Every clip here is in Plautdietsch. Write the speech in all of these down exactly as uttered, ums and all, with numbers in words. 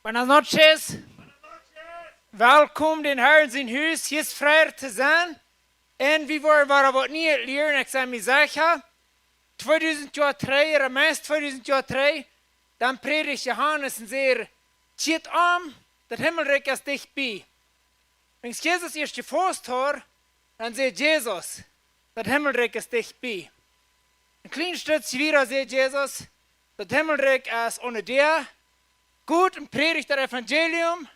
Buenas noches. Welkom en dän Harn sien Hus. Hia es frei to sennen. Un wie woaren wada waut Nieet lieren, ekj sie mie secha. Tweedusent Joa trigj, ooda meist tweedusent Joa trigj, dan prädicht Johanes un säd: "Kjiet om, daut Himmelrikj es dicht bie." Wan Jesus ieescht jefaust haud, dan säd Jesus: "Daut Himmelrikj es dicht bie." Een kjlien Stootje wieda säd Jesus: "Daut Himmelrikj es aun de Däa. Got un prädicht daut Evangelium.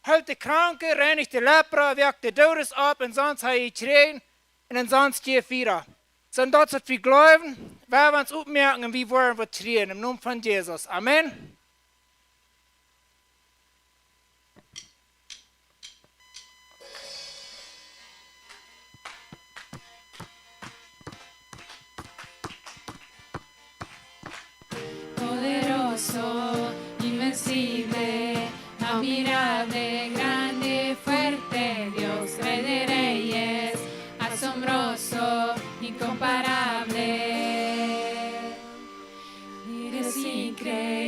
Heelt de Kranke, reinicht de Lepra, wakt de Doodes opp, un sest hee jekjräajen, un sest jeft wieda." Soo, daut es waut wie jleewen, wan wie ons oppmoaken un wie woaren waut kjrieen, em Nomen von Jesus. Amen. Poderoso, invencible, admirable, grande, fuerte, Dios, Rey de reyes, asombroso, incomparable. Eres increíble,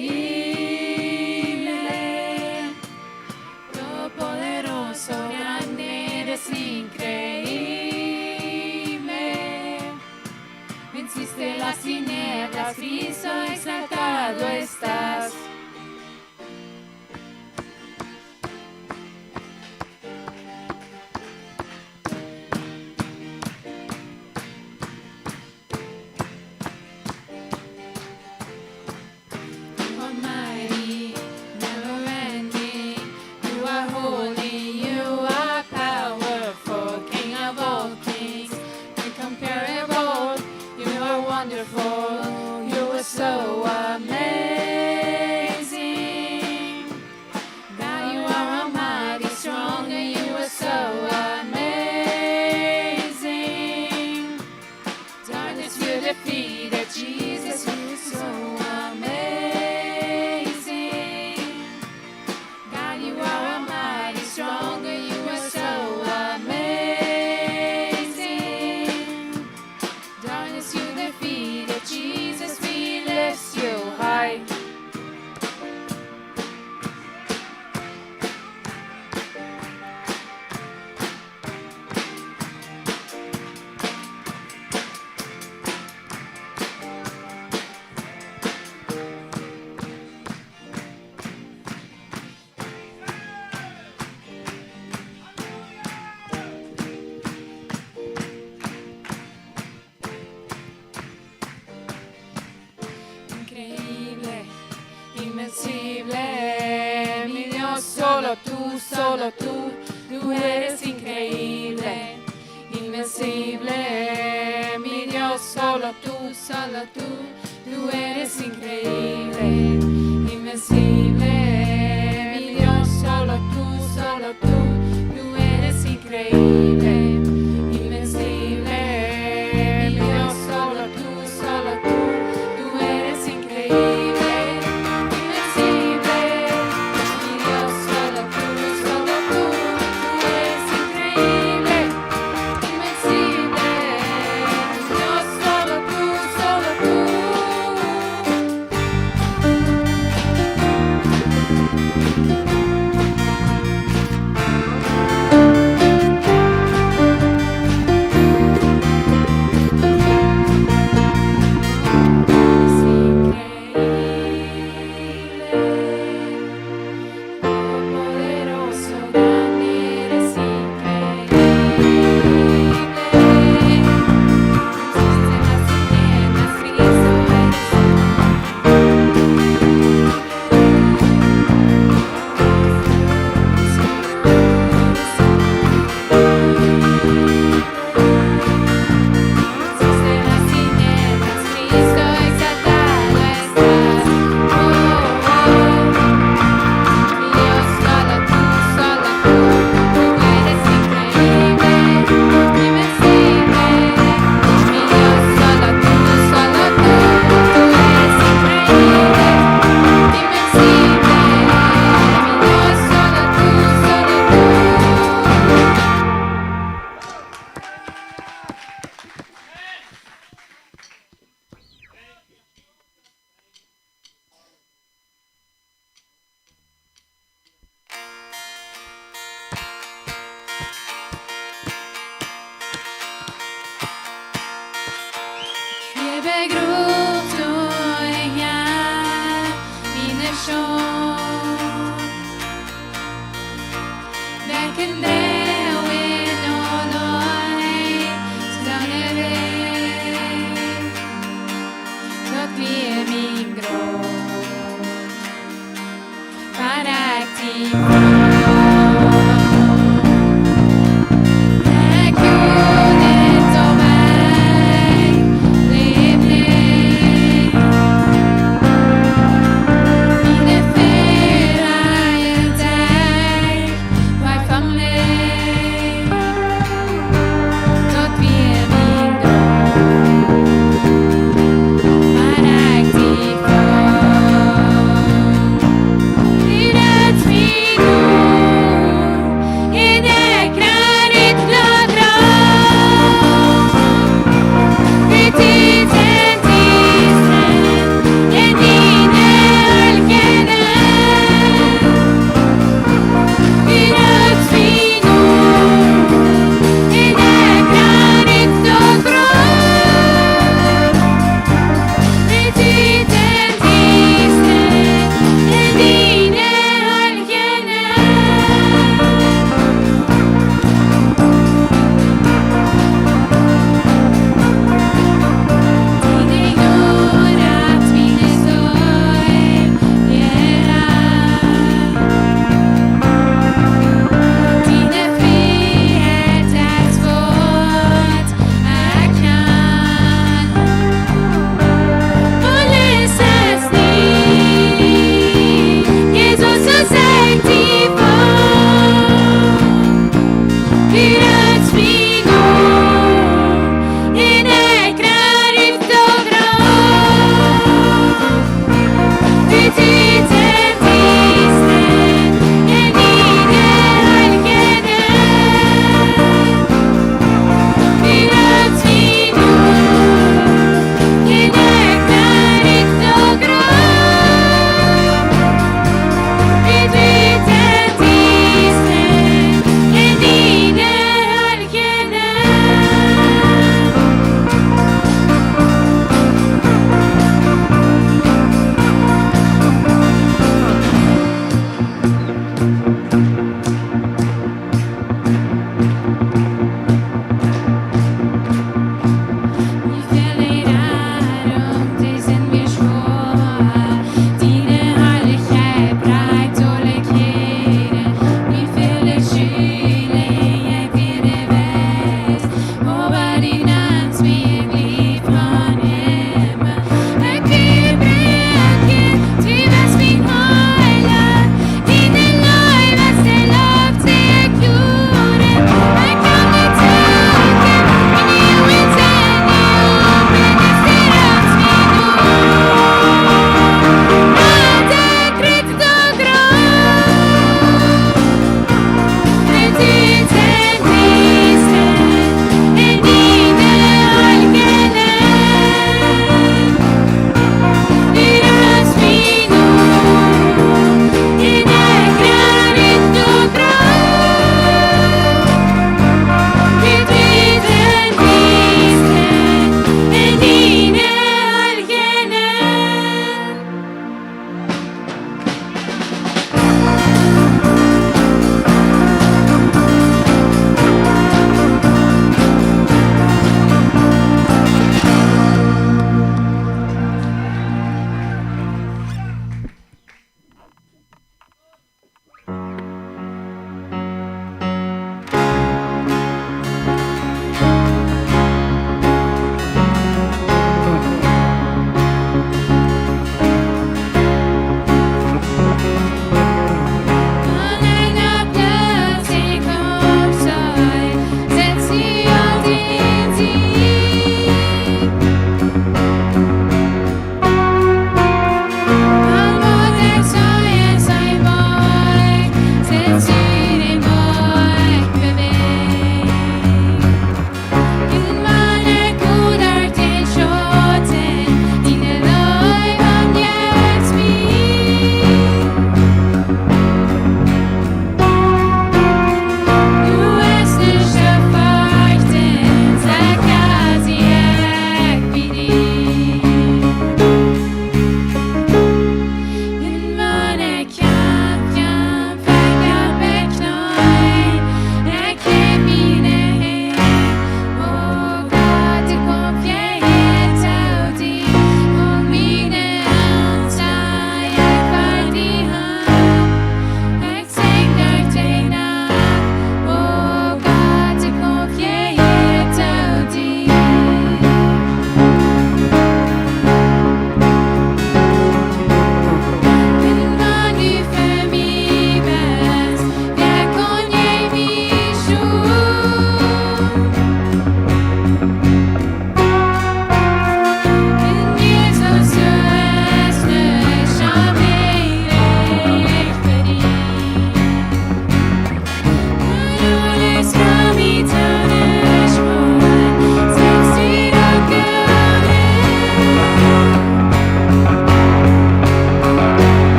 todopoderoso, grande, eres increíble. Venciste las tinieblas, Cristo, exaltado estás. Almighty, never ending, you are holy, you are powerful, King of all kings, incomparable, you are wonderful, you are so amazing. God, you are almighty, strong, and you are so amazing. Darkness you defeated, Jesus, you are so amazing. God, you are almighty, strong, and you are so amazing. Darkness you defeated, Jesus, we lift you high. Increíble, invencible, mi Dios, solo tú, solo tú, tú eres increíble, invencible, mi Dios, solo tú, solo tú, tú eres increíble, invencible, mi Dios, solo tú, solo tú, tú eres increíble, invencible, mi Dios, solo tú, solo tú, tú eres increíble, invencible, mi Dios, solo tú, solo tú, tú eres increíble, invencible, mi Dios, solo tú, solo tú. Dee wia noch nich soo wajch, daut wia mien Groot. Waut ekj die froag, ekj jeit nich soo wajch, läw nich. Miene Fäla, dee wajch von mie.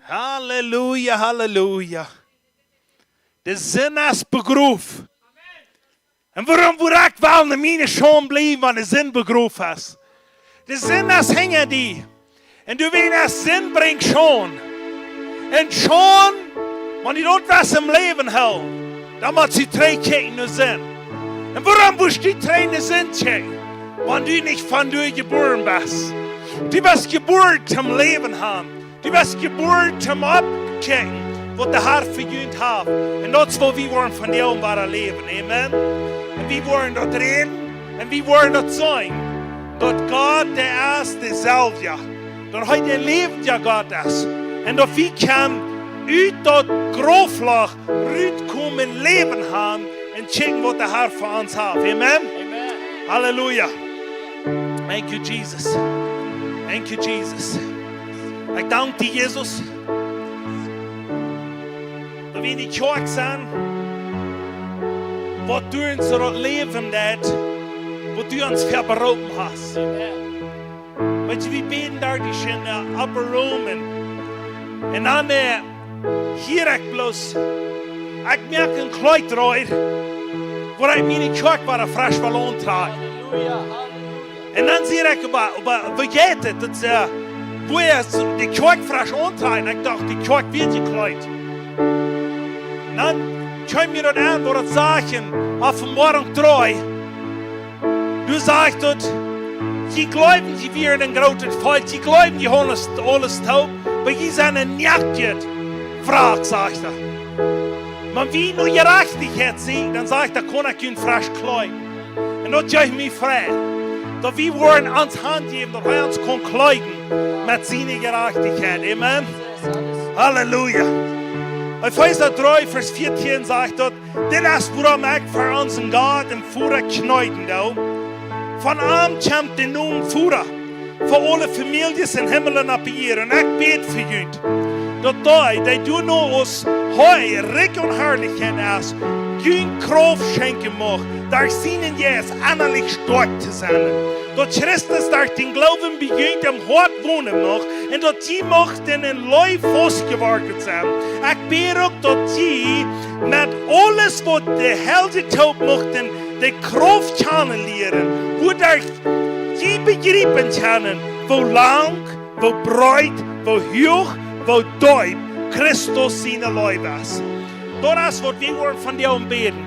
Halleluja, halleluja. De Sind es begroft. Un wuarom wudd ekj wellen en miene Schaund bliewen, wan de Sind begroft es? De Sind es hinja die. Un du weetst, Sind brinjt Schaund. Un Schaund, wan du daut waut em Läwen hältst, dan motst du trigjkjikjen no Sind. Un wuarom motst du trigj no Sind kjikjen, wan du nich von doa jebuaren best? Du best jebuaren toom Läwen haben. Du best jebuaren toom oppkjikjen, waut de Har fa junt haft. Un daut es waut wie woaren von die aun woaren läwen. Amen. Un wie woaren daut räden. Un wie woaren daut sajen. Daut Gott, dee es deselwja. Daut hee de läwendja Gott es. Un daut wie kjennen ut daut Graufloch rutkomen, Läwen haben un kjikjen, waut de Har fa ons haft. Amen. Amen. Halleluja. Thank you, Jesus. Thank you, Jesus. Ekj dank die, Jesus. Daut wie en de Kjoakj sent, waut du ons daut Läwen deist, waut du ons fa beroopen hast. Weetst du, wie bäden doa dee scheen, äh, opp Rom. Un dan, äh, hia ekj bloos, ekj moak een Kjleet reed, wua ekj miene Kjoakj wada fresch well auntrakjen. Halleluja, halleluja. Un dan sie ekj oba, oba, woo jeit et? Daut, äh, wua ekj de Kjoakj fresch auntrakj, ekj docht, de Kjoakj wia jekjleet. Un dan kjeem mie daut aun, wua daut sajcht en Openboarunk dree. Doa sajcht et: Jie jleewen, jie wieren een grootet Volkj, jie jleewen, jie hauden aules, aules toop, oba jie sent een noakjet Wrack, sajcht et. Wan wie no Jerajchtichkjeit sieekjen, dan sajcht et, dan kaun ekj junt fresch kjleeden. Un daut jeft mie Freid, daut wie woaren ons Haunt jäwen, daut hee ons kaun kjleeden met siene Jerajchtichkjeit. Amen. Halleluja. Efeesa dree, Varsch vieetieen sajcht et: Dit es wuarom ekj ver onsen Gott un Voda kjneeen doo. Von am kjemt de Nomen Voda fa aule Famieljes em Himmel un opp Ieed. Un ekj bäd fa junt, daut dee, dee doano aus hee rikj en Harlichkjeit es, junt Krauft schenkjen mucht, derch sienen Jeist ennalich stoakj to sennen. Daut Christus derch dän Gloowen bie junt em Hoat wonen mucht, un daut jie muchten en Leew faust jeworden sennen. Ekj bäd uk, daut jie met aules, waut de Heilje toop muchten, de Krauft kjanen lieren, wuaderch jie bejriepen kjennen, woo lang, woo breet, woo huach, woo deep Christus siene Leew es. Daut es, waut wie woaren von die bäden.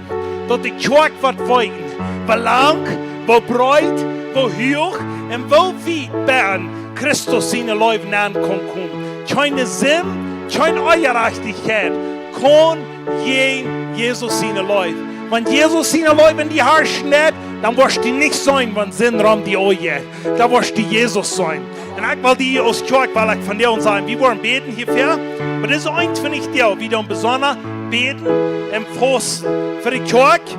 Daut de Kjoakj woat weeten, woo lang, woo breet, woo huach un woo wiet bat Christus siene Leew aun kaun komen. Kjeene Sind, kjeene Onjerajchtichkjeit kaun jäajen Jesus siene Leew. Wan Jesus siene Leew en die Hoat es, dan woascht du nich seenen, wan Sind rom die aunjeit. Dan woascht du Jesus seenen. Un ekj well die aus Kjoakj, well ekj von die aun sajen, wie woaren bäden hiafäa. Oba dit es eent von de Dinja, wie dan besonda bäden un fausten fa de Kjoakj,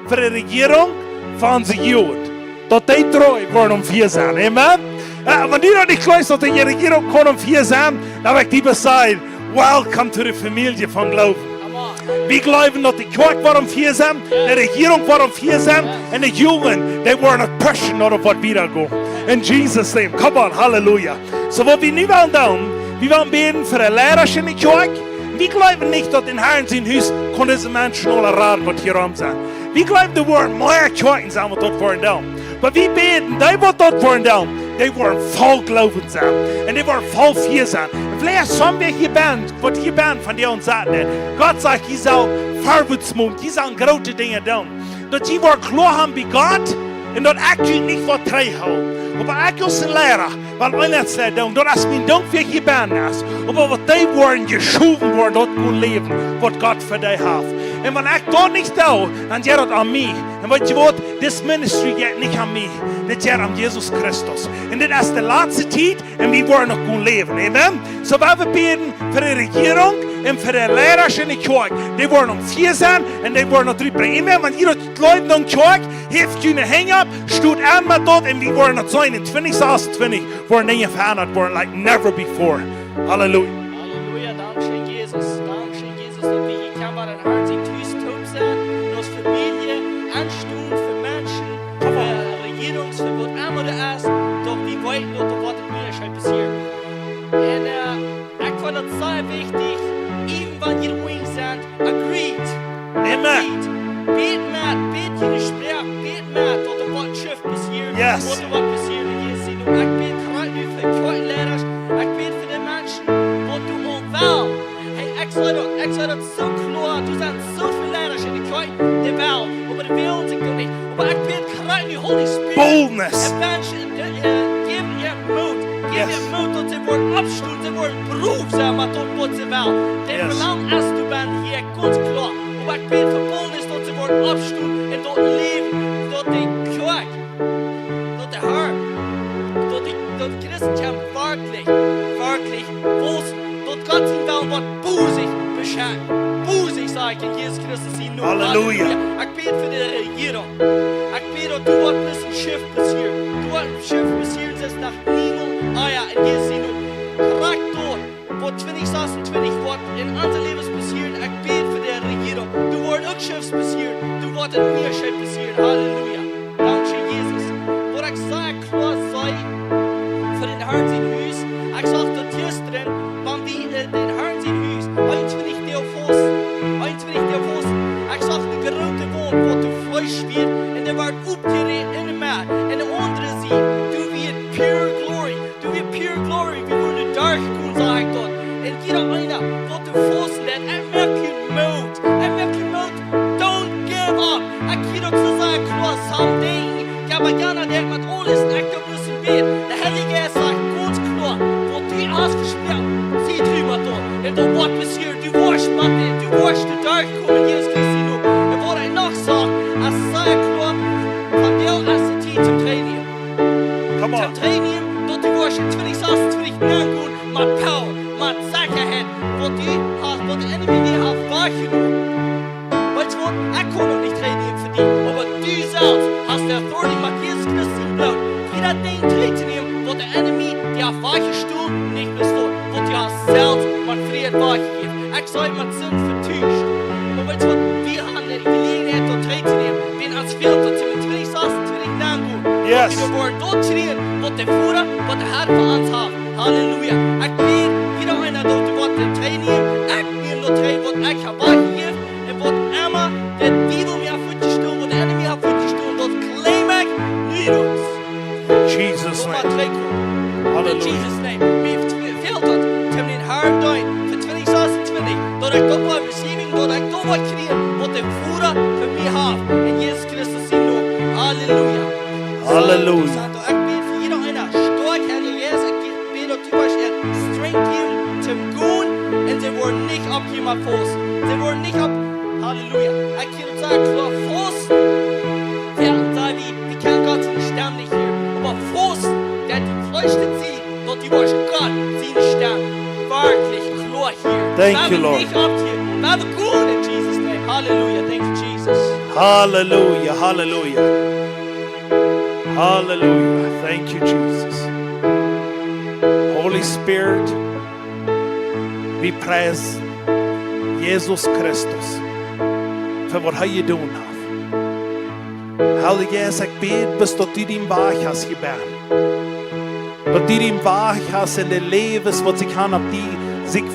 fa de Rejierunk, fa onse Jugend. Daut dee dree woaren om fia sennen. Amen. Jo, wan du daut nich jleefst, daut de Rejierunk kaun om fia sennen, dan well ekj die sajen: Welcome to de Famielje von Gloowen. Come on. Wie jleewen, daut de Kjoakj woat om fia sennen, de Rejierunk woat om fia sennen, un de Jugend, dee woaren daut pushen, daut et woat wieda gonen. In Jesus' name. Come on, halleluja. So, waut wie nu wellen doonen, wie wellen bäden fa de Leidasch en de Kjoakj. Wie jleewen nich, daut en Harn sien Hus kaun dise Menschen aula raden, waut hia rom sent. Wie jleewen, doa woaren mea Kjoakjen sennen, waut daut woaren doonen. Oba wie bäden, dee waut daut woaren doonen, dee woaren voll Gloowen sennen. Un dee woaren voll Fia sennen. Un veleicht es somebody hia bennen, waut hia bennen von dee ons sajen: Gott sajcht, jie sellen verwoats moaken, jie sellen groote Dinja doonen. Daut jie woaren kloa haben bie Gott un daut ekj junt nich woa trigjhoolen. Oba ekj aus een Leida, wan eena daut doonen, daut es mien Dankj fa hia bennen es. Oba waut dee woaren jeschowen woaren, daut goode Läwen, waut Gott fa dee haft. Un wan ekj daut nich doo, dan jeit daut aun mie. Un weetst du waut? This ministry jeit nich aun mie. Dit jeit aun Jesus Christus. Un dit es de latste Tiet un wie woaren noch goot läwen. Amen. So, wie bäden fa de Rejierunk un fa de Leidasch en de Kjoakj. Dee woaren om fia sennen un dee woaren daut rutbrinjen. Amen. Wan jie daut jleewen, dan Kjoakj, heft june Henj opp, stot aun met daut un wie woaren daut seenen. En twintich sasuntwintich woaren Dinja veendat woaren like never before. Halleluja. Halleluja, dankscheen, Jesus. Dankscheen, Jesus, daut wie hia kjennen woaren en Harn sien Hus toop sennen. Un aus Famielje enstonen fa Menschen, fa Rejierunk, fa waut emma daut es, daut wie weeten, daut doa waut en Unjascheet passieet. Un, äh, ekj well daut sajen, Daut see woaren oppstonen, see woaren brow sennen, oba daut woat see woll. De Yes. Velangen es doa bennen hia gaunz kloa. Oba ekj bäd fa Paulus, daut see woaren oppstonen un daut läwen, daut de Kjoakj, daut de Herr, daut de, daut Christentum werkjlich, werkjlich wausen. Daut Gott sien Wellen woat bosich beschekjen. Bosich, saj ekj, en Jesus Christus sienen Nomen. Halleluja. Halleluja. Ekj bäd fa de Rejierunk. Ekj bäd, daut du woascht bloos een Schift passieren. Du woascht een Schift passieren, daut es noch niemols ea en Jesus sienen Nomen. Krakjt daut, waut twintich sasuntwintich woat en onse Läwes passieren, ekj bäd fa de Rejierunk. Doa woaren uk Schiffs passieren. Doa woat een Unjascheet passieren. Halleluja. Dankscheen, Jesus. Waut ekj saj, kloa saj, fa dän Herrn sien Hus. Ekj sach daut jistren, wan wie, äh, dän Herrn sien Hus, eenuntwintich Doag fausten, eenuntwintich Doag fausten. Ekj sach de groote Waunt, waut de Fleesch wia, un dee wort oppjeräten en de Medd. Un de aundre Sied, doa wia pure glory. Doa wia pure glory. Wie wudden doa derchgonen, saj ekj daut. Un jieda eena, waut doa fausten deit, ekj moak junt Moot. Ekj moak junt Moot. Don't give up. Ekj hia daut to sajen, kloa, someday, ekj hab jejankat met aules, un ekj doo bloos een bät. De Heilje Jeist sajcht gaunz kloa, waut du hast vesproaken, see tru met daut. Un daut woat passieren, du woascht met dän, du woascht doa derchkomen, Jesus Christus, nu. Un waut ekj noch saj, es sea kloa, vondoag es de Tiet toom Training. Come on. Toom Training, daut du woascht en twintich sasuntwintich nengonen, met Power, met Sechaheit, waut du hast, waut de Enemy die haft wajchjenomen. Weetst waut? Ekj kaun noch nich trainieren fa die, oba du selfst hast de Authority met Jesus Christus sien Bloot, jieda Dinkj trainieren, waut de Enemy die haft wajchjestolen, nich bestonen, waut du hast selfst met Fräd wajchjejäft. Ekj saj, met Sind vetuscht. Oba weetst waut? Wie haben de Jeläajenheit, daut trainieren. Wie haben ons väl daut sent twintich sasuntwintich nengonen. Yes. Wie woaren daut trainieren, waut de Voda, waut de Herr fa ons haft. Halleluja. Ekj bäd, jieda eena daut woat daut trainieren. Ekj näm daut trainieren, waut ekj hab wajchjejäft. Un waut emma de Diewel mie haft väajestolen, waut de Enemy haft väajestolen, daut claim ekj nu rut. Jesus' name. Halleluja. In Jesus' name. Mie fält daut, toom dän Herrn deenen, fa twintich sasuntwintich, daut ekj daut woa receiving, daut ekj daut woa kjrieen, waut de Voda fa mie haft. En Jesus Christus sienen Nomen. Halleluja. Halleluja. Santo, Santo, ekj bäd fa jieda eena, stoakj, Herr Jesus, ekj bäd daut du woascht äa Strength jäwen toom gonen, un see woaren nich oppjäwen met fausten. See woaren nich opp-, Halleluja. Ekj hia daut saj, kloa, fausten. Wäa saj, wie, wie kjennen Gott siene Stemm nich hieren? Oba fausten, daut du veleicht siehst, daut du woascht Gott siene Stemm werkjlich kloa hieren. Thank you, Lord. Nich oppjäwen. Lot et gonen en Jesus' name. Halleluja. Thank you, Jesus. Halleluja, halleluja. Halleluja. Thank you, Jesus. Holy Spirit, wie priesen Jesus Christus fa waut hee jedonen haft. Heilja Jeist, ekj bäd, bloos daut du dän Wajch hast jebant. Daut du dän Wajch hast en de Läwes, waut sikj han opp die, sikj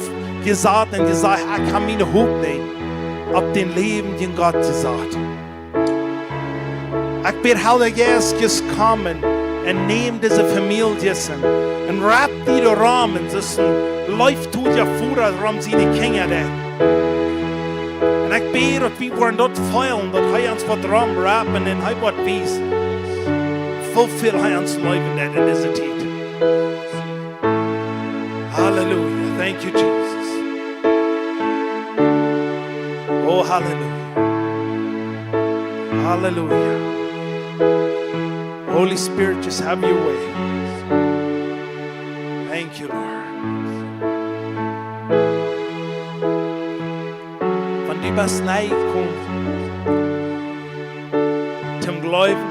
jesat un jesajcht, ekj hab miene Hopninj opp dän läwendjen Gott jesat. Ekj bäd, Heilja Jeist, jie komen un nämen dise Famieljes un, un wrapt die doarom, un soo aus een leeftodja Voda rom siene Kjinja deit. Un ekj bäd, daut wie woaren daut feelen, daut hee ons woat romwrapen un hee woat wiesen, woo väl hee ons leewen deit en dise Tiet. Halleluja. Thank you, Jesus. Oh, halleluja. Halleluja. Holy Spirit, just have your way. Thank you, Lord. Wan du best niejekomen toom jleewen,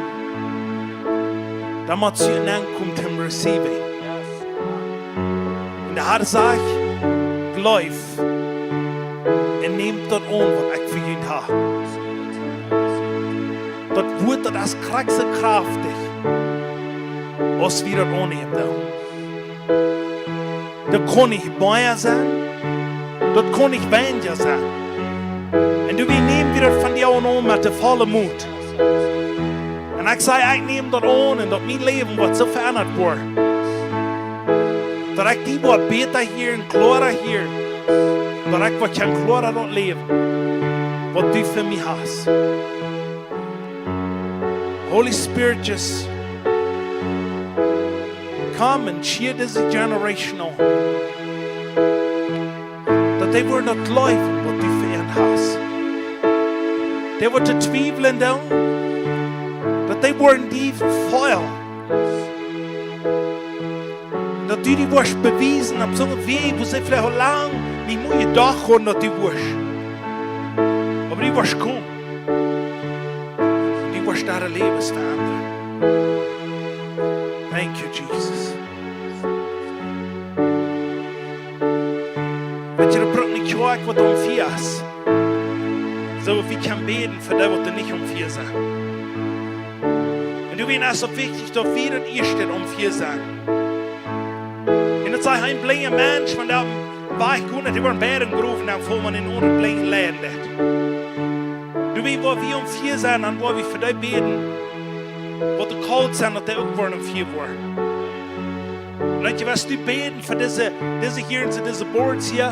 dan motst du nenkomen toom receiving. Un de Herr sajcht, jleew un nämt daut aun, waut ekj fa junt hab. Daut Wuat, daut es krakjt soo kraftich, aus wie daut aunnämen doonen. Daut kaun nich mea sennen, daut kaun nich weinja sennen. Un du, wie nämen daut vondoag aun met de volle Mot. Un ekj saj, ekj näm daut aun un daut mien Läwen woat soo ve'endat woaren, daut ekj die woa bäta hieren, kloara hieren, daut ekj woa kjennen kloara daut läwen, waut du fa mie hast. Holy Spirit, just Komm un schia dise Generation aun, daut dee woaren daut jleewen, waut du fa an hast. Dee woaren twiewlen doonen, daut dee woaren die feelen. Daut du die woascht bewiesen opp soone Wäaj, wua see veleicht aul lang nich mea jedocht hauden, daut du wurscht. Oba du woascht komen. Du woascht äa Läwen veendren. Thank you, Jesus. Weetst, daut brukt nich Kjoakj, waut aum Fia es. Soo, wie kjennen bäden fa dee, waut doa nich aum Fia sent. Un doawäajen es daut wichtich, daut wie daut ieeschte aum Fia sent. Un daut sajcht een blinja Mensch, wan dee opp dän Wajch gonen, dee woaren beid em Growen, dan fält maun en aundren blinjen leiden. Doawäajen, wua wie aum Fia sent, dan woa wie fa dee bäden, waut doa kolt sent, daut dee uk woaren aum Fia woaren. Un daut jie, waut du bäden fa dise, dise hia un soo, dise Boards hia,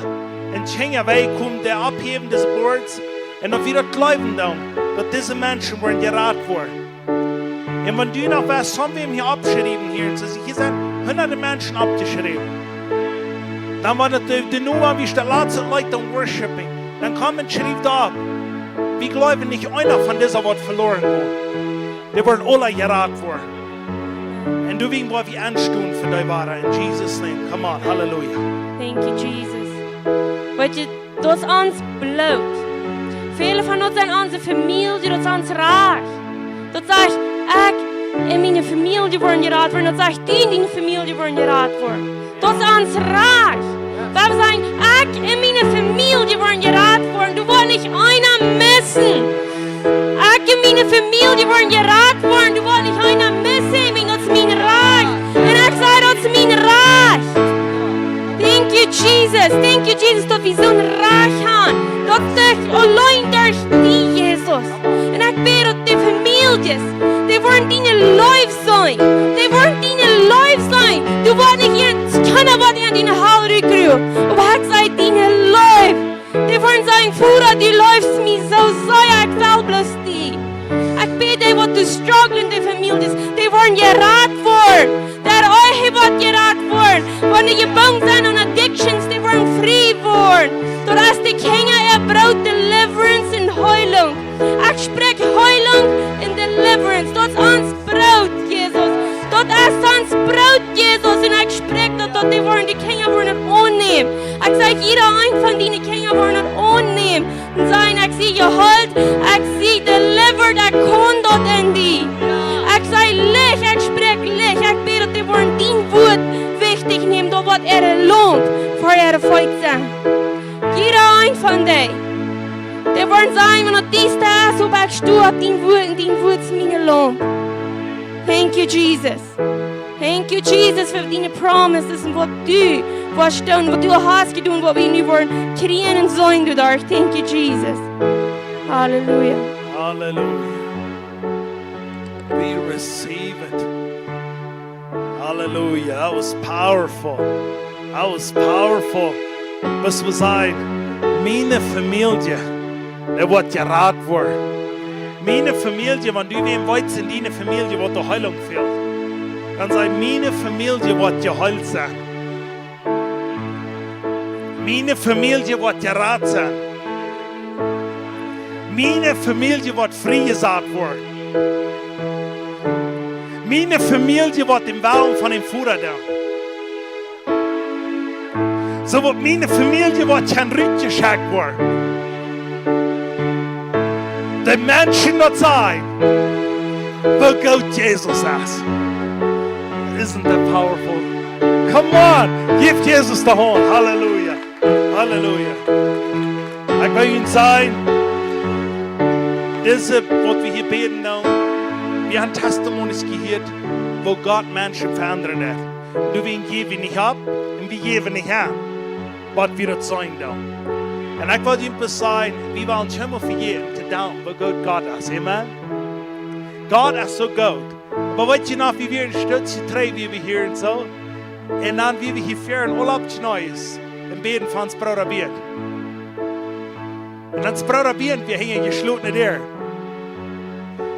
un Kjinja, waut komen, dee opphäwen dise Boards, un daut wie daut jleewen doonen, daut dise Menschen woaren jerat woaren. Un wan du noch waut von wäm hia oppschriewen hia, un soo, hia sent hunderte Menschen oppjeschräwen. Dan, wan daut de, de Numma, woo daut latste Leet dan Worshiping, dan komm un schriew daut opp. Wie jleewen nich, eena von dise woat veloaren gonen. Dee woaren aula jerat woaren. Un doawäajen woa wie aunstonen fa dee Woarheit. In Jesus' name. Come on. Halleluja. Thank you, Jesus. Weetst, daut es ons Bloot. Väle von ons sent onse Famielje, daut es ons Rajcht. Daut sajcht, ekj un miene Famielje woaren jerat woaren. Daut sajcht, du un diene Famielje woaren jerat woaren. Daut es ons Rajcht. Wie sajen, ekj un miene Famielje woaren jerat woaren. Du woascht nich eena missen. Ekj un miene Famielje woaren jerat woaren. Du woascht nich eena missen, wiels daut es mien Rajcht. Un ekj saj, daut es mien Rajcht. Thank you, Jesus. Thank you, Jesus, daut wie soon Rajcht haben. Daut es auleen derch die, Jesus. Un ekj bäd, daut de Famieljes, dee woaren diene Leew seenen. Dee woaren diene Leew seenen. Du woascht nich irjent kjennen, waut an diene Hal rut kjrieen. Oba ekj saj, diene Leew. Dee woaren sajen, Voda, du leefst mie soo sea, ekj well bloos die. Ekj bäd, dee waut doa strugglen, de Famieljes, dee woaren jerat woaren. Daut Ehe woat jerat woaren. Wan dee jebungen sent aun addictions, dee woaren frie woaren. Daut es de Kjinja äa Broot, deliverance un Heilunk. Ekj spräakj Heilunk un deliverance. Daut es ons Broot, Jesus. Daut es ons Broot, Jesus. Un ekj spräakj daut, daut dee woaren, de Kjinja woaren daut aunnämen. Ekj saj, jieda eent von diene Kjinja woaren daut aunnämen. Un sajen, ekj sie jeheelt, ekj sie delivered, ekj kaun daut en die. Ekj saj Licht, ekj spräakj Licht, ekj bäd, daut dee woaren dien Wuat wichtich nämen, daut woat äare Lamp fa äare Feet sennen. Jieda eent von dee. Dee woaren sajen, wan daut diesta es, oba ekj sto opp dien Wuat un dien Wuat es miene Lamp. Thank you, Jesus. Thank you, Jesus, fa diene promises un waut du woascht doonen, waut du hast jedonen, waut wie nu woaren kjrieen un seenen doaderch. Thank you, Jesus. Halleluja. Halleluja. We receive it. Halleluja. That was powerful. That was powerful. Waut wie sajen, miene Famielje, dee woat jerat woaren. Miene Famielje, wan du wäm weetst en diene Famielje, waut de Heilunk fält, dan saj, miene Famielje woat jeheelt sennen. Miene Famielje woat jerat sennen. Miene Famielje woat friejesat woaren. Miene Famielje woat dän Wellen von dän Voda doonen. Soo woat miene Famielje woat kjennen rutjeschekjt woaren. De Menschen daut sajen, woo goot Jesus es. Isn't that powerful? Come on, jeff Jesus de Haunt. Halleluja. Halleluja. Ekj well junt sajen, dise, waut wie hia bäden doonen, wie haben Testimonies jehieet, woo Gott Menschen veendren haft. Doawäajen jäw wie nich opp un wie jäwen nich aun, waut wie daut seenen doonen. Un ekj well junt bloos sajen, wie wellen nich emma vejäten to danken, woo goot Gott es. Amen. Gott es soo goot. Oba weetst du noch, wie wieren een Stootje trigj, wie wie hia un soo. Un dan, wie wie hia wieren, aula opp Kjnees un bäden fa ons Brooda Bernd. Un ons Brooda Bernd, wie hinjen jeschlotene Däaren.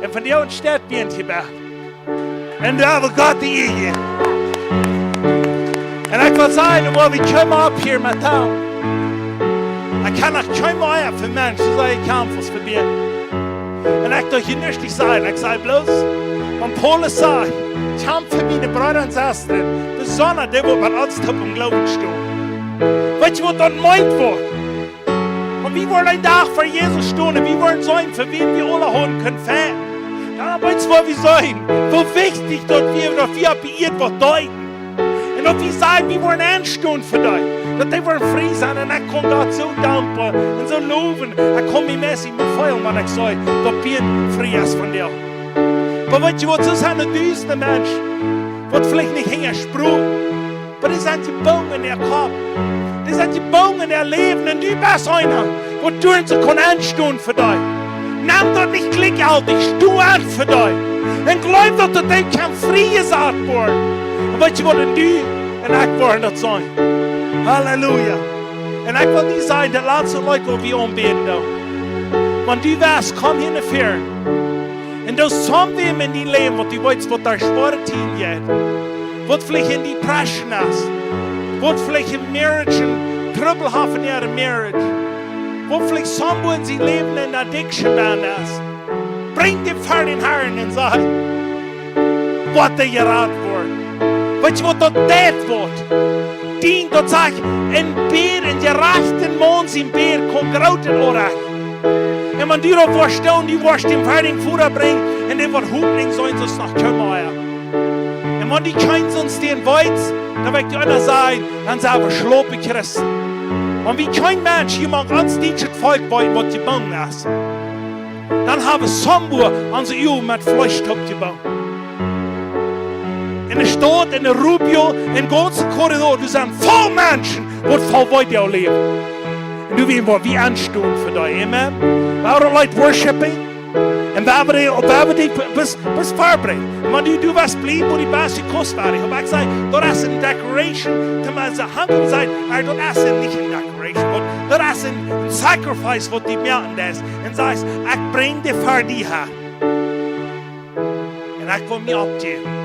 Un von doa aus Staut Bernd hia bie. Un doa, wua Gott die hia. Un ekj wull sajen, woo wie komen opp hia met am. Ekj kaun noch kjeenmol fa Menschen, soo aus ekj kaun fa Menschen. Un ekj docht, hia nuscht nich sajen. Ekj säd bloos, wan Paulus sajcht, kjamft fa miene Breeda un Sestren, besonda dee, waut met ons toop em Gloowen stonen. Weetst du, waut daut meent woat? Wan wie woaren een Dach ver Jesus stonen, wie woaren seenen, fa wäm wie aula haben kjennen fajchten. Dan weetst du, waut wie seenen, woo wichtich daut wia, daut wie opp de Ieed waut deeden. Un daut wie sajen, wie woaren enstonen fa dee. Daut dee woaren frie sennen. Un ekj kaun Gott soo dankboa un soo lowen. Ekj kaun mie meist nich mea feelen, wan ekj saj, daut wie frie es von dee. Oba weetst du, waut, soo sent doa dusende Menschen, waut veleicht nich hinja Sproaken, oba dee sent jebungen en äa Kopp. Dee sent jebungen en äa Läwen. Un du best eena, waut doa soo kaun enstonen fa dee. Nemm daut nich jlikjjeltich, sto en fa dee. Un jleew daut, daut dee kaun friejesat woaren. Un weetst du waut, un du un ekj woaren daut seenen. Halleluja. Un ekj well die sajen, daut latste Leet, waut wie aunbäden doonen. Wan du west, komm hia no väaren. Un doa es someone en dien Läwen, waut du weetst, waut derch schwoare Tieden jeit. Waut veleicht en Depression es. Waut veleicht en Marriage en Trubbel haft en äare Marriage. Waut veleicht someone en sien Läwen en Addiction es. Brinj dee ver dän Herrn un saj, woat dee jerat woaren. Weetst du waut, daut deit waut. Dee, daut sajcht, een Bäd, een jerajchta Maun sien Bäd kaun groot un onrajcht. Un wan du doa woascht stonen, du woascht dän ver dän Voda brinjen, un dee woat Hopninj seenen, soo aus noch kjeenmol. Un wan du kjeen sest, dee weetst, dan well ekj die eena sajen, dan sent wie schlaupe Christen. Wan wie kjeen Mensch, hia mank ons dietschet Volkj weeten, waut jebungen es, dan haben wie someone onse Uagen met Fleesch toopjebungen. En de Staut, en de Rubio, em gaunzen Korridor, doa sent voll Menschen, waut voll Weedoag läwen. Un doawäajen woa wie enstonen fa dee. Amen. Woa wie leet worshipen. Un woa wie, woa wie dee bat, bat ver brinjen. Wan du, du west bliewen, woa du best, du kaust ver. Oba ekj saj, daut es eene Declaration, toom see han kjennen sajen, oba daut es nich eene Declaration. Oba daut es een sacrifice, waut du moaken deist. Un sajchst, ekj brinj dee ver die, Herr. Un ekj well mie oppjäwen.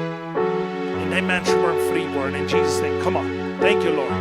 Un dee Menschen woaren frie woaren. In Jesus' name. Come on. Thank you, Lord.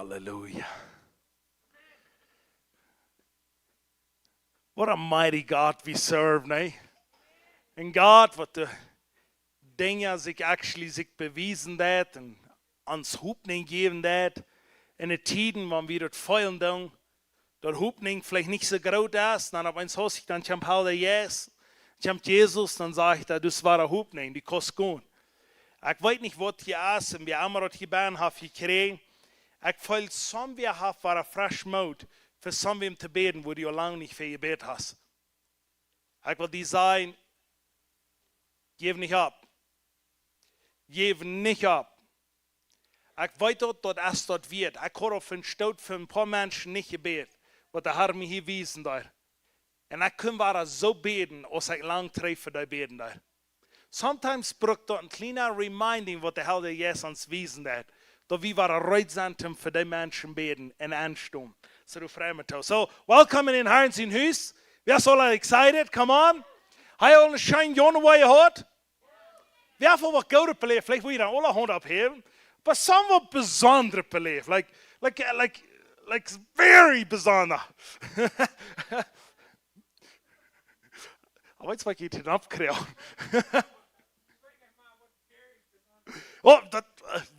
Halleluja. What a mighty God we serve, ne? Een Gott, waut de Dinja sikj actually sikj bewiesen deed un ons Hopninj jäwen deed en de Tieden, wan wie daut feelen doonen, daut Hopninj veleicht nich soo groot es, dan opp eemol hia dan kjemt Heilja Jeist, kjemt Jesus, dan sajcht hee: "Du hast wada Hopninj, du kaust gonen." Ekj weet nich, waut hia es un wäa emma daut hia bie haft jekjräajen. Ekj feel, somewhere haft wada fresh Moot fa somewhere to bäden, wua du aul lang nich fa jebät hast. Ekj well die sajen: Jeff nich opp. Jeff nich opp. Ekj weet daut, daut es daut wieet. Ekj haud aul fa een Stoot fa een poa Menschen nich jebät, waut de Herr mie hia wiesen deed. Un ekj kunn wada soo bieekjen, aus ekj lang trigj fa dee bieekjen deed. Sometimes brukt daut een kjliena reminding, waut de Heilja Jeist ons wiesen deed, daut wie wada reed sent, om fa dee Menschen bieekjen un aunstonen. So, du frei mie too. So, welcome en Herrn sien Hus. Wäa es aul excited? Come on. Hee aul een scheenen Januar jehaut? Wäa haft waut Goodet beläft? Veleicht well jie dan aule Haunt opphäwen. Oba somewhat besondret beläft. Like, like, like, like, very besonder. Oba weetst, waut ekj hia oppkjrieech? Oh, daut,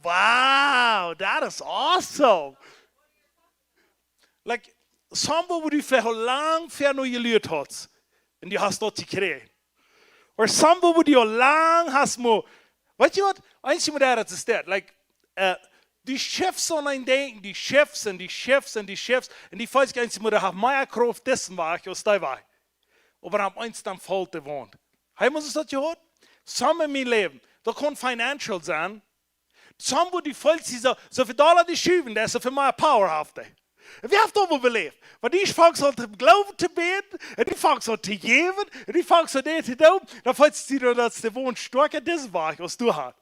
wow, that is awesome. Like, somewhat, wua du veleicht aul lang ver no jeluat hast. Un du hast daut jekjräajen. Or somewhat, wua du aul lang hast mo-, weetst du waut? Eent mott daut es daut. Like, eh, du schaufst aun een Dinkj, du schaufst un du schaufst un du schaufst. Un du feelst eent mott, haft mea Krauft disen Wajch aus dee Wajch. Oba dan opp eemol dan fault de Waunt. Hee mott daut jehuat. Somewhat en mien Läwen. Daut kaun financial sennen. Somewhat, du feelst die soo, soo väl Dolla die schuwen, daut es soo väl mea Power haft hee. Un wäa haft daut mol beläft? Wan du fangst aun to gloowen to bäden, un du fangst aun to jäwen, un du fangst aun dit to doonen, dan feelst du die, daut de Waunt stoakja disen Wajch aus du hast.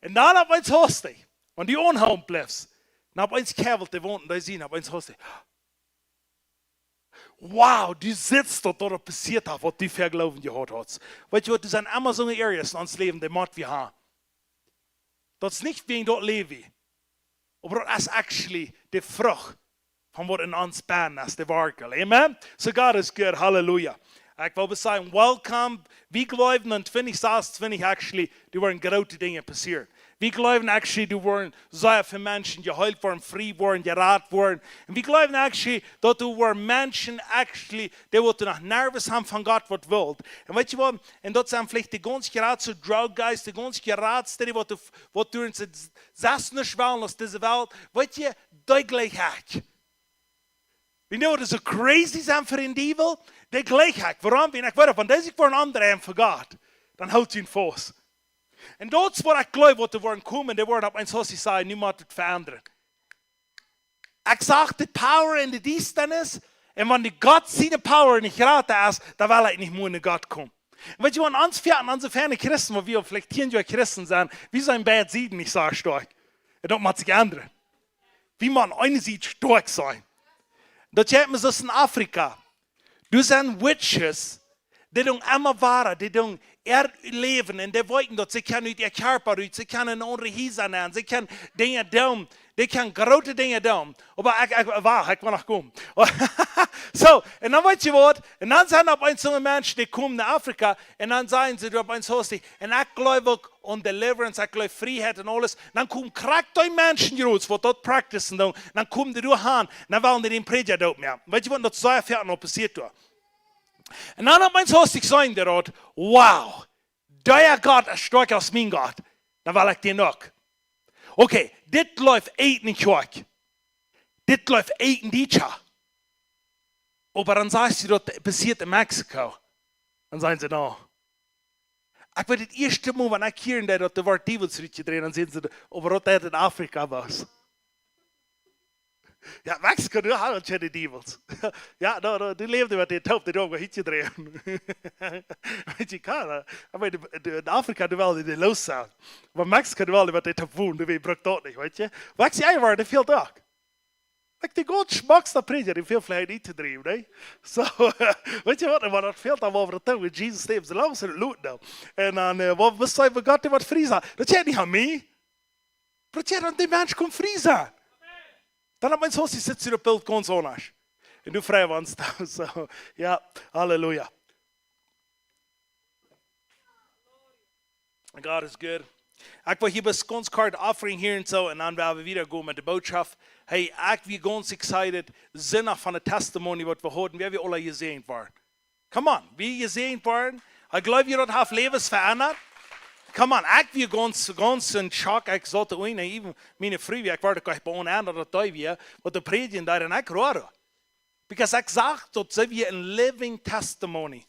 Un dan opp eemol hast du, wan du aunhoolen blifst, dan opp eemol kjewelt de Waunt un dee sent opp eemol hast du. Wow, du sitst daut, daut passieet haft, waut du fa Gloowen jehaut hast. Weetst du waut, doa sent emma soone areas en ons Läwen, dee mott wie haben. Daut es nich wäajen daut läw wie. Oba daut es actually de Frucht von waut en ons bennen es, de Wortel. Amen? So God is good, halleluja. Ekj well bloos sajen, welcome. Wie jleewen en twintich sasuntwintich actually, doa woaren groote Dinja passieren. Wie jleewen actually, doa woaren sea väl Menschen jeheelt woaren, frie woaren, jerat woaren. Un wie jleewen actually, daut doa woaren Menschen actually, dee waut noch nuscht haben von Gott waut wellen. Un weetst du waut? Un daut sent veleicht de gaunz jratste drug guys, de gaunz jratste, dee waut, waut doa en sest nuscht wellen aus dise Welt. Weetst du, dee jlikj ekj. Wie know, daut es soo crazy sennen fa dän Diewel, dee jlikj ekj. Wuarom? Wan ekj weet, wan dee sikj woaren omdreien fa Gott, dan hoolt hee an faust. Un daut es waut ekj jleew, waut doa woaren komen, dee woaren opp eemol, soo aus ekj säd, nu mott et veendren. Ekj sach de Power en de Diestanis, un wan de Gott siene Power nich jrata es, dan well ekj nich mea no Gott komen. Un weetst du, wan ons fäa-, wan onse feine Christen, wua wie veleicht tieen Joa Christen sent, wie sent beid Sieden nich soo stoakj. Un daut mott sikj endren. Wie motten eene Sied stoakj sennen. Daut jeit mie soo aus en Afrika. Doa sent witches, dee doonen emma wada, dee doonen äa Läwen, un dee weeten daut see kjennen ut äa Kjarpa rut, see kjennen en aundre Hiesa nenn, see kjennen Dinja doonen, dee kjennen groote Dinja doonen. Oba ekj, ekj, wach, ekj well noch komen. So, un dan weetst du waut, un dan sent opp eemol soone Menschen, dee komen no Afrika, un dan sajen see opp eemol soo, un ekj jleew uk aun deliverance, ekj jleew Frieheit un aules. Dan komen krakjt dee Menschen, Joods, waut daut practicen doonen, dan komen dee doa han, dan wellen dee dän Prädja doot moaken. Weetst du waut, daut es sea foaken passieet doa. Un dan opp eemol hast du jeseenen, dee daut, wow, dee Gott es stoakja aus mien Gott. Dan well ekj dän uk. Okay, dit jleew ekj en Kjoakj. Dit jleew ekj en Dietscha. Oba dan sajchst du, daut passieet en Mexiko. Dan sajen see, no. Ekj weet daut ieeschte Mol, wan ekj hia en dee, daut doa woat Diewels rutjedreit, dan sajen see, oba daut daut en Afrika wia. Jo, Mexiko, doa haben see de Diewels. Jo, doa, doa, dee läwen met dee toop, dee doonen goot hit jedreit. Weetst du, klar, oba en, en Afrika, doa wellen dee, dee loos sennen. Oba Mexiko, doa wellen dee met dee toop wonen, dee brukt daut nich, weetst du. Weetst du, eenjemol, dee fält uk. Like, dee gaunz schmockste Prädja, dee fält veleicht nich to dreien, nä? So, weetst du waut, oba daut fält dan woll, daut doonen wie Jesus nemen, soo lang aus et loont, nä? Un dan, eh, waut, waut sajen wie, Gott, dee woat frie sennen? Daut jeit nich aun mie. Daut jeit aun dän Mensch, kaun frie sennen. Dan opp eemol hast du, sitst du opp Bilt gaunz aundasch. Un du freist die. So, jo, Halleluja. God is good. Ekj well hia bloos gaunz kort offering hia un soo, un dan woa wie wieda gonen met de Bootschoft. Hey, ekj sie gaunz excited. Sindach von de Testimony waut wie hauden, wie haben aula jesäajent worden. Come on, wie jesäajent worden. Ekj gleew, daut haft Läwes veendat. Come on, ekj wia gaunz, gaunz en Schock. Ekj saut doa unjen, even miene Fru, ekj wort uk ieescht bie ons aun, daut daut doa wia, waut de Prädja doa, un ekj road. Because ekj sach, daut see wia een living testimony.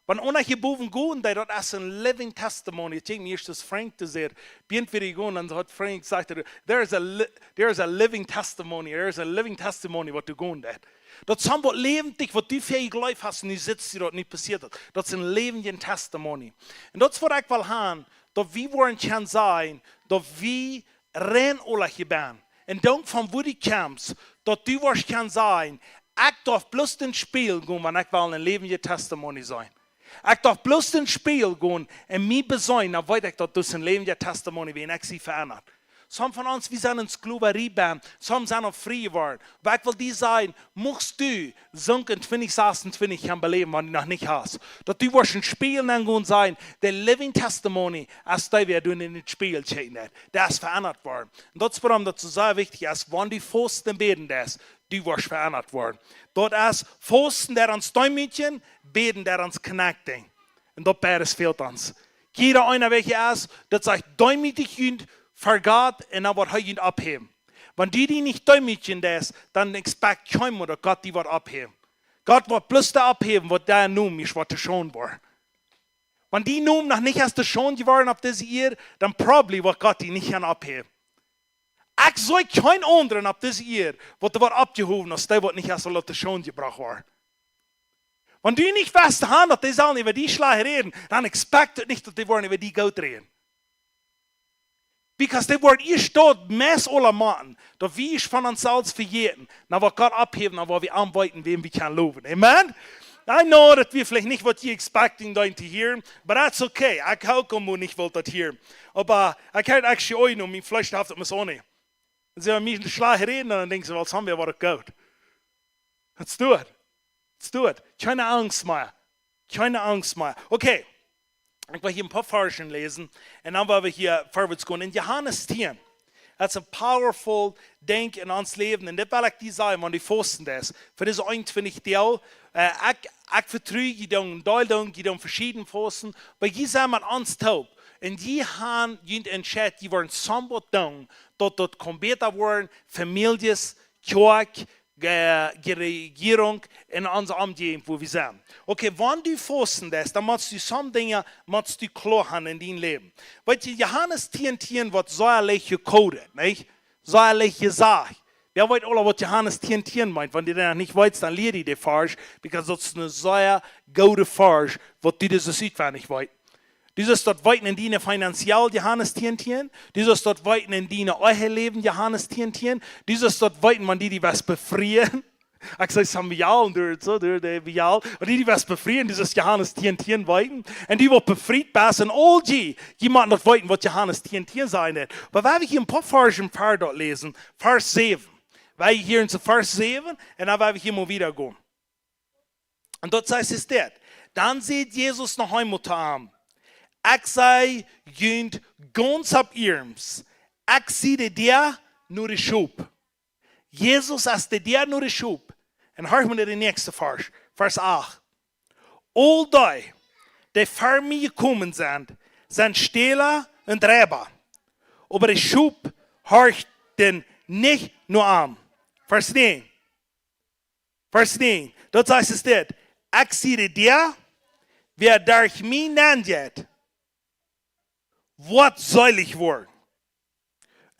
Wan eena hia bowen jeit, daut es een living testimony. Ekj denkj mie ieescht, aus Frank daut säd, bie ons wia jegonen, dan haud Frank jesajcht, there is a li-, there is a living testimony, there is a living testimony waut doa jeit. Daut es waut läwendich, waut du fa jejleeft hast, nu sitst du doa, nu passieet daut. Daut es een läwendja testimony. Un daut es waut ekj well haben, daut wie woaren kjennen sajen, daut wie rein aula hia sent. Un dankscheen fa dee Camps, daut du woascht kjennen sajen, ekj darf bloos em Spieejel gonen, wan ekj well een läwendja testimony sennen. Ekj darf bloos em Spieejel gonen un mie beseenen, dan weet ekj, daut daut een läwendja testimony wia un ekj sie veendat. Somje von ons, wie sent en Sklowarie benn, somje sent frie jeworden. Oba ekj well die sajen, muchst du soont en twintich sasuntwintich kjennen beleewen, wan du noch nich hast. Daut du woascht em Spieejel gonen sajen, de living testimony, aus dee wia doa em Spieejel kjikjen, daut es veendat worden. Un daut es wuarom daut soo sea wichtich es, wan du fausten un bäden deist, du woascht veendat worden. Daut es fausten, daut ons deemootjen, bäden, daut ons connecting. Un daut beides fält ons. Jieda eena, wäa hia es, daut sajcht, deemootich junt ver Gott un dan woat hee junt opphäwen. Wan du die nich deemootjen deist, dan expect kjeenmol, daut Gott die woat opphäwen. Gott woat bloos dee opphäwen, waut dee nu mie woat to Schaund woaren. Wan dee nu noch nich es to Schaund jeworden opp dise Ieed, dan probably woat Gott die nich gonen opphäwen. Ekj see kjeen aundren opp dise Ieed, waut doa woat oppjehowen, aus dee waut nich es aul to Schaund jebrocht woat. Wan du nich west han, daut dee sellen äwa die schlajcht räden, dan expect nich, daut dee woaren äwa die goot räden. Because dee woaren ieescht daut meist aula motten, daut wie ieescht von ons selfst vejäten, dan woat Gott opphäwen, dan woa wie aunweeten, wäm wie kjennen lowen. Amen? I know daut wia veleicht nich waut jie expecting deeden to hear, but that's okay. Ekj hab uk mau nich wult daut hearen. Oba ekj hab actually uk noch mien Fleesch haft et mis onne. Un see haben mie schlajcht räden, dan denkjen see, waut haben wie, waut uk goot. Let's do it. Let's do it. Kjeene Angst mea. Kjeene Angst mea. Okay. Ekj well hia een poa Varschen läsen. Un dan woa wie hia verwoats gonen. En Johanes tieen. Daut es een powerful Dinkj en ons Läwen. Un dit well ekj die sajen, wan du fausten deist. Fa dise eenuntwintich Doag. Äh, ekj, ekj vetru, jie doonen Deel doonen, jie doonen veschiedne Fausten. Oba jie sent met ons toop. Un jie haben junt entscheit, jie woaren something doonen, daut daut kaun bäta woaren, Famieljes, Kjoakj, Ge-, Rejierunk en onse Omjäajent, wua wie sent. Okay, wan du fausten deist, dan motst du some Dinja, motst du kloa haben en dien Läwen. Weetst du, Johanes tieen tieen woat sea leicht jequoted, nich? Sea leicht jesajcht. Wäa weet aula, waut Johanes tieen tieen meent? Wan du daut nich weetst, dan lia die dän Varsch, because daut es een sea gooda Varsch, waut du daut utwendich weetst. Du sust daut weeten en diene finanziell, Johanes tieen tieen. Du sust daut weeten en diene Eheläwen, Johanes tieen tieen. Du sust daut weeten, wan du die west befrieen. Ekj saj, Samuel, un du, soo, du, de Vial. Wan du die west befrieen, du sust Johanes tieen tieen weeten. Un du woascht befriet sennen, un aul jie, jie motten daut weeten, waut Johanes tieen tieen sajcht. Oba wie woaren hia een poa Varschen wieda läsen. Varsch säwen. Wie woaren hia en Varsch säwen, un dan woaren wie hia mau wieda gonen. Un daut sajcht et dit. Dan säd Jesus noch eemol to an: Ekj saj junt gaunz opp ieescht, ekj sie de Däa no de Schop. Jesus es de Däa no de Schop. Un horch mau no dän näakjsten Varsch, Varsch acht. Aul dee, dee ver mie jekomen sent, sent Stäla un Reiba. Oba de Schop horchten nich no an. Varsch näajen. Varsch näajen, daut sajcht et dit: Ekj sie de Däa, wäa derch mie nenjeit, woat seelich woaren.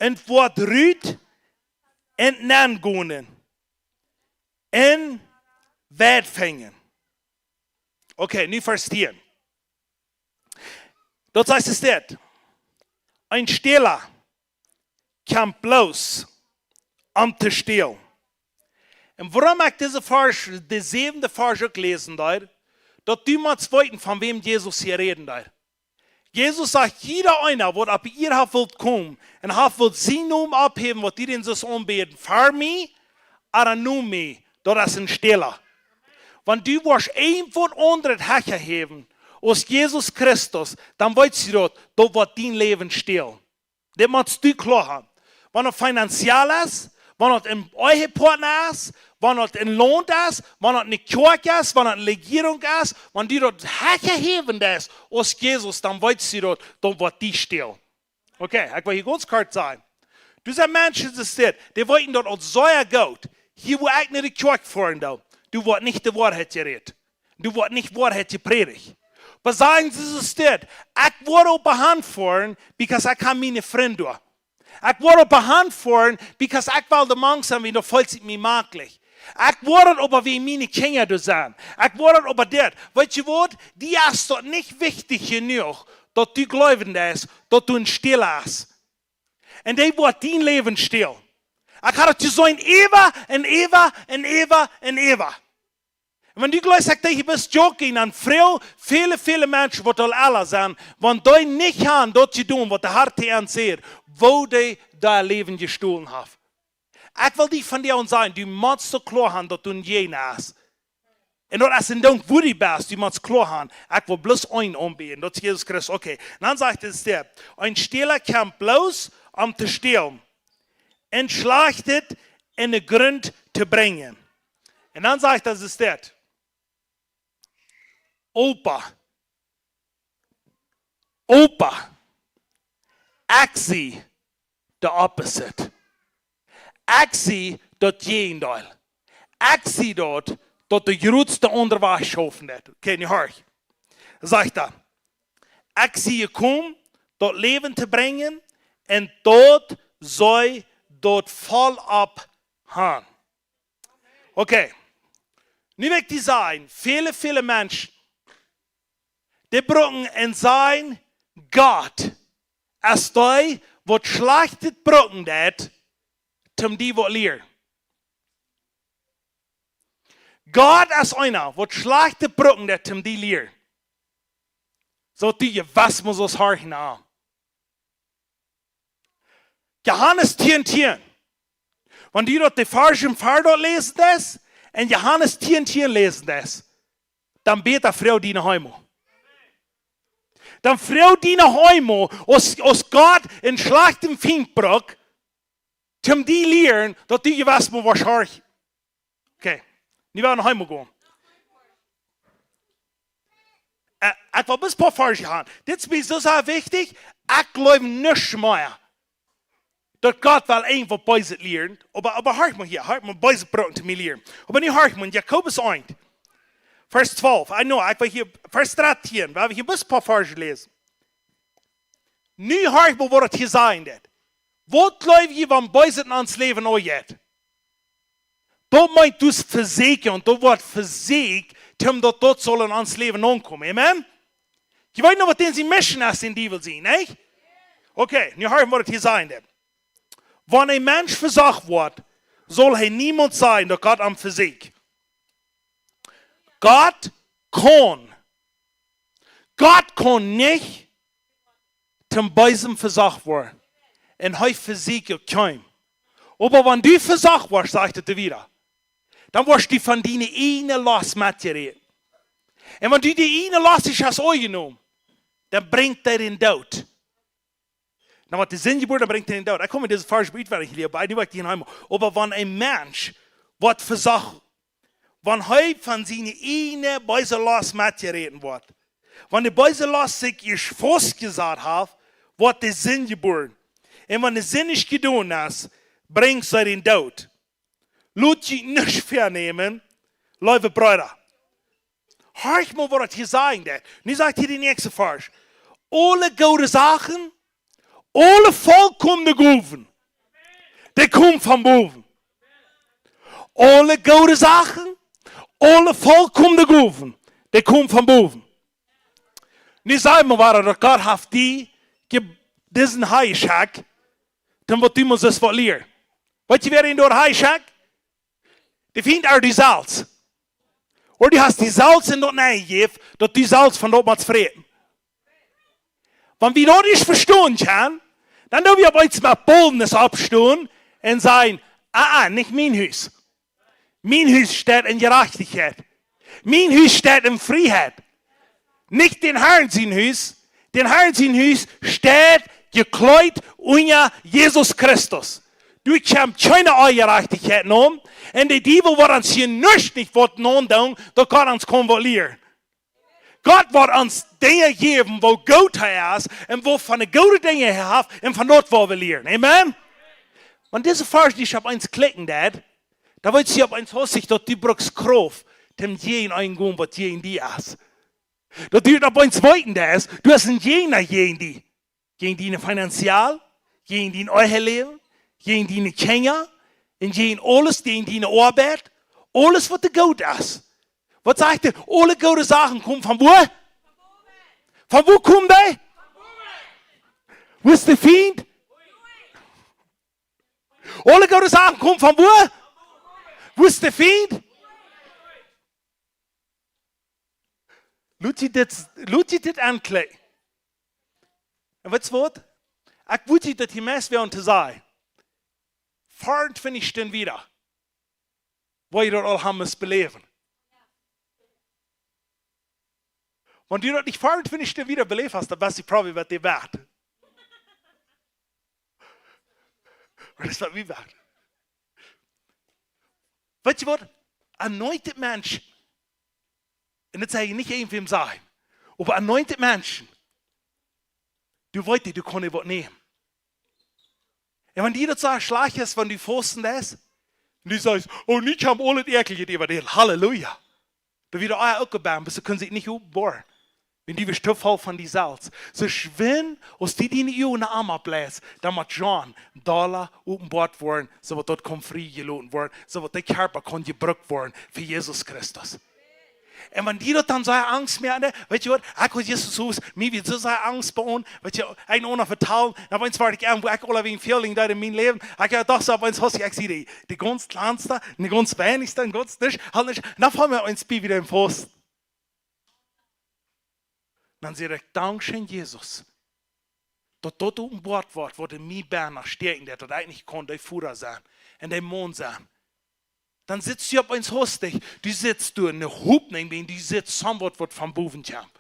Un woat rut un nengonen un Weid finjen. Okay, nu Varsch tieen. Daut sajcht et dit: Een Stäla kjemt bloos om to stälen. Un wuarom ekj dise Varsch, de säwende Varsch uk läsen deed, daut du motst weeten, von wäm Jesus hia räden deed. Jesus sajcht, jieda eena, waut opp de Ieed haft wult komen un haft wult sienen Nomen opphäwen, waut dee dän soo aunbäden, fa mie, ooda no mie, daut es een Stäla. Wan du woascht een waut aundret hecha häwen aus Jesus Christus, dan weetst du daut, daut woat dien Läwen stälen. Dit motst du kloa haben. Wan daut finanziell es, wan daut een Ehepartner es, wan daut een Launt es, wan daut eene Kjoakj es, wan daut eene Rejierunk es, wan du daut hecha häwen deist aus Jesus, dan weetst du daut, daut woat die stälen. Okay, ekj well hia gaunz kort sennen. Doa sent Menschen, dee sent, dee weeten daut aul sea goot. Hia, wua ekj no de Kjoakj foaren doo, doa woat nich de Woarheit jerät. Doa woat nich Woarheit jeprädicht. Oba sajen see soo, ekj woa opp de Haunt foaren, because ekj hab miene Frind doa. Ekj woa opp de Haunt foaren, because ekj well doa mank sennen, wiels daut feelt sikj mie maklich. Ekj woa daut oba, wiels miene Kjinja doa sent. Ekj woa daut oba dit. Weetst du waut? Die es daut nich wichtich jenuach, daut du jleewen deist, daut du een Stäla best. Un dee woat dien Läwen stälen. Ekj hab daut jeseenen, äwa un äwa un äwa un äwa. Un wan du jleefst, ekj denkj, du best joking, dan froag väle, väle Menschen, waut aul ella sent, wan dee nich haben daut jedonen, waut de Herr to an säd, woo dee daut Läwen jestolen haft. Ekj well die vondoag sajen, du motst soo kloa haben, daut du een Stäla best. Un daut es een Dinkj, wua du best, du motst kloa haben, ekj well bloos eenen aunbäden, daut es Jesus Christus. Okay, dan sajcht et dit: Een Stäla kjemt bloos om to stälen un Schlajchtet enne Grunt to brinjen. Un dan sajcht et dit: Oba, Oba, ekj sie de opposite. Ekj sie daut Jäajendeel. Ekj sie daut, daut de jratste Unjascheet schaufen deit. Okay, nu horch. Sajcht hee: Ekj sie jekomen, daut Läwen to brinjen, un daut see daut voll opp haben. Okay. Nu well ekj die sajen, väle, väle Menschen, dee brucken un sajen, Gott es dee, waut Schlajchtet brucken deit, om die waut lieren. Gott es eena, waut Schlajchtet brucken deit, om die lieren. Soo, du, du weetst, mott soo horchen. Johanes tieen tieen. Wan du daut de Varsch em Varsch läsen deist, un Johanes tieen tieen läsen deist, dan bäd hee fa die no Himmel. Dan froag die no Himmel, aus, aus Gott een schlajchta Fient brukt, om die lieren, daut du weetst, mott soo horchen. Okay, nu woa wie no Himmel gonen. Äh, ekj well bloos een poa Varsch haben. Dit es mie soo sea wichtich, ekj jleew nich mea, daut Gott well eent waut Beeset lieren, oba, oba horch mol hia, horch mol, Beeset brukt om to mie lieren. Oba nu horch mol, Jakobus eent, Varsch twalf, I know, ekj well hia, Varsch dartieen, woa wie hia bloos een poa Varsch läsen. Nu horch mol, waut et hia sajcht. Waut jleew jie, wan Beeset en ons Läwen aunjeit? Daut meent, daut es Vesäakjen, un daut woat vesieekjt, om daut, daut saul en ons Läwen aunkomen. Amen? Jie weeten noch, waut dän siene Mission es, dän Diewel sien, nich? Okay, nu horch, waut et hia sajcht. Wan een Mensch vesocht woat, saul hee niemols sajen, daut Gott am vesieekjt. Gott kaun, Gott kaun nich toom Beesen vesocht woaren. Un hee vesieekjt uk kjeenem. Oba wan du vesocht woascht, sajcht et wieda, dan woascht du von diene ieejne Lost metjeräden. Un wan du diene ieejne Lost hast aunjenomen, dan brinjt dee dän Doot. Na, waut de Sind jeboaren, dan brinjt dee dän Doot. Ekj kaun mie disen Varsch utwendich lieren, oba nu woa ekj dän noch eemol. Oba wan een Mensch woat vesocht, wan hee von siene ieejne beese Lost metjeräden woat, wan de beese Lost sikj ieescht faustjesat haft, woat de Sind jeboaren. Un wan de Sind nich jedonen es, brinjt see dän Doot. Lot junt nuscht vänämen, leewe Breeda. Horch mol, waut et hia sajcht. Nu sajcht hia de näakjste Varsch. Aule goode Sachen, aule volkomne Gowen, dee komen von bowen. Aule goode Sachen, aule volkomne Gowen, dee komen von bowen. Nu saj mie, wua daut Gott haft die je-, disen Heilschock, dan woat die mol soo waut lieren. Weetst du, wäa dän doa Heilschock? De Fient es die selfst. Ooda du hast die selfst en daut nenjejäft, daut du selfst von daut motst fräten. Wan wie daut nich vestonen kjennen, dan doo wie opp eemol met boldness oppstonen un sajen: "Ah, ah, nich mien Hus. Mien Hus steit en Jerajchtichkjeit. Mien Hus steit en Frieheit." Nich dän Harn sien Hus. Dän Harn sien Hus steit jekjleet unja Jesus Christus. Doa kjemt kjeene Onjerajchtichkjeit nenn. Un de Diewel woat ons hia nuscht nich waut nendoonen, daut Gott ons kaun waut lieren. Gott woat ons Dinja jäwen, woo goot hee es un waut fa goode Dinja hee haft un von daut woa wie lieren. Amen? Wan dise Varsch die opp eemol klikjen deit, dan woat see opp eemol hastich, daut du brukst Krauft, om jäajen eenen gonen, waut jäajen die es. Daut du opp eemol weeten deist, du hast eenen Jäajna jäajen die. Jäajen diene Finanzen, jäajen dien Eheläwen, jäajen diene Kjinja, un jäajen aules, jäajen diene Oabeit, aules waut doa goot es. Waut sajcht hee? Aule goode Sachen komen von wua? Von wua komen dee? Wua es de Fient? Aule goode Sachen komen von wua? Wua es de Fient? Lot die dit, lot die dit aunkjikjen. Un weetst waut? Ekj wudd die daut hia meist wellen to sajen. Veeruntwintich Stunden wieda, woo jie daut aul haben must beläwen. Wan du daut nich veeruntwintich Stunden wieda beläft hast, dan weetst du probably, waut die woat. Oba daut es, waut wie woaren. Weetst du waut? Anointed Menschen. Un daut saj ekj nich irjentwäm sajen. Oba anointed Menschen. Du weetst, du kaust waut nämen. Un wan die daut soo schlajcht es, wan du fausten deist, un du sajchst: "Oh, nu kjemt aul daut Äakjliche äwa die." Halleluja. Daut wia uk jebemt, oba see kunnen sikj nich openboaren. Wan du best too voll von die selfst. Soo schwind, aus du diene Uagen oppleist, dan mott John doa openboat woaren, soo daut daut kaun friejeloten woaren, soo daut de Kjarpa kaun jebrukt woaren fa Jesus Christus. Un wan die daut dan soo Angst moakt, weetst du waut, ekj haud Jesus Hus, mie wia soo sea Angst bie ons, weetst du, ekj noch vetalen, dan opp eemol wort ekj irjentwoo, ekj aulawäajen feeling daut en mien Läwen, ekj haud doch soo opp eemol, aus ekj see die, de gaunz kjlanste, de gaunz weinichste, de gaunz nich, halt nich, un dan foll mie opp eemol bie wada em Fausten. Dan säd ekj: "Dankscheen, Jesus, daut daut openboat woat, waut en mie bennen stäakjen deit, daut ekj nich kaun de Fru sennen un de Maun sennen." Dan sitst du opp eemol hastich, du sitst doa en Hopninj, wan du sitst somewhat, waut von bowen kjemt.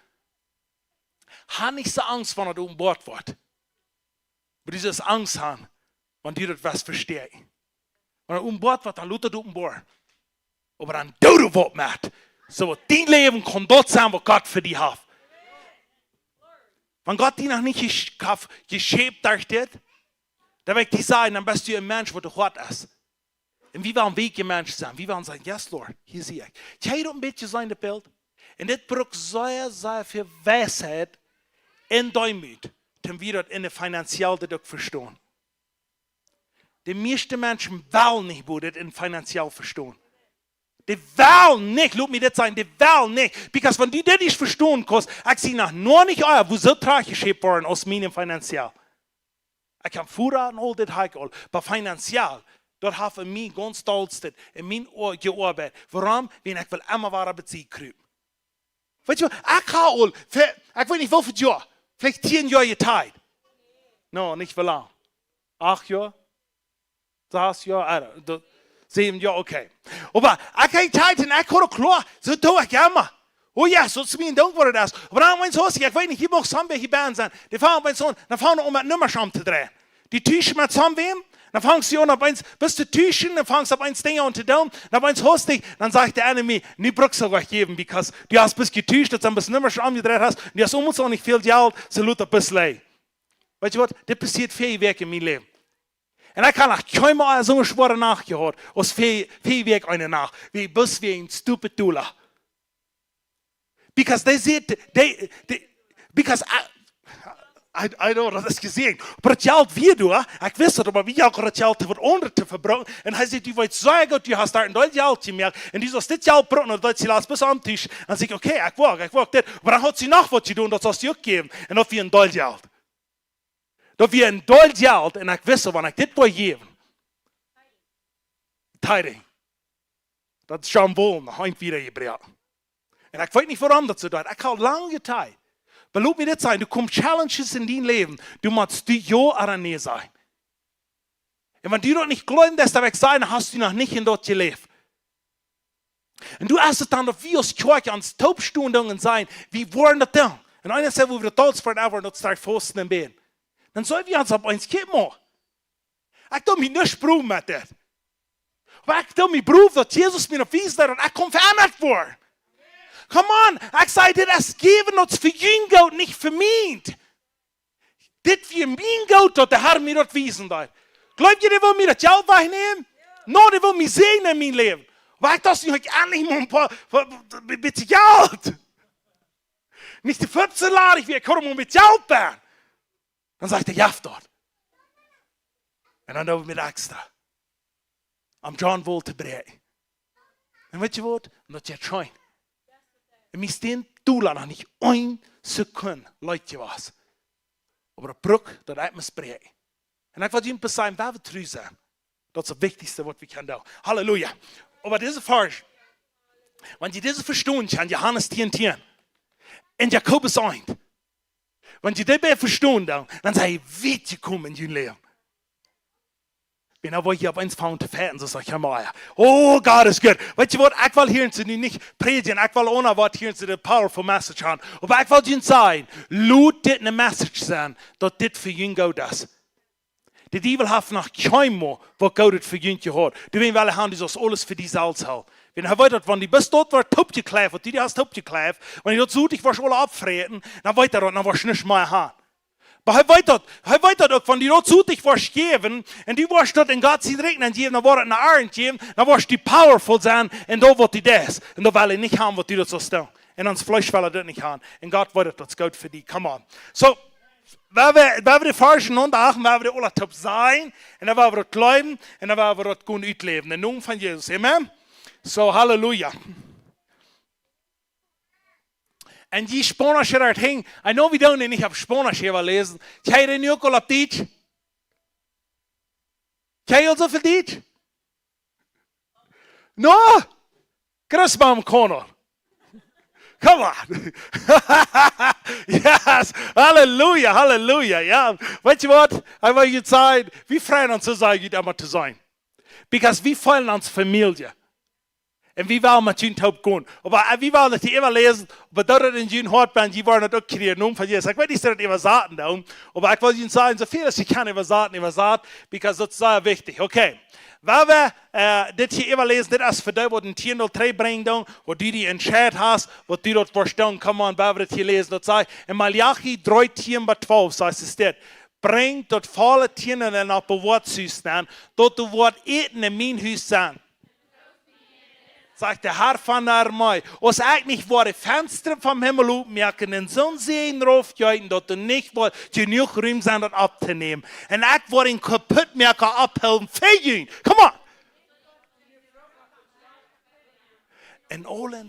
Ha nich soo Angst, wan daut openboat woat. Oba du sust Angst haben, wan du daut woascht vestonen. Wan daut openboat woat, dan lot daut openboaren. Oba dan doo waut met. Soo daut dien Läwen kaun daut sennen, waut Gott fa die haft. Wan Gott die noch nich jesch-, jeschaufen haft, dan woa ekj die sajen, dan best du een Mensch, waut doa hoat es. Un wie wellen weekje Menschen sennen. Wie wellen sajen: "Yes, Lord, hia sie ekj." Kjenn jie daut een bät seenen, daut Bilt? Un dit brukt sea, sea väl Weisheit un Deemoot, om wie daut en de finanzielle uk vestonen. De mieeschte Menschen wellen nich, woo dit en finanziell vestonen. Dee wellen nich, lot mie dit sajen, dee wellen nich. Because wan du dit nich vestonen kaust, ekj sie noch nich ea, woo soo trajchtjeschaufen worden aus mie en finanziell. Ekj hab Fru un aul dit hab ekj aul. Oba finanziell, daut haft en mie gaunz dollstet, en mien Oa jeoabeit. Wuarom? Wiels ekj well emma wada bie see krupen. Weetst du, ekj hab aul, ve-, ekj weet nich woo väl Joa, veleicht tieen Joa jetithed. No, nich väl lang. Acht Joa? Sas Joa? I don't, daut, säwen Joa, okay. Oba ekj hab jetithed un ekj haud daut kloa, soo doo ekj emma. Oh yes, daut es mie een Dinkj, waut daut es. Oba dan, wan ekj, ekj weet nich, hia mott someone hia bie sennen. Dee fangen opp eemol aun, dan fangen see aun met Nummasch omtodreien. Dee tuschen met someone, dan fangen see aun opp eemol, best du tuschen, dan fangen see opp eemol Dinja aun to doonen, dan opp eemol hastich, dan sajcht de enemy: "Nu bruckst du waut jäwen, because du hast best jetuscht, daut du best Nummasch omjedreit hast, un du hast aulmost uk nich väl Jelt, soo lot daut best lei." Weetst du waut? Dit passieet väl Wäakj en mien Läwen. Un ekj hab noch kjeenmol soo eene schwoare Nacht jehaut, aus väl, väl Wäakj eene Nacht. Wie best wie een stupid Dula. Because dee säd, dee, dee, because I, I, I know, daut es jeseenen. Oba daut Jelt wia doa, ekj wist daut, oba wie hauden daut Jelt waut aundret to vebruken. Un hee säd: "Du weetst sea goot, du hast doa een Deel Jelt jemoakt. Un du sust dit Jelt brucken, daut du latst best aum Tisch." Dan säd ekj: "Okay, ekj woa, ekj woa dit." Oba dan haud see noch waut jedonen, daut sust du uk jäwen. Un daut wia een Deel Jelt. Daut wia een Deel Jelt, un ekj wist, wan ekj dit woa jäwen. Tithing. Daut es John Bollen, noch een wieda jebrocht. Un ekj weet nich, wuarom daut soo deit. Ekj hab lang jetithed. Oba lot mie dit sajen, doa komen Challenges en dien Läwen, doa motst du jo ooda nä sajen. Un wan du daut nich jleewen deist, dan well ekj sajen, dan hast du noch nich en daut jeläft. Un doa es et dan, daut wie aus Kjoakj ons toopstonen doonen un sajen, wie woaren daut doonen. Un eena sajcht, wie woaren daut aules forever, daut es forever fausten un bäden. Dan sell wie ons opp eemol kjikjen, mau. Ekj doo mie nich bruwen met dit. Oba ekj doo mie bruwen, daut Jesus mie opp wiesen deit, daut ekj kaun veendat woaren. Come on, ekj saj, dit es jäwen, daut es fa jun Goot, nich fa mient. Dit wia mien Goot, daut de Herr mie daut wiesen deed. Jleew jie, dee well mie daut Jelt wajchnämen? No, dee well mie säajnen en mien Läwen. Oba ekj docht, nu hab ekj endlich mol een poa, poa, poa, bät Jelt. Nich de fiefzehn Lari, ekj kaun mol met Jelt bäden. Dan sajcht hee, jeff daut. Un dan doo wie met extra. Om John Wall to bräakjen. Un weetst du waut? Un daut jeit scheen. Un mie es dän Dola noch nich eene Sekund leet jewast. Oba daut brukt, daut ekj mott bräakjen. Un ekj well junt sajen, wie woaren tru sennen. Daut es daut Wichtichste, waut wie kjennen doonen. Halleluja. Oba dise Varsch, wan jie dise vestonen kjennen, Johanes tieen tieen, un Jakobus eent, wan jie dee beid vestonen, dan, dan sent jie wiet jekomen en jun Läwen. Bie mie woat hia opp eemol aunfangen to fajchten, soo aus ekj emma, jo. Oh, God is good. Weetst du waut, ekj well hia nu nich prädjen, ekj well onen waut hia de powerful message haben. Oba ekj well junt sajen, lot dit eene message sennen, daut dit fa jun Goot es. De Diewel haft noch kjeenmol waut Goodet fa junt jehaut. Doawäajen well hee haben, du saust aules fa die selfst hoolen. Wiels hee weet daut, wan du best doa, waut toopjekjläft, waut du hast toopjekjläft, wan du daut soo, ekj woa aules oppfräten, dan weet hee daut, dan woascht du nuscht mea haben. Oba hee weet daut, hee weet daut uk, wan du daut soo, ekj woa jäwen, un du woascht daut en Gott sien Rikj nenjäwen, dan woat et eene Arnt jäwen, dan woascht du powerful sennen, un daut woat die daut. Un daut well hee nich haben, waut du daut saust doonen. Un ons Fleesch well daut nich haben. Un Gott weet daut, daut es goot fa die. Come on. So, wie woaren, wie woaren de Varsch vondoag, wie woaren dee aula toop seenen, un dan woaren wie daut jleewen, un dan woaren wie daut goot utläwen. Em Nomen von Jesus. Amen. So, halleluja. Un jie Spaunische doa hinjen, I know wie doonen nich opp Spaunisch hia läsen. Kjenn jie nu uk aul opp Dietsch? Kjenn jie aul soo väl Dietsch? No? Christbaum Corner. Come on. Yes. Halleluja, halleluja. Jo, weetst du waut? Ekj well junt sajen, wie freien ons soo sea, junt emma to seenen. Because wie feelen ons Famielje. Un wie wellen met junt toop gonen. Oba, äh, wie wellen daut hia äwaläsen, oba daut et en jun Hoat bent, jie woaren daut uk kjrieen, em Nomen von Jesus. Ekj weet nich, aus daut äwasaten deit, oba ekj well junt sajen, soo väl aus jie kjennen äwasaten, äwasat, because daut es sea wichtich. Okay. Woa wie, äh, dit hia äwaläsen, dit es fa dee, waut een Tiendel trigjbrinjen doonen, waut du die entscheiden hast, waut du daut woascht doonen. Come on, woa wie dit hia läsen, daut sajcht, en Maleachi dree, tieen bat twalf, sajcht et dit. Brinjt daut volle Tiendel opp daut Hus nenn, daut doa woat Äten en mien Hus sennen. Sajcht de Herr von de Armee, aus ekj nich woa de Fensta vom Himmel opmoaken un soon Säajen raufjeeten, daut doa nich woat jenuach Rum sennen, daut opptonämen. Un ekj woa dän Kaputtmoaka ophoolen fa junt. Come on. En aule,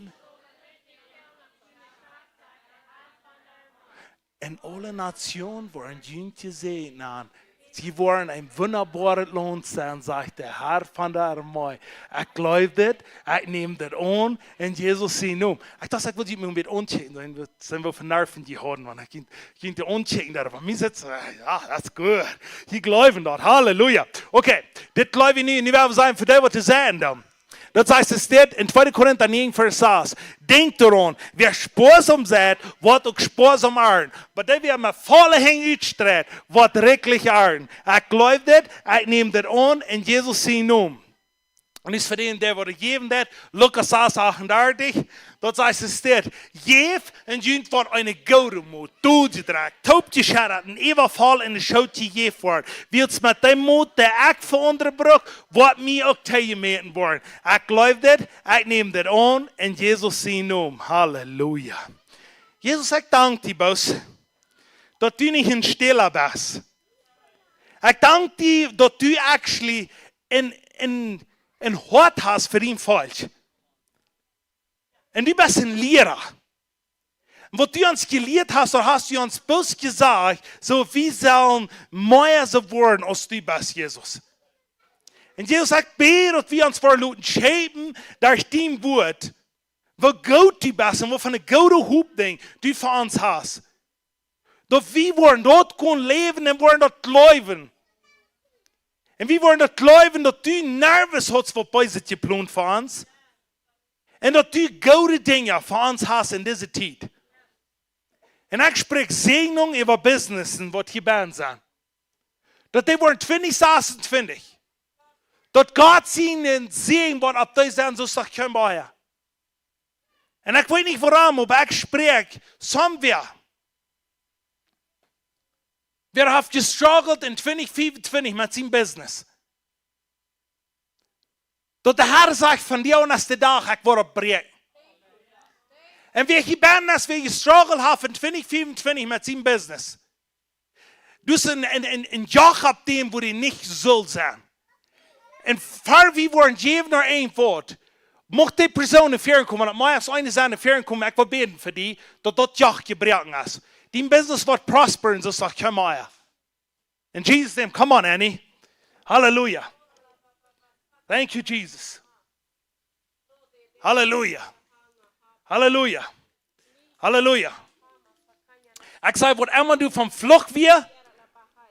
en aule Nationen woaren junt jesäajent. Jie woaren een wundaboaret Launt sennen, sajcht de Herr von de Armee. Ekj jleew dit, ekj näm dit aun, en Jesus sien Nomen. Ekj docht, ekj wull junt mau een bät aunkjikjen, sent, sent wie von Nerven jehaut, wan ekj junt, junt aunkjikjen deed, oba mie sent soo, jo, daut es goot. Jie jleewen daut, halleluja. Okay, dit jleew ekj nu, nu woa wie seenen, fa dee waut to seenen dan. Daut sajcht et dit en tweede Korinta näajen, Varsch sas. Denkjt doaraun, wäa spoasom seit, woat uk spoasom arnten. Oba dee, wäa met volle Henj utstreit, woat rikjlich arnten. Ekj jleew dit, ekj näm dit aun, en Jesus sien Nomen. Un es fa dän, dee waut jäwen deit, Lukas sas achtundartich, daut sajcht et dit, jäft un junt woat eene goode Mot, doljedrekjt, toopjescheddat un äwavoll en de Schoot jejäft woaren. Wiels met dee Mot, dee ekj fa aundre bruk, woat mie uk toojemäten woaren. Ekj jleew dit, ekj näm dit aun, en Jesus sien Nomen. Halleluja. Jesus, ekj dank die, Boos, daut du nich een Stäla best. Ekj dank die, daut du actually een, een, een Hoat hast fa dien Volkj. Un du best een Liera. Un waut du ons jelieet hast, daut hast du ons bloos jesajcht, soo wie sellen mea soo woaren aus du best, Jesus. Un Jesus, ekj bäd, daut wie ons woaren loten shapen derch dien Wort, woo goot du best un waut fa eene goode Hopninj du fa ons hast. Daut wie woaren daut kjennen läwen un woaren daut jleewen. Un wie woaren daut jleewen, daut du nuscht hast waut Beeset jeplont fa ons. Un daut du goode Dinja fa ons hast en dise Tiet. Un ekj spräakj Säajnunk äwa Businessen waut hia benne sent. Daut dee woaren twintich sasuntwintich. Daut Gott sienen Säajen woat opp dee sennen, soo aus kjeen aundra. Un ekj weet nich wuarom, oba ekj spräakj, somewhere. Wäa haft jestruggelt en twintich fiefuntwintich met sien Business? Daut de Herr sajcht, vondoag es de Dach, ekj woa oppbräakjen. Un wäa hia benne es, wäa jestruggelt haft en twintich fiefuntwintich met sien Business. Du hast een, een, een, een Joch opp däm, wua dee nich sull sennen. Un ver wie woaren jäwen no een Wuat, mucht dee Persoon no väaren komen, daut mie aus eene sennen no väaren komen, ekj well bäden fa die, daut daut Joch jebroaken es. Dien Business woat prosperen, soo aus kjeen aundra. In Jesus' name, come on, Annie. Hallelujah. Thank you, Jesus. Hallelujah. Hallelujah. Hallelujah. Ekj saj, waut emma du von Fluch wia,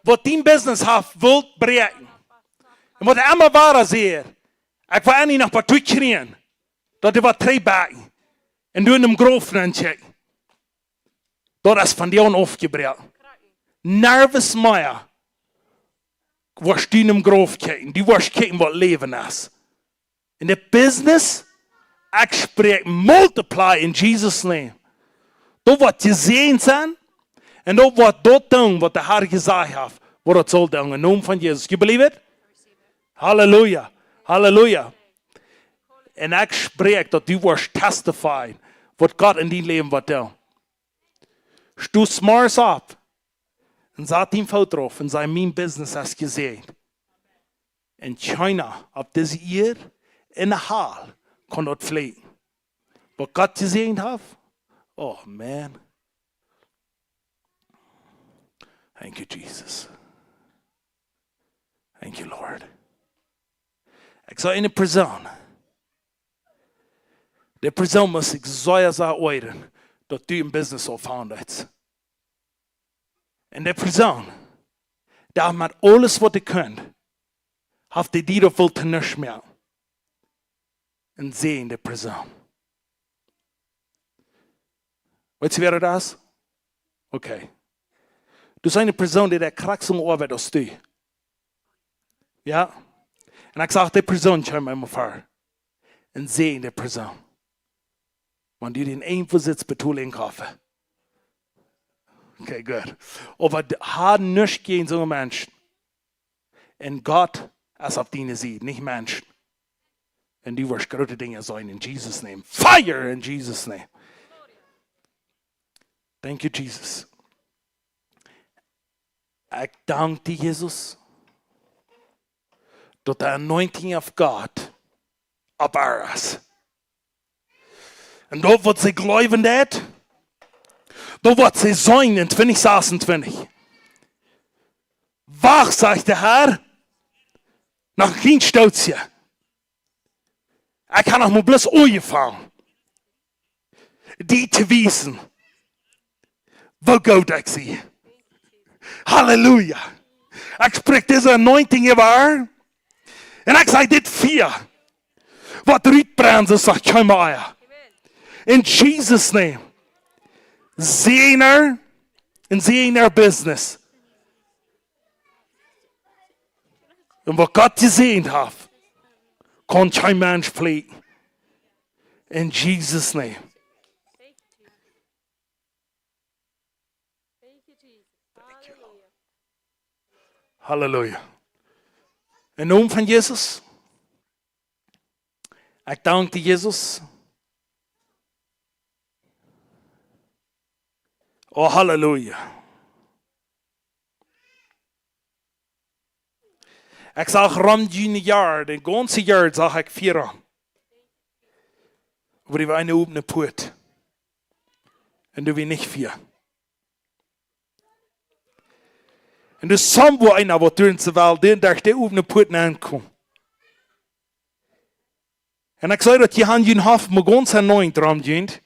waut dien Business haft wult bräakjen. Un waut emma wia, säd, ekj woa Annie noch waut too kjrieen, daut dee waut trigj bäakjen. Un du en dän Grof nenn kjikjst. Daut es vondoag aufjebroaken. Nuscht mea. Woascht du en dän Grof kjikjen. Du woascht kjikjen waut Läwen es. En de Business, ekj spräakj multiply in Jesus' name. Daut woat jesäajent sennen. Un daut woat daut doonen waut de Herr jesajcht haft, waut daut saul doonen. Em Nomen von Jesus. You believe it? Hallelujah. Hallelujah. Un ekj spräakj daut du woascht testifyen waut Gott en dien Läwen woat doonen. Sto zemorjes opp un sat dien Foot doaropp un saj: Mien Business es jesäajent. Un kjeena opp dise Ieed en de Hal kaun daut fleekjen. Waut Gott jesäajent haft? Oh man. Thank you, Jesus. Thank you, Lord. Ekj saj eene Persoon. Dee Persoon mott sikj sea, sea oajren, daut du en Business aunfangen deist. Un dee Persoon, dee haft met aules waut dee kunn, haft dee die daut wult to nuscht moaken. Een säajende Persoon. Weetst du, wäa daut es? Okay. Du best eene Persoon, dee deit krakjt soone Oabeit aus du. Jo? Un ekj saj, dee Persoon kjeem mie ver. Een säajende Persoon. Wan du dän eenen Vorsitz betolen kaufst. Okay, good. Oba dee haud nuscht jäajen soone Menschen. Un Gott es opp diene Sied, nich Menschen. Un du woascht groote Dinja seenen in Jesus' name. Fire in Jesus' name. Thank you, Jesus. Ekj dank die, Jesus, daut de anointing of God opp äa es. Un daut waut see jleewen deed, daut waut see seenen en twintich sasuntwintich. Wacht, sajcht de Herr, noch een kjlien Stootje. Ekj hab noch mau bloos aunjefongen die to wiesen, woo goot ekj sie. Halleluja. Ekj spräakj dise anointing äwa äa. Un ekj saj dit Fia, waut rutbrennt, daut es kjeen aundra. In Jesus' name. Säajen äa un säajen äa Business. Un waut Gott jesäajent haft, kaun kjeen Mensch fleekjen. In Jesus' name. Thank you, Lord. Halleluja. Em Nomen von Jesus. Ekj dank die, Jesus. Oh, halleluja. Ekj sach rom june Joa, daut gaunze Joa sach ekj Fia. Oba doa wia eene opne Poat. Un doa wia nich Fia. Un doa es somewhere eena waut derch de Welt, dee derch dee opne Poat nenkomt. Un ekj saj daut, jie haben jun Hoff mau gaunz anointed rom junt.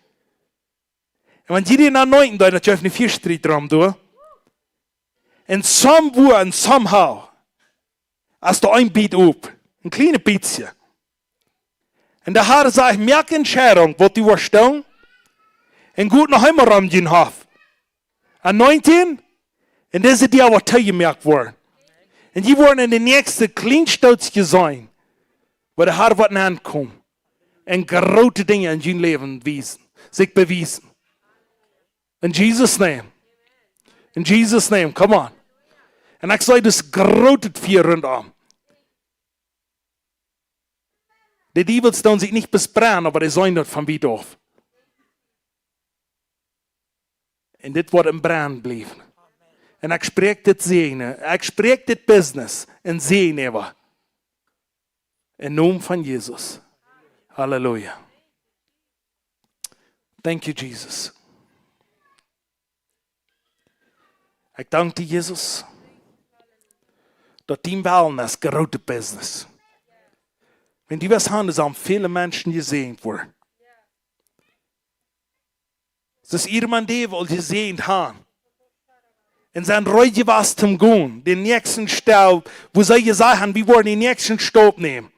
Un wan jie dän anointen, dan daut jeft een Fiastriet rom, doa. En somewhere and somehow es doa een bät op. Een kjlienet bätje. Un de Har sajcht: Moak ne Entscheidunk, waut du woascht doonen. Un go no Himmel rom, jun Hoff. Anointing. Un dise Däa woat toojemoakt woaren. Un jie woaren en de näakjste kjliene Stootjes seenen, wua de Har woat nenkomen un groote Dinja en jun Läwen wiesen, sikj bewiesen. In Jesus' name. In Jesus' name, come on. Un ekj see daut groote Fia runtom. De Diewels doonen sikj nich bes brennen, oba dee seenen daut von wiet auf. Un dit woat em Brennen bliewen. Un ekj spräakj dit Säajen, ekj spräakj dit business en Säajen äwa. Em Nomen von Jesus. Halleluja. Thank you, Jesus. Ekj dank die, Jesus, daut dien Wellen es groote business. Wan du woascht han, dan sellen väle Menschen jesäajent woaren. Soo aus Irma un Dave aul jesäajent han. Un sent reed jewast toom gonen, dän näakjsten Staup, wua see jesajcht han, wie woaren dän näakjsten Staup nämen.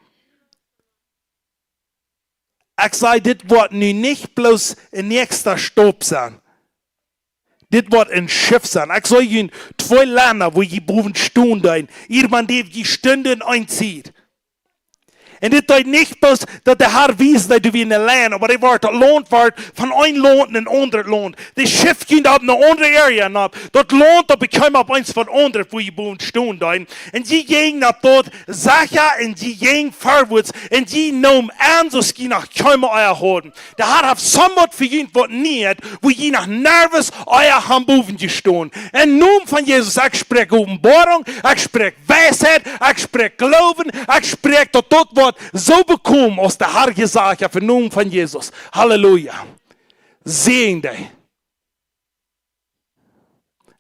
Ekj saj, dit woat nu nich bloos een näakjsta Staup sennen. Dit woat een Shift sennen. Ekj saj junt twee Lenda, wua jie bowen stonen deeden. Irma un Dave, jie stunden en eene Sied. Un dit deed nich bloos daut de Har wiest, daut du wia ne Lien, oba dee woat, daut Launt woat von een Launt en een aundret Launt. Dee shift junt opp ne aundre Area nopp. Daut Launt, daut bekjeem opp eemol waut aundret, wua jie bowen stonen deeden. Un jie jinjen opp daut secha un jie jinjen verwoats un jie neemen aun, soo aus jie noch kjeenmol ea hauden. De Har haft somewhat fa junt waut nich, wua jie noch nuscht ea han bowen jestonen. Em Nomen von Jesus, ekj spräakj Openboarunk, ekj spräakj Weisheit, ekj spräakj Gloowen, ekj spräakj daut daut woat soo bekomen, aus de Har jesajcht haft, em Nomen von Jesus. Halleluja. Säajen dee.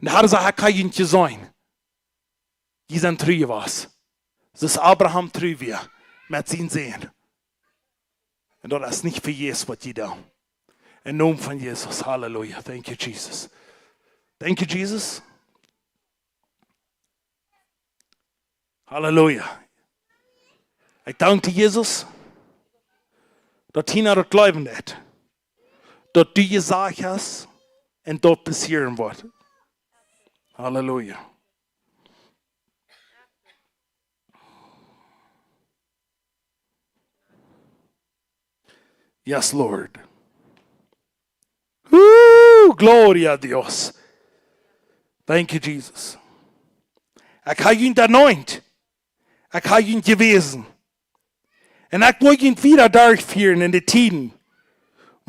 Un de Har sajcht, ekj hab junt jeseenen. Jie sent tru jewast. Soo aus Abraham tru wia met sienen Sän. Un daut es nich vejäfs, waut jie doonen. Em Nomen von Jesus. Halleluja. Thank you, Jesus. Thank you, Jesus. Halleluja. Ekj dank die, Jesus, daut Tina daut jleewen deed. Daut du jesajcht hast un daut passieren woat. Halleluja. Yes, Lord. Woo, gloria a Dios. Thank you, Jesus. Ekj hab junt anointed. Ekj hab junt jewäsen. Un ekj well junt wieda derchfieren en de Tieden,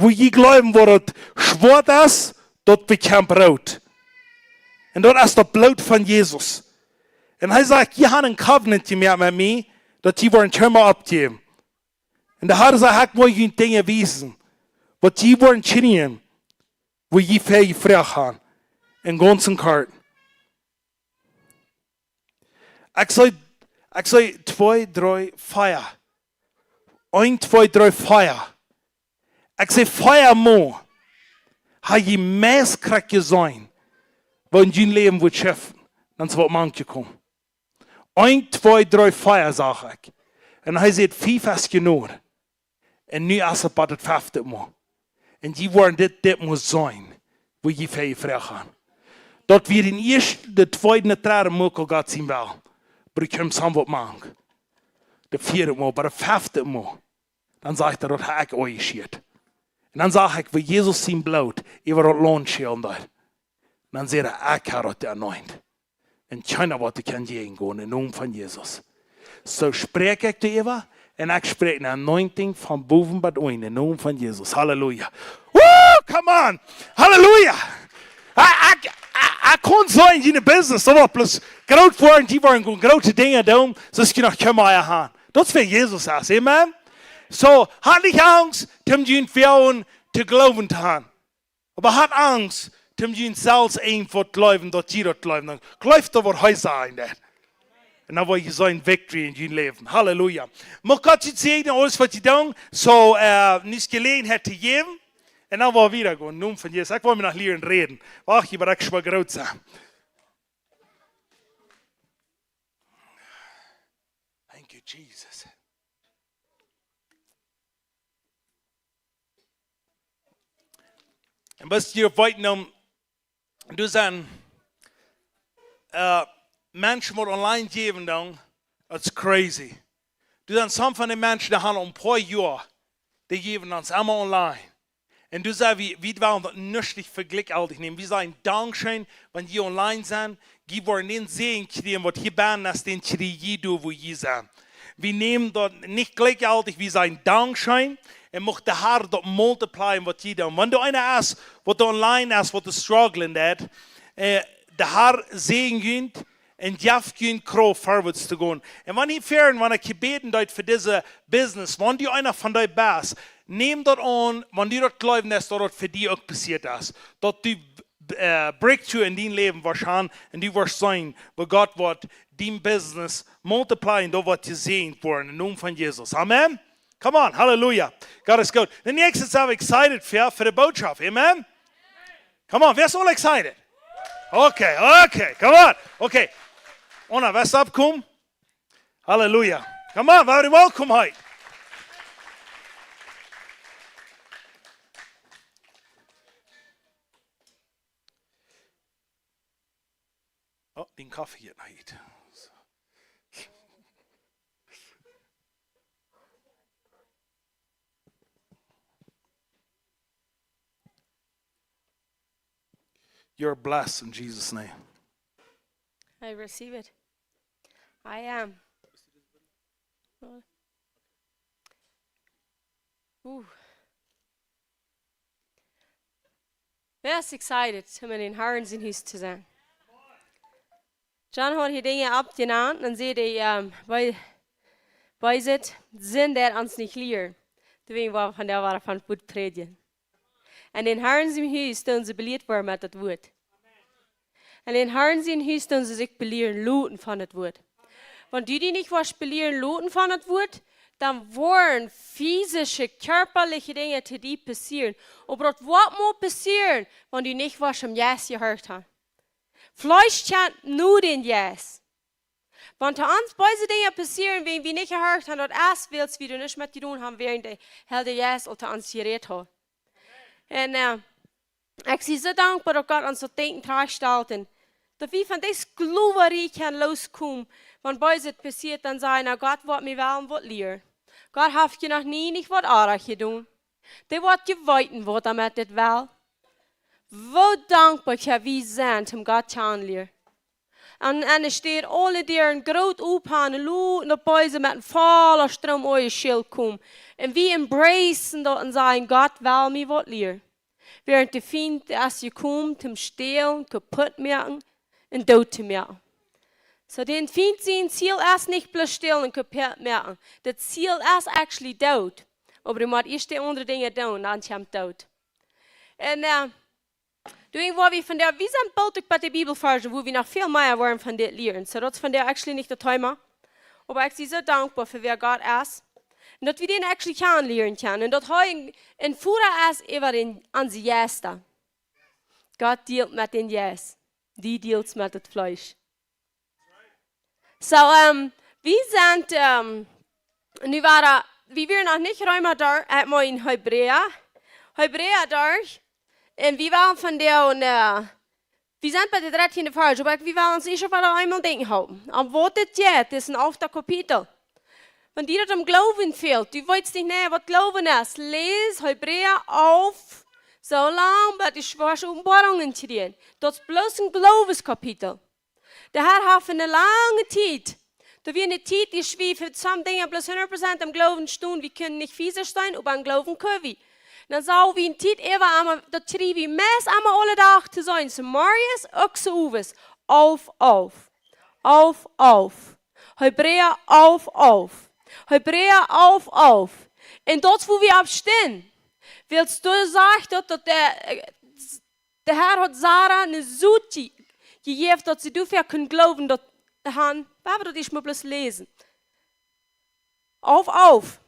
wua jie jleewen, waut daut schwoa es, daut bekjemt root. Un daut es daut Bloot von Jesus. Un hee sajcht, jie haben een Covenant jemoakt met mie, daut jie woaren kjeenmol oppjäwen. Un de Har sajcht, ekj well junt Dinja wiesen, waut jie woaren kjrieen, wua jie väl jefroacht han. En gaunzen kort. Ekj see, ekj see twee, dree, vea. Eent, twee, dree, vea. Ekj see vea mol. Hab jie meist krakjt jeseenen, woo en jun Läwen woat scheften. Dan es waut mank jekomen. Eent, twee, dree, vea, saj ekj. Un hee säd, fief es jenuach. Un nu es et bie daut fefte Mol. Un jie woaren dit, dit mol seenen, wua jie väl jefroacht han. Daut wia dän ieeschten, dän tweeden, dän dredden Mol kaun Gott sien Well. Brukt am somewhat mank. Daut vieede Mol, bie daut fefte Mol. Dan sajcht hee, daut hab ekj aunjeschieet. Un dan sach ekj, woo Jesus sien Bloot äwa daut Launt schälen deed. Dan säd hee, ekj hab daut anointed. Un kjeena woat doa kjennen jäajen gonen, em Nomen von Jesus. Soo spräakj ekj doaräwa, un ekj spräakj ne anointing von bowen bat unjen, em Nomen von Jesus. Halleluja. Woo, come on. Halleluja. Ekj, ekj, ekj, ekj kaun soo en june business, soo waut bloos groot woaren, jie woaren gonen groote Dinja doonen, soo aus jie noch kjeenmol ea han. Daut es wäa Jesus es, amen. Soo, hat nich Angst, toom junt woagen to jleewen to han. Oba hat Angst, toom junt selfst irjentwaut jleewen, daut jie daut jleewen. Dan jleeft daut, waut hee sajen deit. Un dan woa jie seenen victory en jun Läwen. Halleluja. Mucht Gott junt säajnen, aules waut jie doonen. Soo, äh, nich Jeläajenheit to jäwen. Un dan woa wie wieda gonen. Em Nomen von Jesus. Ekj well mie noch lieren räden. Wacht, hia woa ekj schwoa groot sennen. Jesus. Un waut jie weeten, doa sent, äh, Menschen waut online jäwen dan, daut es crazy. Doa sent some von de Menschen, dee haben een poa Joa, dee jäwen ons emma online. Un doa sent wie, wie wellen daut nich vejlikjgiltich nämen. Wie sajen Dankscheen, wan jie online sent, jie woaren dän Säajen kjrieen, waut hia bennen es, dän kjrie jie doa, wua jie sent. Wie nämen daut nich jlikjgiltich, wie sajen Dankscheen, un mucht de Herr daut multiplieren, waut jie doonen. Wan doa eena es, waut online es, waut strugglen deit, äh, de Herr säajent junt, un jeft junt Krauft forwards to gonen. Un wan jie fieren, wan ekj jebäden deed fa dise Business, wan du eena von dee best, nämm daut aun, wan du daut jleewen deist, daut daut fa die uk passieet es. Daut du, äh, breakthrough en dien Läwen woascht haben un du woascht seenen, woo Gott woat dien Business multiplieren, daut woat jesäajent woaren, em Nomen von Jesus. Amen. Come on, hallelujah. God is good. De näakjste sent wie excited fa, fa de Botschaft. Amen. Come on, wäa es all excited? Okay, okay, come on. Okay. Ona, wäa es oppkomen? Hallelujah. Come on, wäa es welkom hia? Oh, dän Koffie hia noch nich. You're blessed in Jesus' name. I receive it. I am. Ooh. Wäa es excited, om en dän Harn sien Hus to sennen? John haud hia Dinja oppjenant, dan säd hee, ähm, woo, woo es et, Sind deit ons nich lieren. Doawäajen woa wie vondoag wada von daut Wuat prädjen. En dän Harn sien Hus doonen see belieet woaren met daut Wuat. En dän Harn sien Hus doonen see sikj belieren loten von daut Wuat. Wan du die nich woascht belieren loten von daut Wuat, dan woaren physische, kjarpaliche Dinja to die passieren. Oba daut woat mau passieren, wan du nich woascht em Jeist jehorcht haben. Fleesch kjant no dän Jeist. Wan to ons beese Dinja passieren, wan wie nich jehorcht haben, daut es, wiels wie doa nuscht met jedonen haben, wäarent de Heilje Jeist aul to ons jerät haud. Un, äh, ekj sie soo dankboa, daut Gott ons daut Denkjen trigjstalt un daut wie von dise Sklaverie kjennen loskomen. Wan bie ons et passieet, dan sajen: "Na, Gott woat mie woll waut lieren. Gott haft je noch nie nich waut oajet jedonen. Dee woat je weeten, waut hee met dit well." Woo dankboa ekj wie sent, om Gott kjanen to lieren. Un, un et steit aule Däaren groot op, un lot daut Beese met een vollen Stroom opp ons Schild komen. Un wie embracen daut un sajen: "Gott well mie waut lieren." Wäarent de Fient es jekomen, om to stälen, kaputt moaken un doot to moaken. Soo, dän Fient sien Ziel es nich bloos stälen un kaputt moaken. Daut Ziel es actually doot. Oba du motst ieescht de aundre Dinja doonen, dan kjemt doot. Un, äh, doawäajen woa wie vondoag, wie sent boolt uk bie de Bibelvarsch, wua wie noch väl mea woaren von dit lieren. Soo, daut es vondoag actually nich daut Thema. Oba ekj sie soo dankboa fa wäa Gott es. Un daut wie dän actually kjanen lieren kjennen. Un daut hee een, een Voda es äwa dän, onse Jeista. Gott dealt met dän Jeist. Du dealst met daut Fleesch. Soo, ähm, wie sent, ähm, nu wada, wie wieren noch nich Reema dree, äh, mau en Hebräa. Hebräa dree. Un wie wieren vondoag, äh, wie sent bie de dartieende Varsch, oba wie wellen ons ieescht wada eemol denkjen hoolen. Om waut et jeit, daut es een alftet Kapitel. Wan die daut aum Gloowen fält, du weetst nich, nä, waut Gloowen es, läs Hebräa auf, soo lang, bat du woascht Openboarunk kjrieen. Daut es bloos een Gloowskapitel. De Herr haft fa eene lange Tiet, doa wia eene Tiet, dee wie fa some Dinja bloos hundat Prozent aum Gloowen stunden, wie kunnen nich physisch seenen, oba aum Gloowen kjenn wie. Dan sach wie eene Tiet äwa emma, daut kjrieech wie meist emma aule Dach to seenen, zemorjes uk zeowes, auf, auf, auf, auf. Hebräa auf, auf. Hebräa auf, auf. Un daut, wua wie opp stunden. Wiels doa sajcht daut, daut de, äh, de Herr haud Sara eene Sot jejäft, daut see doafäa kunn gloowen, daut de Herr, wie woaren daut ieescht mol bloos läsen. Auf, auf.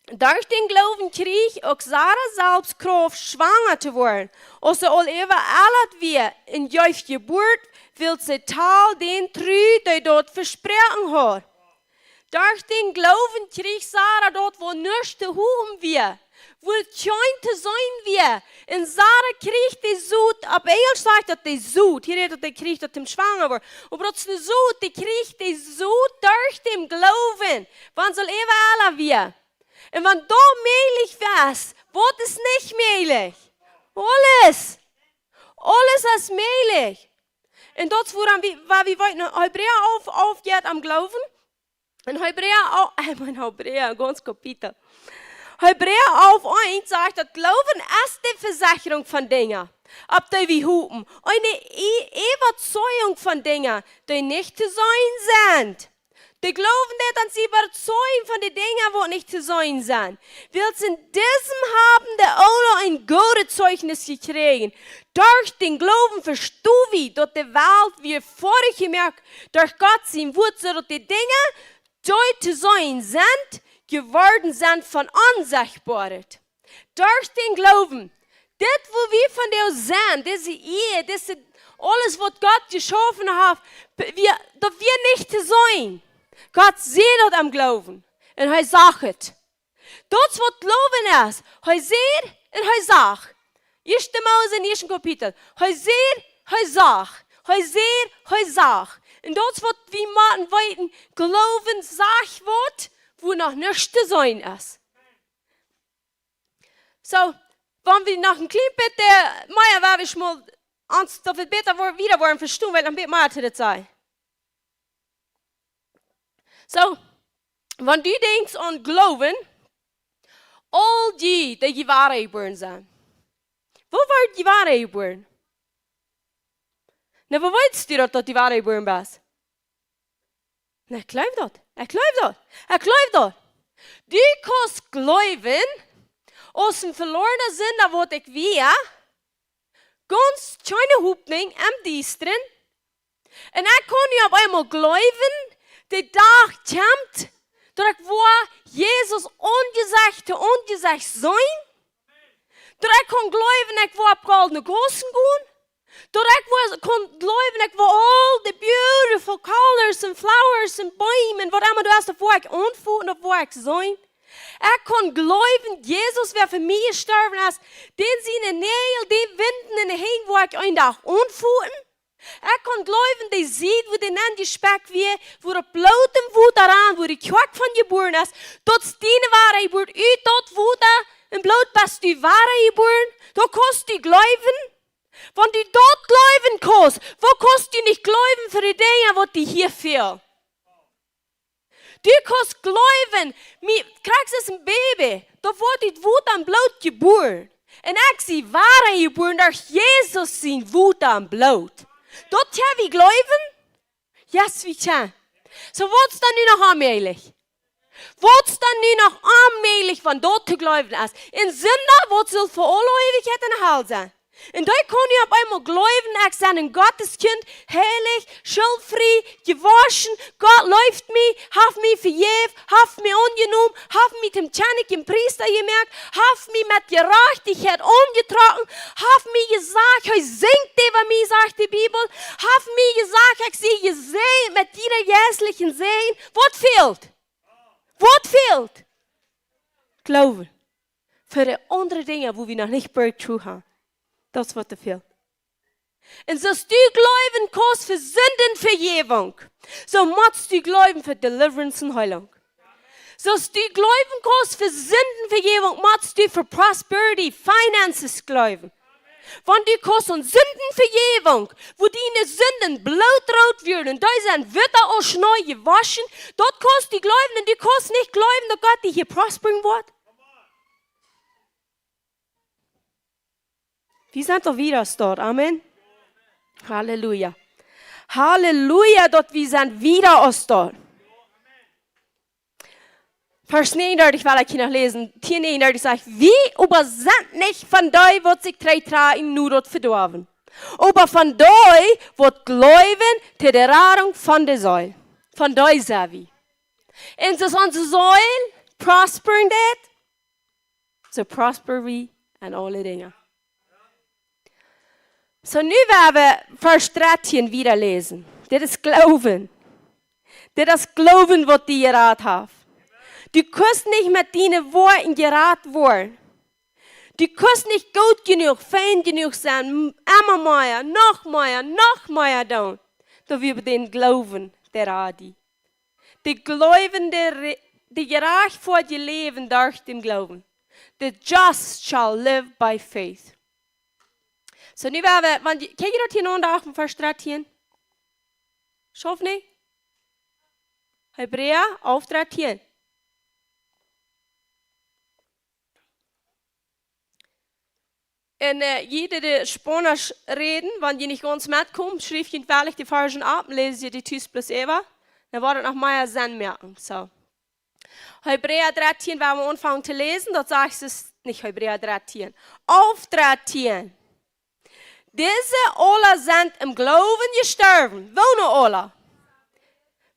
Derch dän Gloowen kjrieech uk Sara selfst Krauft, schwanga to woaren, aus see aul äwa ellet wia, un jeef Jeburt, wiels see tald dän tru, dee daut vesproaken haud. Derch dän Gloowen kjrieech Sara daut, wua nuscht to hopen wia, wua kjeen to seenen wia. Un Sara kjrieech de Sot, opp Enjelsch sajcht daut de Sot, hia rät daut, dee kjrieech daut toom schwanga woaren. Oba daut es ne Sot, dee kjrieech de Sot derch dän Gloowen, wan see äwa ella wia. Un wan daut mäajlich wia, waut es nich mäajlich? Aules. Aules es mäajlich. Un daut es wuarom wie, wua wie weeten, Hebräa alf, alf jeit om Gloowen. Un Hebräa alf, ekj meen Hebräa, gaunz Kapitel. Hebräa alf eent sajcht daut Gloowen es de Vesechrunk von Dinja, opp dee wie hopen. Eene E-, Äwazeigung von Dinja, dee nich to seenen sent. De Gloowen deit ons äwazeijen von de Dinja, waut nich to seenen sent. Wiels en disem haben de Oolen een goodet Zeichnis jekjräajen. Derch dän Gloowen vestonen wie, daut de Welt wia foadich jemoakt derch Gott sien Wuat, soo daut de Dinja, dee to seenen sent, jeworden sent von Onsechtboaret. Derch dän Gloowen. Dit, wua wie vondoag sent, dise Ieed, dise, aules waut Gott jeschaufen haft, wia, daut wia nich to seenen. Gott säd daut aum Gloowen. Un hee sach et. Daut es waut Gloowen es. Hee säd un hee sach. Ieeschte Mose, ieeschte Kapitel. Hee säd, hee sach. Hee säd, hee sach. Un daut es waut wie motten weeten. Gloowen sajcht waut, wua noch nuscht to seenen es. Soo, wan wie noch een kjlien bät, äh, mea, wua wie schmol ons, daut wie bäta wor-, wieda woaren vestonen, well ekj noch een bät mea to dit sajen. Soo, wan du denkjst aun Gloowen, aul dee, dee jewada jebuaren sent. Woo woat jewada jebuaren? Na, woo weetst du daut, daut du jewada jebuaren best? Na, ekj jleew daut. Ekj jleew daut. Ekj jleew daut. Du kaust jleewen, aus een veloarna Sinda waut ekj wia, gaunz kjeene Hopninj em Diestren. Un ekj kaun nu opp eemol jleewen, de Dach kjemt, daut ekj woa Jesus Aunjesecht to Aunjesecht seenen. Daut ekj kaun jleewen, ekj woa opp goldne Gaussen gonen. Daut ekj woa, kaun jleewen, ekj woa aul de beautiful colors un flowers un Beem un waut emma du hast, daut woa ekj aunfoten, daut woa ekj seenen. Ekj kaun jleewen, Jesus, waut fa mie jestorwen es, dän siene Näajel, dee Winden enne Henj, woa ekj een Dach aunfoten. Ekj kaun jleewen, de Sied, wua dee nenn jespekjt wia, wua daut Bloot em Wota ran, wua de Kjoakj von jebuaren es, daut es diene Woarheit, wua ut daut Wota un Bloot best du wada jebuaren. Daut kaust du jleewen. Wan du daut jleewen kaust, woo kaust du nich jleewen fa de Dinja, waut die hia fälen? Du kaust jleewen, mie, krakjt aus een Baby, daut woat ut Wota un Bloot jebuaren. Un ekj sie wada jebuaren derch Jesus sien Wota un Bloot. Daut kjenn wie jleewen? Yes, wie kjenn. Soo, waut es dan nu noch onmäajlich? Waut es dan nu noch onmäajlich, wan daut to jleewen es? Een Sinda, waut saul fa aule Eewichkjeit enne Hal sennen. Un dee kaun nu opp eemol jleewen, ekj sie een Gotteskjint, heilich, schuldfrie, jewoschen, Gott leeft mie, haft mie vejäft, haft mie aunjenomen, haft mie toom Kjennich un Priesta jemoakt, haft mie met Jerajchtichkjeit aunjetrocken, haft mie jesajcht, hee sinjt äwa mie, sajcht de Bibel, haft mie jesajcht, ekj sie jesäajent met jieda jeistlichen Säajen. Waut fält? Waut fält? Gloowen. Fa de aundre Dinja, wua wie noch nich breakthrough haben. Daut es waut fält. Un soo aus du jleewen kaust fa Sindenvejäwunk, soo motst du jleewen fa deliverance un Heilunk. Soo aus du jleewen kaust fa Sindenvejäwunk, motst du fa prosperity, finances jleewen. Wan du kaust aun Sindenvejäwunk, wua diene Sinden blootroot wieren un dee sent witta aus Schnee jewoschen, daut kaust du jleewen un du kaust nich jleewen, daut Gott die hia prosperen woat. Wie sent doch wieda aus daut. Amen. Halleluja. Halleluja, daut wie sent wieda aus daut. Varsch näajenundartich well ekj hia noch läsen. Tieen näajenundartich sajcht: Wie oba sent nich von dee, waut sikj trigj trakjen no daut Vedoawen, oba von dee, waut jleewen to de Radunk von de Seel. Von dee sent wie. Un soo aus onse Seel prosperen deit, soo prosper wie en aule Dinja. Soo, nu woa wie Varsch dartieen wieda läsen. Dit es Gloowen. Dit es Gloowen, waut die jerat haft. Du kaust nich met diene Wieed jerat woaren. Du kaust nich goot jenuach, fein jenuach sennen, m-, emma mea, noch mea, noch mea doonen. Daut wia dän Gloowen, dee rat die. De Gloowen, dee re-, dee jerajcht fa die läwen derch dän Gloowen. The just shall live by faith. Soo, nu woa wie, wan, kjenn jie daut hia noch aun de acht, Varsch dartieen? Schauft nich? Hebräa alf dartieen. Un, äh, jie, dee Spaunisch räden, wan jie nich gaunz metkomen, schrieft jie veleicht de Varschen opp un läst jie dee tus bloos äwa. Dan woat et noch mea Senn moaken. Soo. Hebräa dartieen, woa wie aunfangen to läsen, daut sajcht et, nich Hebräa dartieen. Alf dartieen. Dise aula sent em Gloowen jestorwen. Woone aula?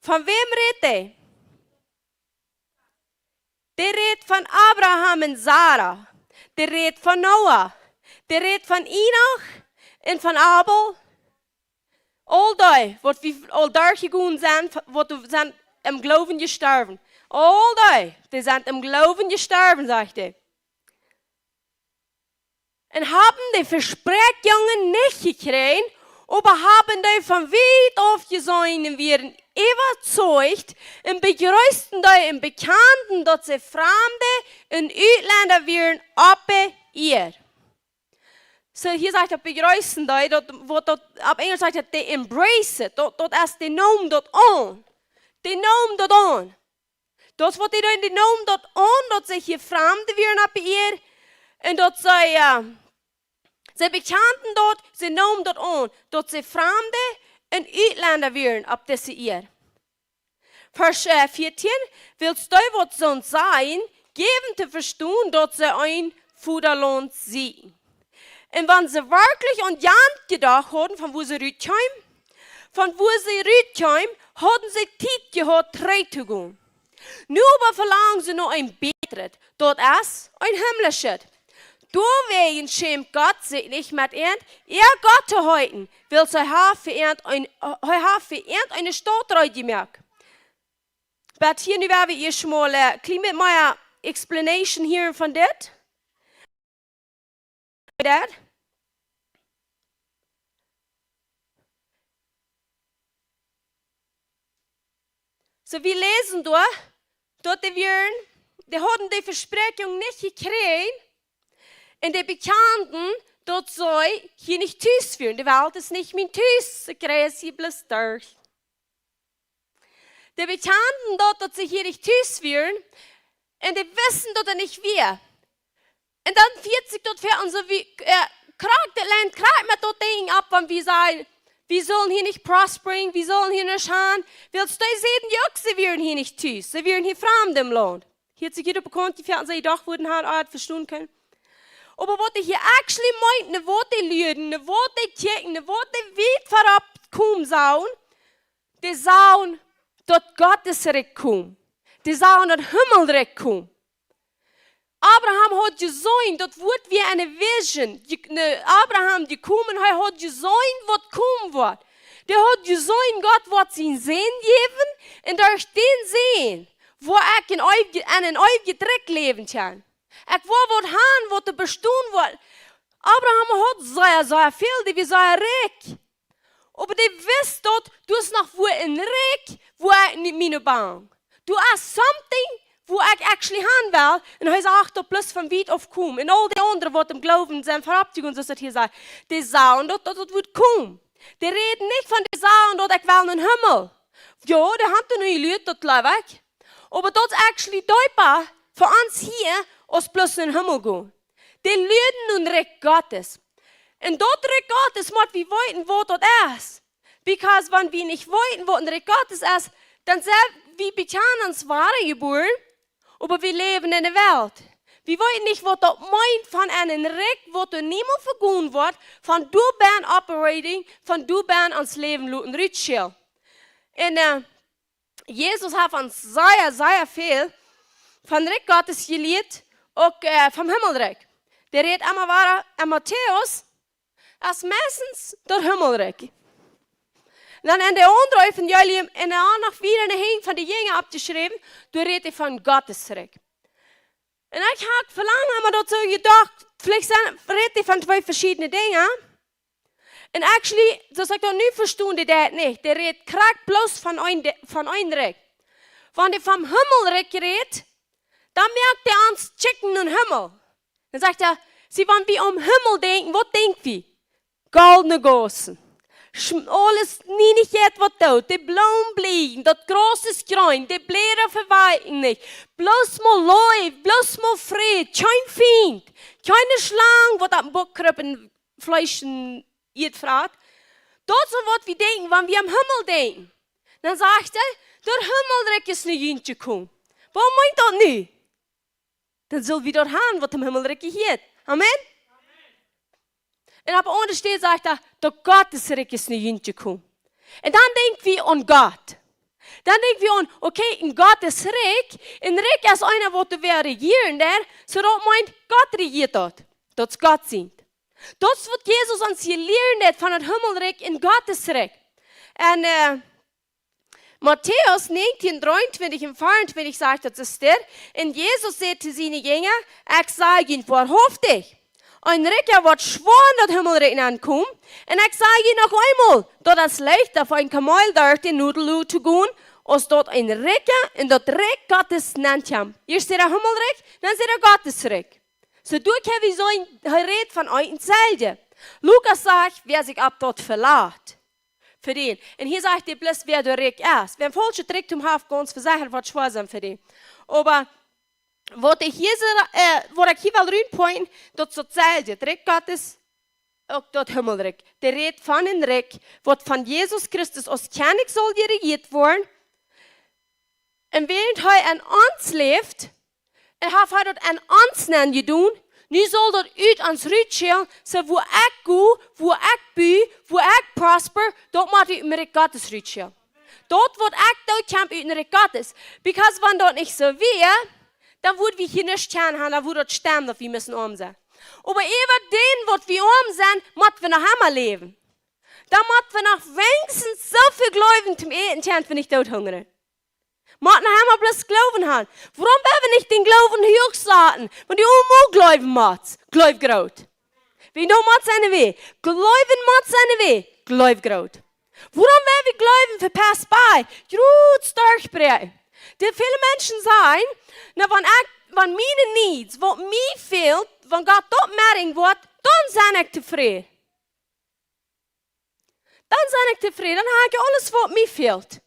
Von wäm rät dee? Dee rät von Abraham un Sara. Dee rät von Noah. Dee rät von Enoch un von Abel. Aul dee, waut wie aul derchjegonen sent, waut doa sent em Gloowen jestorwen. Aul dee, dee sent em Gloowen jestorwen, sajcht hee. Un haben de Vespräakjungen nich jekjräajen, oba haben dee von wiet auf jeseenen un wieren äwazeicht un bejreesten dee un bekjanden, daut see Framde un Utlenda wieren oppe Ieed. Soo, hia sajcht daut bejreesten dee, daut, waut daut, opp Enjelsch sajcht daut, dee embrace it, daut, daut es, dee neemen daut aun. Dee neemen daut aun. Daut waut dee deeden, dee neemen daut aun, daut see hia Framde wieren oppe Ieed. Un daut see, äh, see bekjanden daut, see neemen daut aun, daut see Framde un Utlenda wieren opp dise Ieed. Varsch, äh, vieetieen, wiels dee waut soont sajen, jäwen to vestonen, daut see een Vatalaund sieekjen. Un wan see werkjlich aun daut jedocht hauden, von wua see rutkjeemen, von wua see rutkjeemen, hauden see Tiet jehaut, trigj to gonen. Nu oba velangen see no een bätret, daut es, een himmlischet. Doawäajen schämt Gott sikj nich met an, äa Gott to heeten, wiels hee haft fa an een, hee haft fa an eene Staut reed jemoakt. Oba hia nu woa wie ieescht mol, äh, kjlien bät mea explanation hieren von dit. Daut. Soo, wie läsen doa, daut dee wieren, dee hauden de Vespräakjunk nich jekjräajen, un dee bekjanden, daut see hia nich tus wieren. De Welt es nich mien Tus, ekj reis hia bloos derch. Dee bekjanden daut, daut see hia nich tus wieren, un dee wisten, daut et nich wia. Un dan fieet sikj daut fa ons soo, wie, äh, krakjt, daut lient krakjt met daut Dinkj opp, wan wie sajen, wie sellen hia nich prosperen, wie sellen hia nuscht han, wiels dee säden uk, see wieren hia nich tus, see wieren hia Framde em Launt. Hia haft sikj jie bekaunt jefelt, see doch wudden han, ah, vestonen kjennen. Oba waut dee hia actually meent, no waut dee luaden, no waut dee kjikjten, no waut dee wiet verropp komen sellen, dee sellen daut Gottes Rikj komen. Dee sellen daut Himmelrikj komen. Abraham haud jeseenen, daut Wuat wia eene Vision. Je-, no Abraham jekomen, hee haud jeseenen, waut komen woat. Dee haud jeseenen, Gott woat sienen Sän jäwen, un derch dän Sän woa ekj en eewje-, en een eewjet Rikj läwen kjennen. Ekj woa waut han, waut doa bestonen woat. Abraham haud sea, sea väl, dee wia sea rikj. Oba dee wist daut, doa es noch wua een Rikj, wua ekj nich mie no bang. Doa es something, wua ekj actually han well. Un hee sach daut bloos von wiet auf komen. Un aul dee aundre, waut em Gloowen sent verropp jegonen, soo aus daut hia sajcht, dee sagen daut, daut, daut woat komen. Dee räden nich von, dee sagen daut, ekj well nom Himmel. Jo, dee han doa nu jeluat, daut jleew ekj. Oba daut es actually deepa fa ons hia aus bloos nom Himmel gonen. Dee luaden no een Rikj Gottes. Un daut Rikj Gottes mott wie weeten, waut daut es. Because wan wie nich weeten, waut een Rikj Gottes es, dan sent wie bekjanen ons wadajebuaren, oba wie läwen en de Welt. Wie weeten nich, waut daut meent von een Rikj, waut doa niemols vegonen woat, von doa bennen operating, von doa bennen ons Läwen loten rutschälen. Un, äh, Jesus haft ons sea, sea väl von Rikj Gottes jelieet, uk, äh, vom Himmelrikj. Dee rät emma wada en Matäus, es meistens daut Himmelrikj. Un dan en de aundre Evangelium, un dan noch wieda en de Henj von de Jinja oppjeschräwen, doa rät hee von Gottes Rikj. Un ekj hab velangen, oba daut soo jedocht, veleicht sent, rät hee von twee veschiedne Dinja. Un actually, soo aus ekj daut nu vestonen deed, nich. Dee rät krakjt bloos von een, De- von een Rikj. Wan hee vom Himmelrikj rät, dan moakt hee ons kjikjen nom Himmel. Dan sajcht hee, see, wan wie aun Himmel denkjen, waut denkj wie? Goldne Gaussen. Schm- aules Nienichkjeit waut doot. De Bloomen blieejen, daut Graus es jreen, de Bläda vewalkjen nich. Bloos mau Leew, bloos mau Fräd, kjeen Fient, kjeene Schlang, waut opp dän Buck krupt un Fleesch un Iea frat. Daut es waut wie denkjen, wan wie aun Himmel denkjen. Dan sajcht hee, daut Himmelrikj es no junt jekomen. Waut meent daut nu? Dan sell wie daut han, waut em Himmelrikj jehieet. Amen? Un opp eene aundre Städ sajcht hee, daut Gottes Rikj es no junt jekomen. Un dan denkj wie aun Gott. Dan denkj wie aun, okay, een Gottes Rikj, een Rikj es eena waut doa wäa rejieren deit, soo daut meent, Gott rejieet daut. Daut es Gott sient. Daut es waut Jesus ons hia lieren deit von daut Himmelrikj un Gottes Rikj. En, äh, Matäus näajentieen, dreeuntwintich un veeauntwintich sajcht daut soo steit. Un Jesus säd to siene Jinja: "Ekj saj junt woarhauftich, een Rikja woat schwoa en daut Himmelrikj nenkomen. Un ekj saj junt noch eemol, daut es leichta fa een Kameel derch de Nodelluak to gonen, aus daut een Rikja en daut Rikj Gottes nenkjemt." Ieescht säd hee Himmelrikj, dan säd hee Gottes Rikj. Soo, doa kjenn wie seenen, hee rät von een un daut selwje. Lukas sajcht, wäa sikj opp daut velat, fa dän. Un hia sajcht hee bloos, wäa doa rikj es. Wäa een faulschet Rikjdom haft, gaunz vesechat, woat schwoa sennen fa dän. Oba waut ekj hia, äh, waut ekj hia well rutpointen, daut es daut selwje. Daut Rikj Gottes, uk daut Himmelrikj. Dee rät von een Rikj, waut von Jesus Christus aus Kjennich saul jerejieet woaren. Un wäarent hee en ons läft, un haft hee daut en ons nenjedonen, nu saul daut ut ons rutschellen, soo wua ekj go, wua ekj bu, wua ekj prosper, daut mott ut daut Rikj Gottes rutschellen. Daut waut ekj doo, kjemt ut daut Rikj Gottes. Because wan daut nich soo wia, dan wudd wie hia nuscht kjennen han, dan wudd daut stemmen, daut wie musten oam sennen. Oba äwa dän, waut wie oam sent, mott wie noch emma läwen. Dan mott wie noch weinichstens soo väl Gloowen toom Äten kjennen, wan wie nich doot hungren. Mott noch emma bloos Gloowen han. Wuarom woa wie nich dän Gloowen huach saten? Wan du emol Gloowen motst, gleew groot. Wan du motst sennen wee, Gloowen motst sennen wee, gleew groot. Wuarom woa wie Gloowen fa Best Buy? Groot Storch bräakjen. Dee väle Menschen sajen, na, wan ekj, wan miene needs, waut mie fält, wan Gott daut merken woat, dan sie ekj tofräd. Dan sie ekj tofräd, dan hab ekj aules waut mie fält.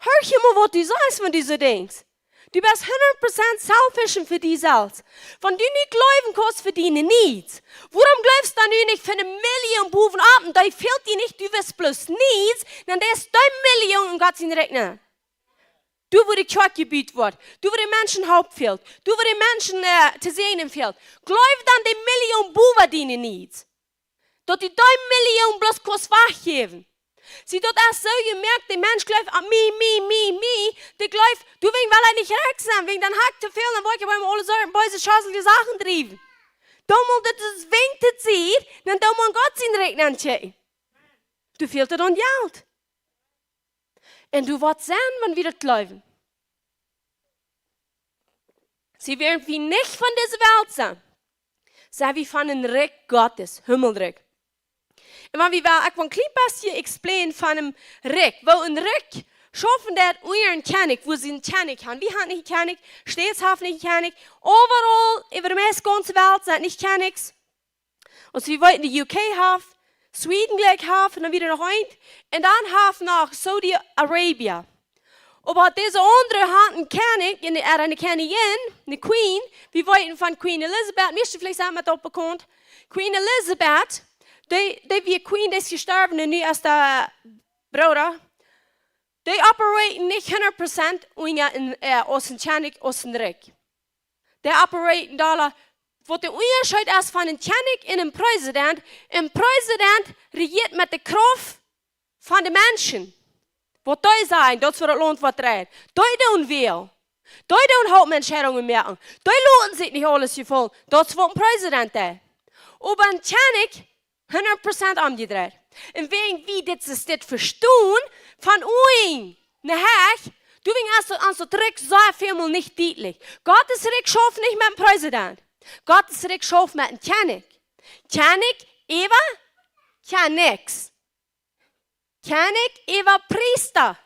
Hia emol waut du sajchst, wan du soo denkjst. Du best hundat Prozent selfish un fa die selfst. Wan du nich Gloowen kaust fa diene needs, wuarom gleefst dan du nich fa eene Million bowen opp un dee fält die nich, du west bloos needs, dan deist du dee Million en Gott sien Rikj nenn. Du, wua de Kjoakj jebut woat, du, wua de Menschen Help fält, du, wua de Menschen, äh, to säajnen fält. Gleew dan dee Million bowen diene needs. Daut du dee Million bloos kaust wajchjäwen. See, daut es soo jemoakt, de Mensch gleeft aun mie, mie, mie, mie. Dee gleeft, du, wäajen well ekj nich rikj sennen, wäajen dan hab ekj too väl, dan woa ekj opp eemol aule Sorten beese, schädelje Sachen driewen. Dan mott daut, daut winkt et sikj, dan doo mau Gott sien Rikj nenkjikjen. Du fält et aun Jelt. Un du woascht seenen, wan wie daut gleewen. See, wäarent wie nich von dise Welt sent, sent wie von een Rikj Gottes, Himmelrikj. Un wan wie woll, ekj well een kjlien bät explainen von een Rikj. Woo een Rikj schaufen deit unja een Kjennich, wua see een Kjennich han. Wie han nich een Kjennich, States haft nich een Kjennich, äwaraul, äwa de meist gaunze Welt sent nich Kjennichs. Aus wie weeten, de U K haft, Sweden jlikj haft, un dan wada noch eent. Un dan haft noch Saudi Arabia. Oba dise aundre hauden een Kjennich, un dee hauden eene Kjennijin, eene Queen. Wie weeten von Queen Elizabeth, mieeschte veleicht sent met daut bekaunt. Queen Elizabeth, dee, dee wia Queen, dee es jestorwen, un nu es de Brooda. Dee operaten nich hundat Prozent unja een, äh, aus een Kjennich, aus een Rikj. Dee operaten doa, waut de Unjascheet es von een Kjennich un een President. Een President rejieet met de Krauft von de Menschen. Waut dee sajen, daut es woo daut Launt woat dreien. Dee doonen wälen. Dee doonen Hauptentscheidungen moaken. Dee loten sikj nich aules jefaulen. Daut es waut een President deit. Oba een Kjennich, hundat Prozent omjedreit. Un wäajen wie dit, es dit vestonen, von owent, ne, hee, du, wäajen es daut, ons daut Rikj soo väl mol nich dietlich. Gottes Rikj schauft nich met een Präsident. Gottes Rikj schauft met een Kjennich. Kjennich äwa Kjennichs. Kjennich äwa Priesta.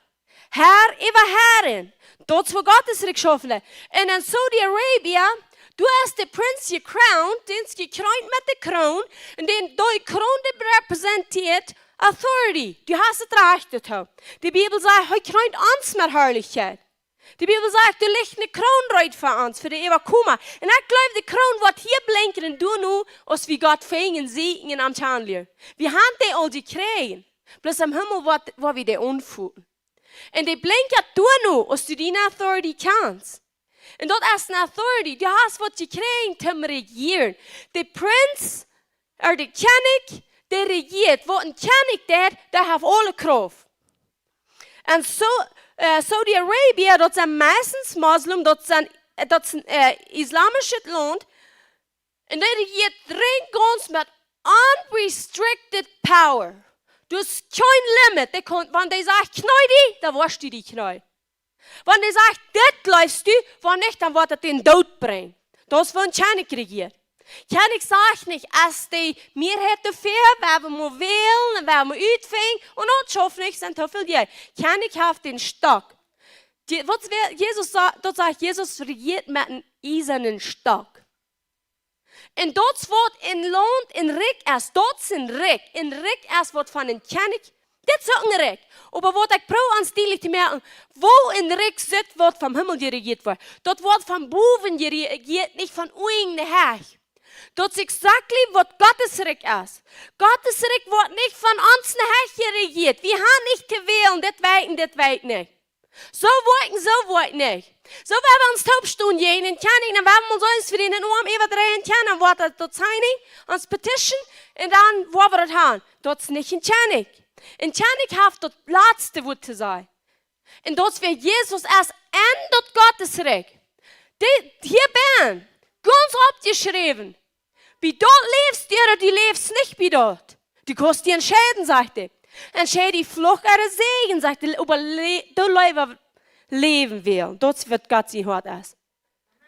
Herr äwa Herren. Daut es woo Gottes Rikj schaufen deit. Un en Saudi Arabia, doa es de Prinz gecrowned, dee es jekroont met de Kroon, un dän, dee Kroon, dee representieet authority. Du hast daut Rajcht doatoo. De Bibel sajcht, hee kroont ons met Harlichkjeit. De Bibel sajcht, doa licht ne Kroon reed fa ons, fa de Äwakoma. Un ekj jleew, de Kroon woat hia blinkjen un doa nu, aus wie Gott finjen, sieekjen un am kjanen lieren. Wie haben dee aul jekjräajen. Bloos em Himmel woat, woa wie dee aunfoten. Un dee blinkjt doa nu, aus du diene authority kjanst. Un daut es ne authority. Du hast waut jekjräajen toom rejieren. De Prinz, ooda de Kjennich, dee rejieet. Waut een Kjennich deit, dee haft aule Krauft. Un soo, eh, Saudi Arabia, daut sent meistens Moslem, daut sent, eh, daut es een, eh, islamischet Launt. Un dee rejieet rein gaunz met unrestricted power. Dus kjeen limit. Dee kaun, wan dee sajcht, kjnee die, dan woascht du die kjneeen. Wan dee sajcht, dit jleefst du, wan nich, dan woat et dän Doot brinjen. Daut es woo een Kjennich rejieet. Kjennich sajcht nich, aus de Mearheit doafäa, wie woaren mol wälen un wie woaren mol utfinjen, un daut schauft nich, sent too väl Jäajen. Kjennich haft dän Stock. Je-, waut wea-, Jesus sa-, daut sajcht, Jesus rejieet met een iesanen Stock. Un daut es waut een Launt, een Rikj es, daut es een Rikj. Een Rikj es waut von een Kjennich, dit es uk een Rikj. Oba waut ekj proow ons dietlich to moaken, woo een Rikj sitt, waut vom Himmel jerejieet woat. Daut woat von bowen jerejieet, nich von unjen, ne, hee. Daut es exactly waut Gottes Rikj es. Gottes Rikj woat nich von ons, ne, hee jerejieet. Wie haben nich to wälen, dit weet un dit weet nich. Soo woat et, soo woat et nich. Soo, wie woaren ons toop stonen, jäajen een Kjennich, dan woaren wie ons eent fa dän Oarm äwadreien kjennen, dan woat daut, daut signing, ons petition, un dan woa wie daut haben. Daut es nich een Kjennich. Een Kjennich haft daut latste Wuat to sajen. Un daut es woo Jesus es en daut Gottes Rikj. Dee, hia bie, gaunz oppjeschräwen. Bie daut läfst du, ooda du läfst nich bie daut. Du kaust die entscheiden, sajcht hee. Entscheid die Fluch ooda Säajen, sajcht hee, oba le-, du leewa läwen wellen. Daut es waut Gott sien Hoat es.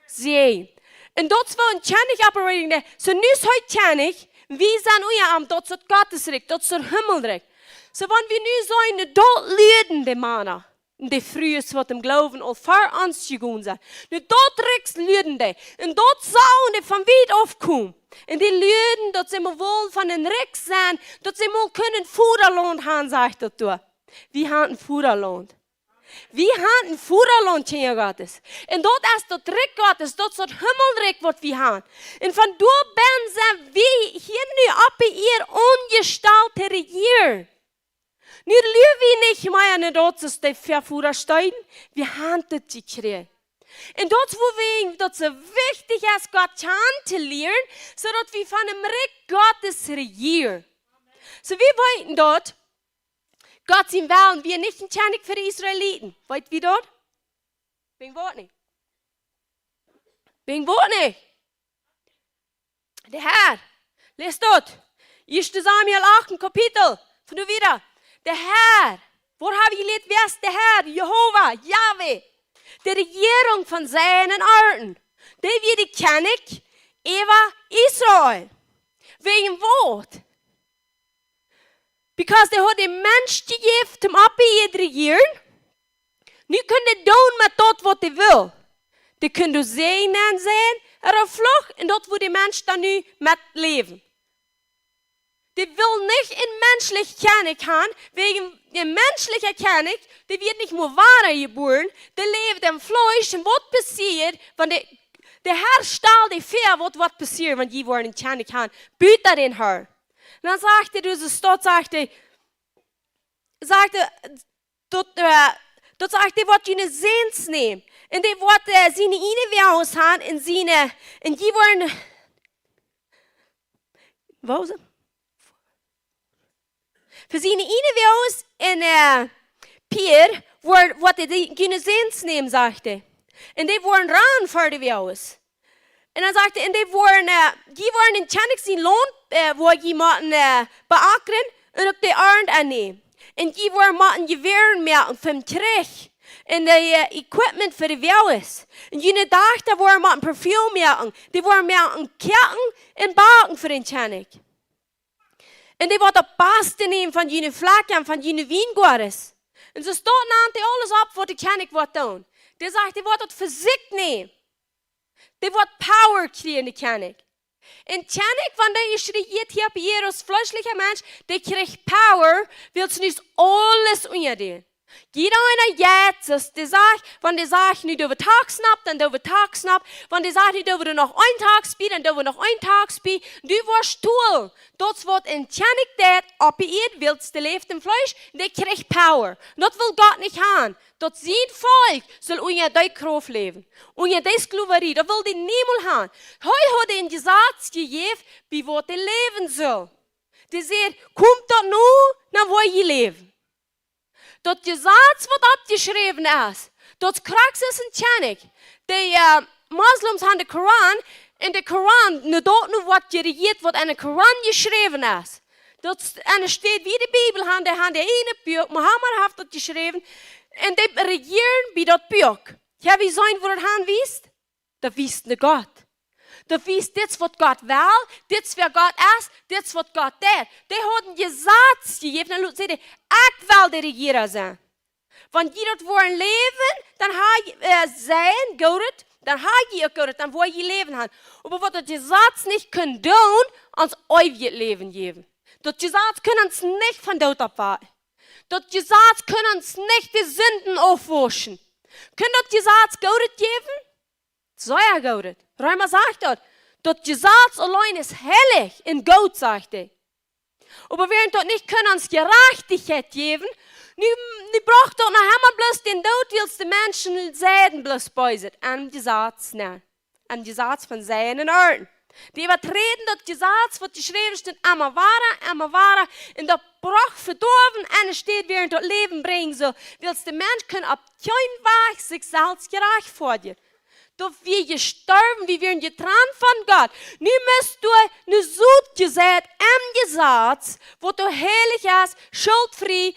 Säajen. Un daut es woo een Kjennich operating deit. Soo nu es hee Kjennich, wie sent unja am, daut es daut Gottes Rikj, daut es daut Himmelrikj. Soo wan wie nu sent, daut lieren de Mana. Un de Frues waut em Gloowen aul ver ons jegonen sent. Nu daut Rikj lieren dee. Un daut sagen dee von wiet auf komen. Un dee lieren daut see mol wullen von een Rikj sennen, daut see mol kunnen Vodaland haben, sajcht daut doa. Wie haben een Vodaland. Wie haben een Vodaland, Kjinja Gottes. Un daut es daut Rikj Gottes, daut es daut Himmelrikj waut wie haben. Un von doa bie sent wie hia nu oppe Ieed aunjestalt to rejieren. Nu lieren wie nich mea aun daut, daut es de Verführerstein. Wie haben daut jekjräajen. Un daut es wuarom daut soo wichtich es, Gott kjanen to lieren, soo daut wie von däm Rikj Gottes rejieren. Soo, wie weeten daut, Gott sien Wellen wia nich een Kjennich fa de Israeliten. Weet wie daut? Wäajen waut nich? Wäajen waut nich? De Herr, läs daut. Ieeschte Samuel acht, een Kapitel, von doa wieda. De Herr, woo hab wie jelieet, wäa es de Herr? Jehova, Jahwe. De Rejierunk von siene Oaten. Dee wia de Kjennich äwa Israel. Wäajen waut? Because dee haud dän Mensch jejäft toom oppe Ieed rejieren. Nu kunn dee doonen met daut waut dee wull. Dee kunn doa Säajen sennen, ooda Fluch, un daut wudd de Mensch dan nu met läwen. Dee wull nich een menschlichen Kjennich haben, wäajen een menschlicha Kjennich, dee woat nich mea wadajebuaren, dee läft em Fleesch, un waut passieet, wan de, de Herr stald dee väa, waut, waut passieet, wan dee woaren een Kjennich haben, buta dän Herr. Un dan sajcht hee, dus de Staut, sajcht hee, sajcht hee, daut, eh, daut sajcht, dee woat june Säns nämen. Un dee woat, eh, siene Ieejenwäajes haben un siene, un dee woaren, woo es et? Fa siene Ieejenwäajes un, eh, Pieed woat, woat hee dee june Säns nämen, sajcht hee. Un dee woaren rannen fa de Wäajes. Un dan sajcht hee, un dee woaren, eh, dee woaren een Kjennich sien Launt, eh, wua dee motten, eh, beakren, un uk de Arnt aunnämen. Un jie woaren motten Jewäaren moaken fa dän Kjrich. Un de, äh, Equipment fa de Wäajes. Un june Dajchta woaren motten Parfüm moaken. Dee woaren moaken Kjäakjen un Baken fa dän Kjennich. Un dee woat daut baste nämen von june Flakjen un von june Wiengoades. Un soo stonen an dee aules opp, waut de Kjennich woat doonen. Dee sajcht, dee woat daut fa sikj nämen. Dee woat Power kjrieen, de Kjennich. Un Kjennich, wan dee es rejiert hia opp Ieed aus fleeschlicha Mensch, dee kjricht Power, wiels nu es aules unja dän. Jieda eena jeit, soo aus dee sajcht, wan dee sajcht, nu doo wie Taxen opp, dan doo wie Taxen opp. Wan dee sajcht, nu doo wie noch een Tax bie, dan doo wie noch een Tax bie. Du woascht tolen. Daut es waut een Kjennich deit opp Ieed, wiels dee läft em Fleesch, dee kjricht Power. Un daut well Gott nich han. Daut sien Volkj saul unja dee Krauft läwen. Unja dee Sklaverie. Daut well dee niemols han. Hee haud een Jesaz jejäft, bie waut dee läwen sullen. Dee säd, kjemt daut no, dan woa jie läwen. Daut Jesaz waut oppjeschräwen es, daut es krakjt soo aus een Kjennich. De, äh, Moslems han de Koran, un de Koran, nu daut nu woat jerejieet, waut en de Koran jeschräwen es. Daut es, en de Städ woo de Bibel han, dee han äa ieejnet Buak, Mohammed haft daut jeschräwen, un dee rejieren bie daut Buak. Jo, wie seenen, woo daut han wiest? Daut wiest no Gott. Daut wiest, dit es waut Gott well, dit es wäa Gott es, dit es waut Gott deit. Dee haud een Jesaz jejäft, un dan säd hee, ekj well de Rejierunk sennen. Wan jie daut woaren läwen, dan ha jie, äh, sennen, goodet, dan ha jie uk goodet, dan woa jie Läwen han. Oba waut daut Jesaz nich kunn doonen, ons eewjet Läwen jäwen. Daut Jesaz kunn ons nich von Doot oppwakjen. Daut Jesaz kunn ons nich de Sinden aufwauschen. Kunn daut Jesaz Goodet jäwen? Sea goodet. Reema sajcht daut. Daut Jesaz auleen es heilich un goot, sajcht hee. Oba wäarent daut nich kunn ons Jerajchtichkjeit jäwen, nu, nu brocht daut noch emma bloos dän Doot, wiels de Menschen säden bloos Beeset aum Jesaz, nä, aum Jesaz von Seien un Arnten. Dee äwaträden daut Jesaz, waut jeschräwen stunt, emma wada, emma wada, un daut brocht Vedoawen aun de Städ, wäarent daut Läwen brinjen sull, wiels de Mensch kunn opp kjeen Wajch sikj selfst jerajchtfoadjen. Daut wia jestorwen, wie wieren jetrant von Gott. Nu must doa ne Sot jesat em Jesaz, waut doa heilich es, schultfrie,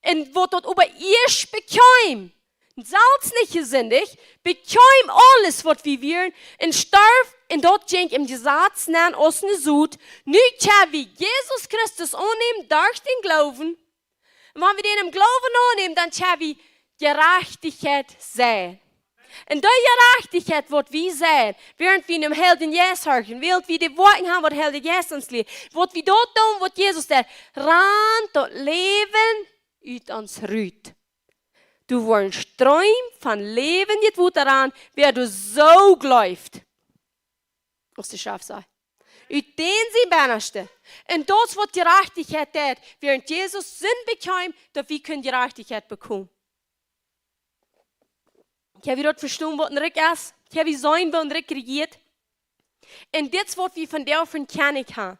un waut daut oba ieescht bekjeem. Selfst nich jesindicht, bekjeem aules, waut wie wieren, un storf, un daut jinkj em Jesaz nenn aus ne Sot. Nu kjenn wie Jesus Christus aunnämen derch dän Gloowen. Un wan wie dän em Gloowen aunnämen, dan kjenn wie Jerajchtichkjeit sennen. Un dee Jerajchtichkjeit, waut wie sennen, wäarent wie nom Heiljen Jeist horchen, wäarent wie de Woakjen han, waut de Heilje Jeist ons lieet, waut wie daut doonen, waut Jesus sajcht, rant daut Läwen ut ons rut. Doa woaren Streem von läwendjet Wota rannen, wäa doa soo jleeft. Aus de Schreft sajcht. Ut dän sien Bennastet. Un daut es waut Jerajchtichkjeit deit, wäarent Jesus Sind bekjeem, daut wie kunnen Jerajchtichkjeit bekomen. Kjenn wie daut vestonen, waut een Rikj es? Kjenn wie seenen, woo een Rikj rejieet? Un dit es waut wie vondoag fa een Kjennich han.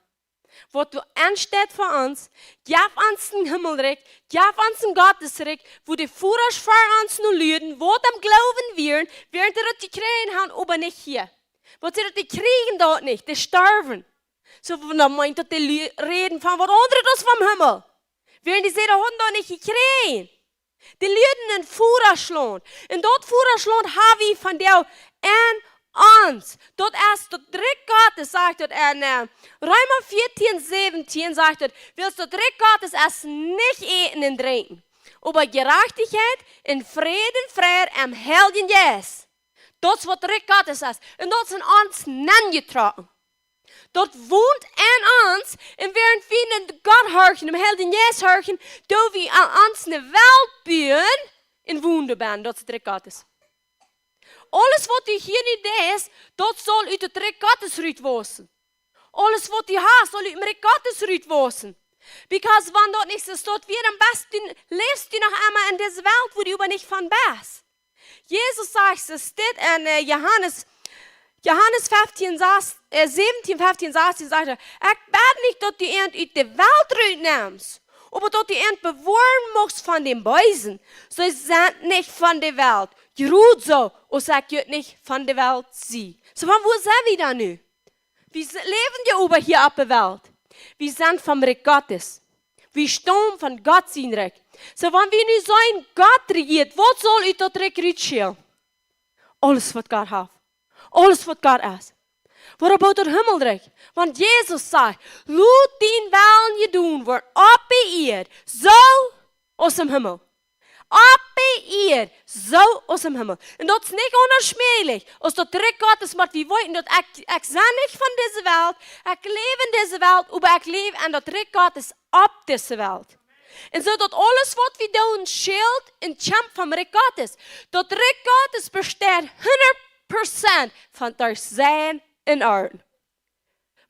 Waut doa aunsteit fa ons, jeff ons een Himmelrikj, jeff ons een Gottesrikj, wua de Vodasch ver ons no luaden, waut em Gloowen wieren, wäarent dee daut jekjräajen han, oba nich hia. Waut see daut, dee kjrieejen daut nich, dee storwen. Soo, wan daut meent daut dee lu-, räden von waut aundret aus vom Himmel. Wäarent dee säden, dee hauden daut nich jekjräajen. Dee luaden een Vodasch launt. Un daut Vodasch launt ha wie vondoag en ons. Daut es daut Rikj Gottes, sajcht daut en, äh, Reema vieetieen säwentieen, sajcht daut, wiels daut Rikj Gottes es nich Äten un Drinkjen, oba Jerajchtichkjeit un Fräd un Freid em Heiljen Jeist. Daut es waut daut Rikj Gottes es. Un daut es en ons nenjetrocken. Daut wont en ons, un wäarent wie no Gott horchen, däm Heiljen Jeist horchen, doo wie aun ons ne Welt buen un wonen doabennen. Daut es daut Rikj Gottes. Aules waut du hia nu deist, daut saul ut daut Rikj Gottes rut wausen. Aules waut du hast, saul ut daut Rikj Gottes rut wausen. Because wan daut nich soo es, daut wia, dan best du, läfst du noch emol en dise Welt, wua du oba nich von best. Jesus sajcht, es dit en, äh, Johanes, Johanes feftieen sas-, äh, säwentieen, feftieen, sastieen, sajcht hee: "Ekj bäd nich, daut du an ut de Welt rutnemst, oba daut du an bewoaren muchst von däm Beesen. See sent nich von de Welt, jrod soo aus ekj nich von de Welt sie." Soo, von wua sent wie dan nu? Wie s-, läwen je oba hia opp de Welt. Wie sent vom Rikj Gottes. Wie staumen von Gott sien Rikj. Soo, wan wie nu sajen, Gott rejieet, waut saul ut daut Rikj rutschälen? Aules, waut Gott haft. Aules, waut Gott es. Waut about daut Himmelrikj? Wan Jesus sajcht, lot dien Wellen jedonen woaren, opp de Ieed, soo aus em Himmel. Opp de Ieed, soo aus em Himmel. Un daut es nich onmäajlich, aus daut Rikj Gottes mott wie weeten, daut ekj, ekj sie nich von dise Welt, ekj läw en dise Welt, oba ekj läw en daut Rikj Gottes opp dise Welt. Un soo daut aules, waut wie doonen, schilt un kjemt vom Rikj Gottes. Daut Rikj Gottes besteit hundat Prozent von daut Sajen un Arnten.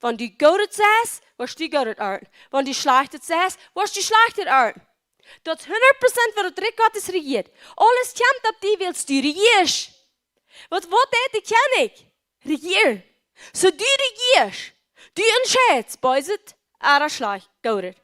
Wan du Goodet seist, woascht du Goodet arnten. Wan du Schlajchtet seist, woascht du Schlajchtet arnten. Daut es hundat Prozent, waut daut Rikj Gottes rejieet. Aules kjemt opp die, wiels du rejieescht. Waut, waut deit de Kjennich? Rejieren. Soo du rejieescht. Du entscheidst, Beeset ooda Schlajcht, Goodet.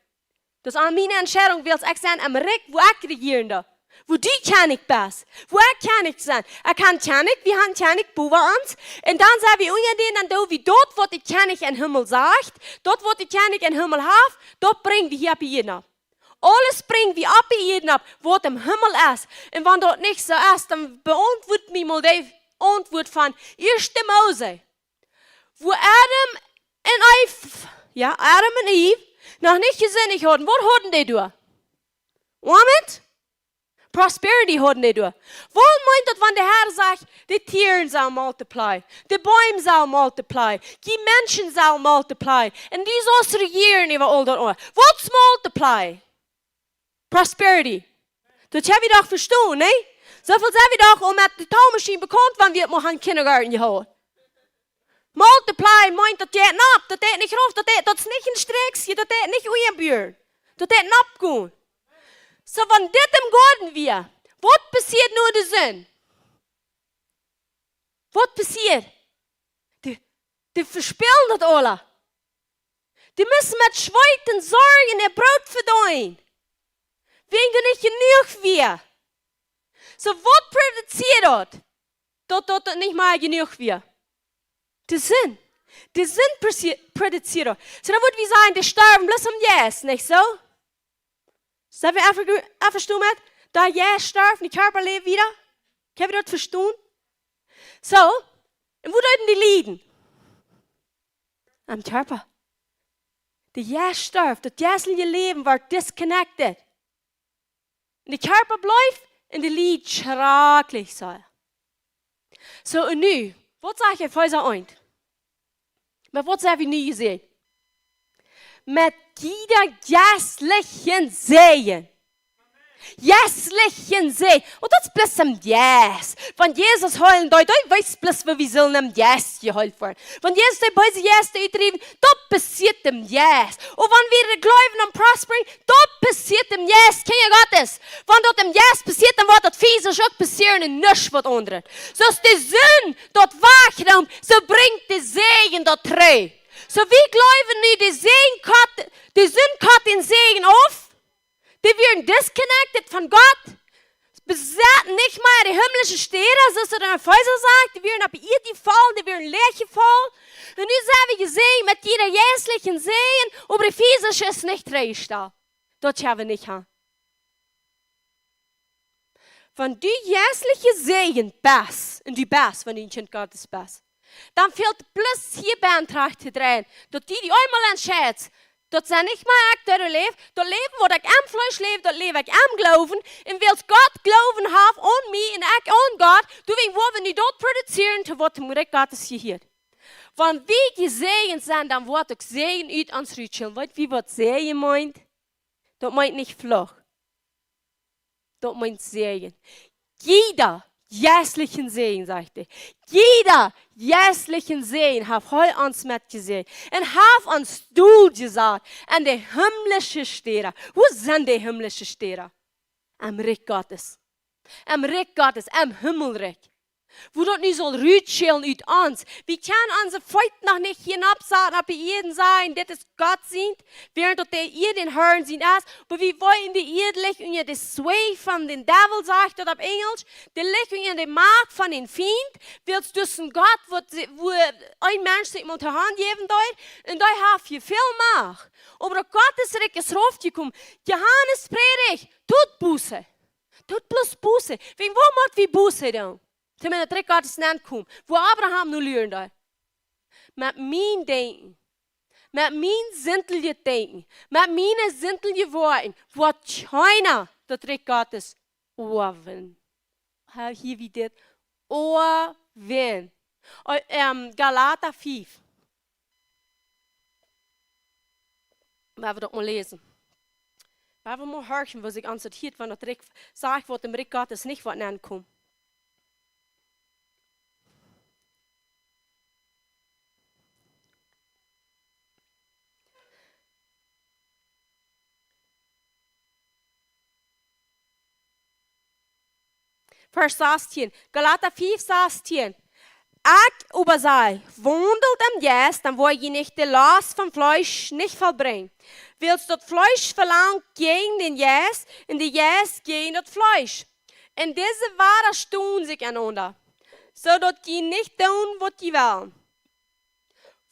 Daut es aun miene Entscheidunk, wiels ekj sie em Rikj, wua ekj rejieren doo. Wua du Kjennich best. Wua ekj Kjennich sie. Ekj sie Kjennich, wie haben Kjennich bowa ons. Un dan sent wie unja dän, dan doo wie daut, waut de Kjennich em Himmel sajcht, daut, waut de Kjennich em Himmel haft, daut brinj wie hia opp de Ieed opp. Aules brinj wie opp de Ieed opp, waut em Himmel es. Un wan daut nich soo es, dan beauntwuat mie mol de Auntwuat von ieeschte Mose. Wua Adam un Eve, jo, Adam un Eve noch nich jesindicht hauden, waut hauden dee doa? Women? Prosperity hauden dee doa. Waut meent daut, wan de Herr sajcht, de Tieren sellen multiply, de Beem sellen multiply, de Menschen sellen multiply, un du saust rejieren äwa aul daut aundre? Waut es multiply? Prosperity. Daut hab wie doch vestonen, nä? Soo väl sent wie doch aul met de Talmaschien bekaunt, wan wie mol em Kindergarten jehaut. Multiply meent, daut jeit nich opp, daut jeit nich rauf, daut jeit, daut es nich een Strakj, daut jeit nich unjabuaren. Daut jeit nich oppgonen. Soo, wan dit em Goaden wia, waut passieet nu de Sind? Waut passieet? Dee, dee vespälen daut aules. Dee musten met Schweet un Sorjen äa Broot vedeenen. Wäajen doa nich jenuach wia. Soo, waut produzieet daut? Daut, daut daut nich mea jenuach wia. De Sind. De Sind produ-, produzieet daut. Soo, dan wudd wie sajen, dee storwen bloos aum Jeist, nich soo? Sent wie eenvestonen met? De Jeist storf, de Kjarpa läft wieda. Kjenn wie daut vestonen? Soo, un wua deeden dee lieden? Aum Kjarpa. De Jeist storf, daut jeistelje Läwen wort disconnected. Un de Kjarpa bleef un dee leed schrakjlich sea. Soo, un nu, waut sajcht Efeesa eent? Met waut sent wie nu jesäajent? Met jieda jeistlichen Säajen. Jeistlichen Säajen. Un daut es bloos em Jeist. Wan Jesus heelen deed, dee wees bloos, woo wie sellen em Jeist jeheelt woaren. Wan Jesus de beese Jeista utdriewen, daut passieet em Jeist. Un wan wie de Gloowen un Prospering, daut passieet em Jeist, Kjinja Gottes. Wan daut em Jeist passieet, dan woat daut fisisch uk passieren un nuscht waut aundret. Soo aus de Sind daut wajchnämt, soo brinjt de Säajen daut trigj. Soo, wie gloowen nu, de Säajen kjat, de Sind kjat dän Säajen auf. Dee wieren disconnected von Gott. Besaten nich mea de himmlische Städa, soo aus daut en Efeesa sajcht. Dee wieren opp de Ieed jefollen, dee wieren läach jefollen. Un nu sent wie jesäajent met jieda jeistlichen Säajen, oba de fisische es nich trigj jestalt. Daut kjenn wie nich haben. Wan du jeistlich jesäajent best, un du best, wan du een Kjint Gottes best, dan fält bloos hia bie trigj to dreien, daut du die eemol entscheidst, daut sie nich mea ekj, dee doa läft, daut Läwen, waut ekj em Fleesch läw, daut läw ekj em Gloowen, un wiels Gott Gloowen haft aun mie un ekj aun Gott, doawäajen woa wie nu daut produzieren, to waut dem Rikj Gottes jehieet. Wan wie jesäajent sent, dan woat uk Säajen ut ons rutschellen. Weet jie, waut Säajen meent? Daut meent nich Fluch. Daut meent Säajen. Jieda jeistlichen Säajen, sajcht hee. Jieda jeistlichen Säajen haft hee ons metjesäajent. Un haft ons doa jesat aun de himmlische Städa. Wua sent de himmlische Städa? Em Rikj Gottes. Em Rikj Gottes, em Himmelrikj. Woo daut nu saul rutschellen ut ons. Wie kjennen onse Feet noch nich hia oppsaten opp de Ieed un sajen, dit es Gott sient, wäarent daut de Ieed dän Harn sient es, oba wie weeten, de Ieed licht unja de Sway von dän Devil, sajcht daut opp Enjelsch, dee licht unja de Macht von dän Fient, wiels daut een Gott, waut, woo een Mensch sikj mol to Haunt jäwen deed, un dee haft hia väl Macht. Oba daut Gottes Rikj es raufjekomen. Johanes prädicht, doot Buße. Doot bloos Buße. Wäajen waut mott wie Buße doonen? Toom en daut Rikj Gottes nenkomen. Woo Abraham nu luren deed. Met mien Denkjen. Met mien sinteljet Denkjen. Met miene sintelje Woakjen. Woat kjeena daut Rikj Gottes oawen. Hia wie dit. Oawen. Oh, ähm, Galata fief. Lot wie daut mol läsen. Lot wie mol horchen, waut sikj ons daut hia von daut Rikj sajcht, waut em Rikj Gottes nich woat nenkomen. Varsch sastieen, Galata fief sastieen. Ekj oba saj, waundelt em Jeist, dan woa jie nich de Lost vom Fleesch nich vollbrinjen. Wiels daut Fleesch velangt jäajen dän Jeist un de Jeist jäajen daut Fleesch. Un dise wadastonen sikj enaunda, soo daut jie nich doonen, waut jie wellen.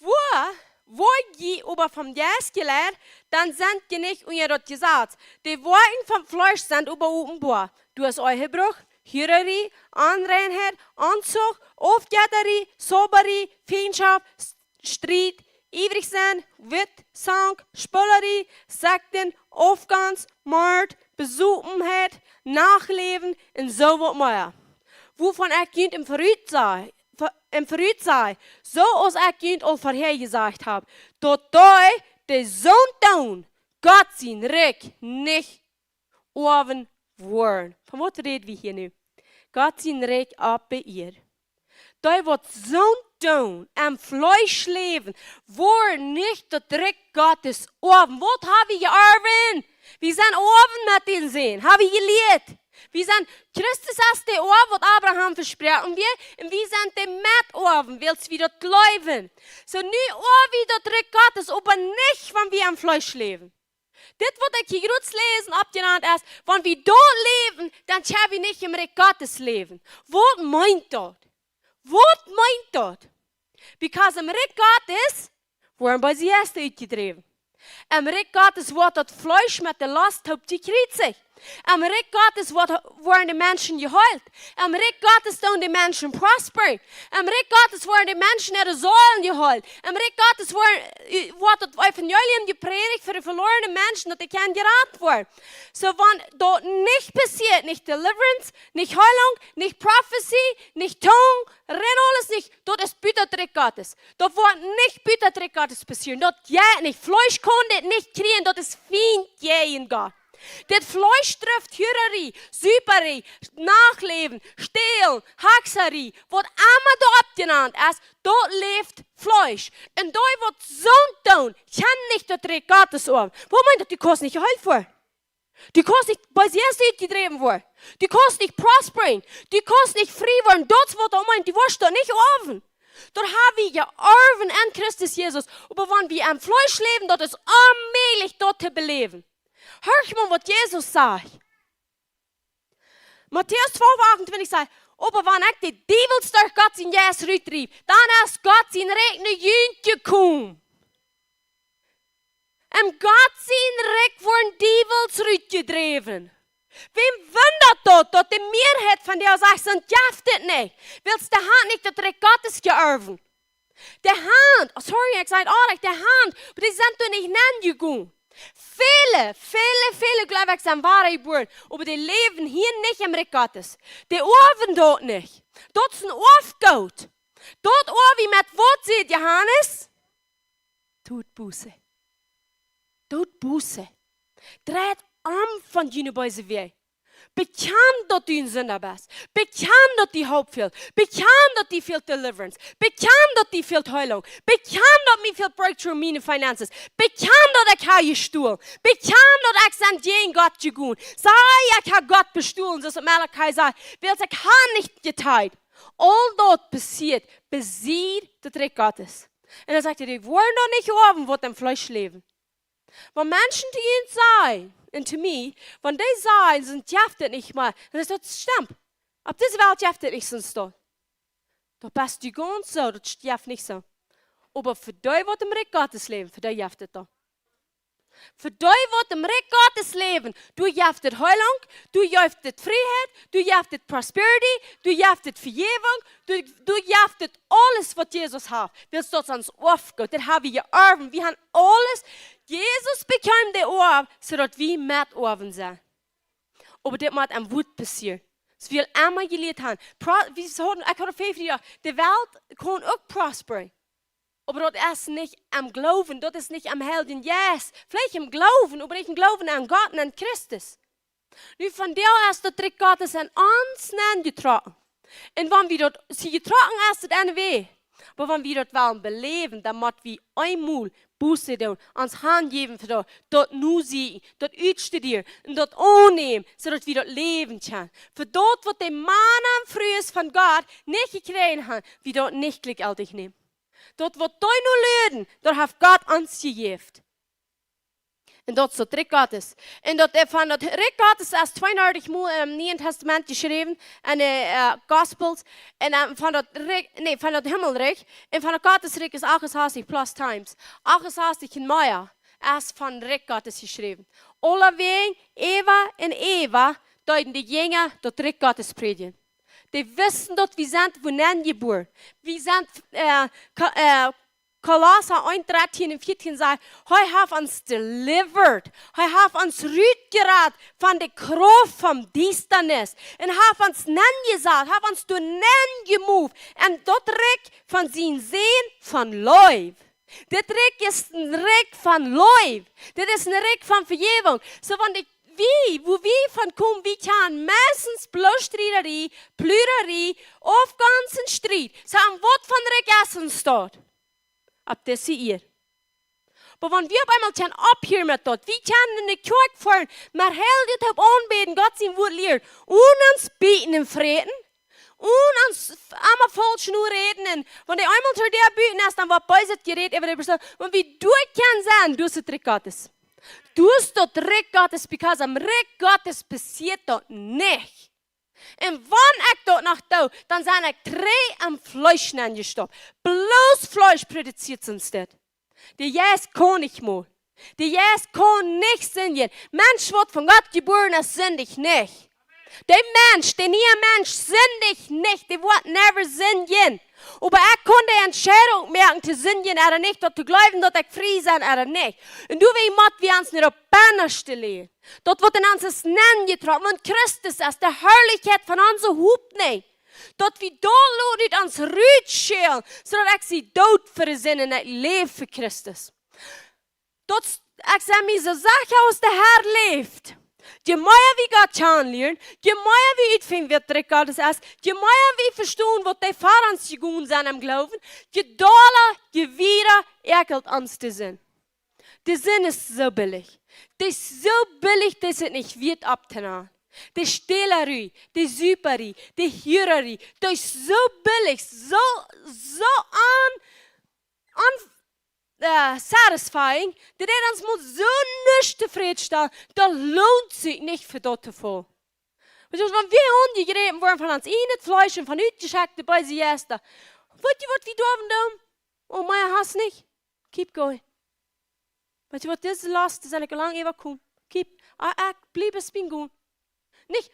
Woa, woa jie oba vom Jeist jeleit, dan sent jie nich unja daut Jesaz. De Woakjen vom Fleesch sent oba openboa. Doa es Ehebruch, Hurarie, Onreinheit, Onzucht, Aufjettarie, Zaubarie, Fientschoft, S-, Striet, iewrich sennen, Wittzank, Spolarie, Sekten, Aufgonst, Mord, Besopenheit, Nachtläwen un soo waut mea. Wuavon ekj junt em Verut saj, ver-, em Verut saj, soo aus ekj junt aul verhäa jesajcht hab, daut dee, dee soont doonen, Gott sien Rikj nich oawen woaren. Von waut räd wie hia nu? Gott sien Rikj opp de Ieed. Dee waut soont doonen, em Fleesch läwen, woaren nich daut Rikj Gottes oawen. Waut hab wie jeorwen? Wie sent Oawen met dän Sän. Hab wie jelieet? Wie sent, Christus es de Oaw, waut Abraham vesproaken wia, un wie sent de Metoawen, wiels wie daut jleewen. Soo nu oaw wie daut Rikj Gottes, oba nich, wan wie em Fleesch läwen. Dit, waut ekj hia jrods läsen, oppjenant es, wan wie doa läwen, dan kjenn wie nich em Rikj Gottes läwen. Waut meent daut? Waut meent daut? Because em Rikj Gottes woaren beese Jeista utjedräwen. Em Rikj Gottes woat daut Fleesch met de Lost toop jekjriezicht. Em Rikj Gottes woat, woaren de Menschen jeheelt. Em Rikj Gottes doonen de Menschen prosperen. Em Rikj Gottes woaren de Menschen äare Seelen jeheelt. Em Rikj Gottes woaren, äh, woat daut Evangelium jeprädicht fa de velorne Menschen, daut dee kjennen jerat woaren. Soo, wan daut nich passieet, nich deliverance, nich Heilunk, nich prophecy, nich Tungen, rein aules nich, daut es buta daut Rikj Gottes. Daut woat nich buta daut Rikj Gottes passieren. Daut jeit nich. Fleesch kaun dit nich kjrieen, daut es Fient jäajen Gott. Dit Fleesch drift Hurarie, Suparie, Nachtläwen, Stälen, Hakjsarie, waut emma doa oppjenant es, daut läft Fleesch. Un dee waut soont doonen, kjennen nich daut Rikj Gottes oawen. Waut meent daut, du kaust nich jeheelt woaren? Du kaust nich beese Jeista utjedräwen woaren. Du kaust nich prosperen. Du kaust nich frie woaren. Daut es waut daut meent, du woascht daut nich oawen. Daut hab wie jeorwen en Christus Jesus. Oba wan wie em Fleesch läwen, daut es onmäajlich daut to beläwen. Horch mol, waut Jesus sajcht. Matäus twalf achtuntwintich sajcht: "Oba wan ekj de Diewels derch Gott sien Jeist rutdriew, dan es Gott sien Rikj no junt jekomen." Em Gott sien Rikj woaren Diewels rutjedräwen. Wäm wundat daut, daut de Mearheit von dee sajcht, soont jeft et nich? Wiels dee han nich daut Rikj Gottes jeorwen. Dee han, oh, sorry, ekj saj et oajch, dee han, oba dee sent doa nich nenjegonen. Väle, väle, väle, jleew ekj, sent wada jebuaren, oba dee läwen hia nich em Rikj Gottes. Dee oawen daut nich. Daut es een Oafgoot. Daut oaw wie met waut, sajcht Johanes? Doot Buße. Doot Buße. Dreit om von june beese Wäaj. Bekjan, daut du een Sinda best. Bekjan, daut die Hopninj fält. Bekjan, daut die fält Deliverance. Bekjan, daut die fält Heilunk. Bekjan, daut mie fält Breakthrough en miene Finanzen. Bekjan, daut ekj hab jestolen. Bekjan, daut ekj sie jäajen Gott jegonen. Saj, ekj hab Gott bestolen, soo aus Malachi sajcht. Wiels ekj hab nich jetitht. Aul daut passieet, besied daut Rikj Gottes. Un dan sajcht hee, dee woaren doa nich oawen, waut em Fleesch läwen. Wan Menschen to junt sajen, un to mie, wan dee sajen, soont jeft et nich mea, dan es daut stemmt. Opp dise Welt jeft et nich soont doa. Daut best du gaunz soo, daut jeft nich soo. Oba fa dee, waut em Rikj Gottes läwen, fa dee jeft et daut. Fa dee, waut em Rikj Gottes läwen, doa jeft et Heilunk, doa jeft et Frieheit, doa jeft et Prosperity, doa jeft et Vejäwunk, doa, doa jeft et aules, waut Jesus haft. Wiels daut ons Oaw jeit, daut hab wie jeorft. Wie haben aules. Jesus bekjeem de Oaw, soo daut wie Metoawen sent. Oba dit mott em Wuat passieren. Soo aus wie emma jelieet haben. Pro-, wie hauden, ekj haud väl Frind, de Welt kaun uk prosperen. Oba daut es nich aum Gloowen, daut es nich aum Heiljen Jeist. Veleicht em Gloowen, oba nich em Gloowen aun Gott un aun Christus. Nu, vondoag es daut Rikj Gottes aun ons nenjetrocken. Un wan wie daut, see, jetrocken es daut aun de Wajch. Oba wan wie daut wellen beläwen, dan mott wie eemol Buße doonen, ons hanjäwen fa daut, daut nu seenen, daut utstudieren un daut aunnämen, soo daut wie daut läwen kjennen. Fa daut, waut de Mana un Frues von Gott nich jekjräajen haben, wie daut nich jlikjjeltich nämen. Daut, waut dee nu lieeden, daut haft Gott ons jejäft. Un daut es daut Rikj Gottes. Un daut, äh, von daut Rikj Gottes es tweeundartich mol em Nieen Tastament jeschräwen, en de, äh, Gospels. Un, äh, von daut Rikj, nä, von daut Himmelrikj. Un von daut Gottesrikj es achtensastich plus times. Achtensastich un mea es von Rikj Gottes jeschräwen. Aulawäajen, äwa un äwa, deeden de Jinja daut Rikj Gottes prädjen. Dee wisten daut, wie sent von neen jebuaren. Wie sent, äh, Ko-, äh, Kolossa eent, dartieen un vieetieen sajcht, hee haft ons delivered. Hee haft ons rutjerat von de Krauft von Diestanis. Un haft ons nenjesat, haft ons doa nenjemoved. Un daut Rikj von sienen Sän von Leew. Dit Rikj es een Rikj von Leew. Dit es een Rikj von Vejäwunk. Soo, wan de, wie, wua wie von komen, wie kjennen meistens bloos Striederie, Pludderie, Aufgonst un Striet. Soo, waut von Rikj es ons daut? Opp dise Ieed. Oba wan wie opp eemol kjennen opphieren met daut, wie kjennen enne Kjoakj foaren, met Heilje toop aunbäden, Gott sien Wuat lieren, onen ons bieten un fräten, onen ons f-, emma faulsch nu räden, un wan dee eemol to de Buten es, dan woat beeset jerät äwa de Persoon, wan wie doa kjennen sennen, doa es daut Rikj Gottes. Doa es daut Rikj Gottes, because aum Rikj Gottes passieet daut nich. Un wan ekj daut noch doo, dan sie ekj trigj em Fleesch nenjestoppt. Bloos Fleesch produzieet soont. De Jeist kaun nich mol. De Jeist kaun nich sindjen. Mensch, waut von Gott jebuaren es, sindicht nich. De Mensch, de niea Mensch, sindicht nich. Dee woat never sindjen. Oba ekj kaun de Entscheidunk moaken to sindjen ooda nich, daut to jleewen, daut ekj frie sie ooda nich. Un doawäajen mott wie ons nich opp Bennaste läajen. Daut woat en ons es nenjetrocken, wan Christus es de Harlichkjeit von onse Hopninj. Daut wie doa loten ut ons rutschälen, soo daut ekj sie doot fa de Sind un ekj läw fa Christus. Daut s-, ekj sie mie soo secha aus de Herr läft. Je mea wie Gott kjanen lieren, je mea wie utfinjen, waut Rikj Gottes es, je mea wie vestonen, waut dee fa ons jegonen sent em Gloowen, je dolla, je wieda ekjelt ons de Sind. De Sind es soo billich. Dee es soo billich, daut et nich wieet opptonämen. De Stälerie, de Suparie, de Huararie, dee es soo billich, soo, soo on-, on-, äh, satisfying, daut deit ons mau soo nich tofrädstalen, daut loont sikj nich fa daut to faulen. Wiels wan wie aunjejräpen woaren von ons eajnet Fleesch un von utjeschekjte beese Jeista, weet jie, waut wie doawen doonen? Oh, mea hast nich. Keep going. Weet jie waut, dise Last, dee sie ekj lang äwakomen. Keep, ah, ekj bliew es bie gonen. Nich,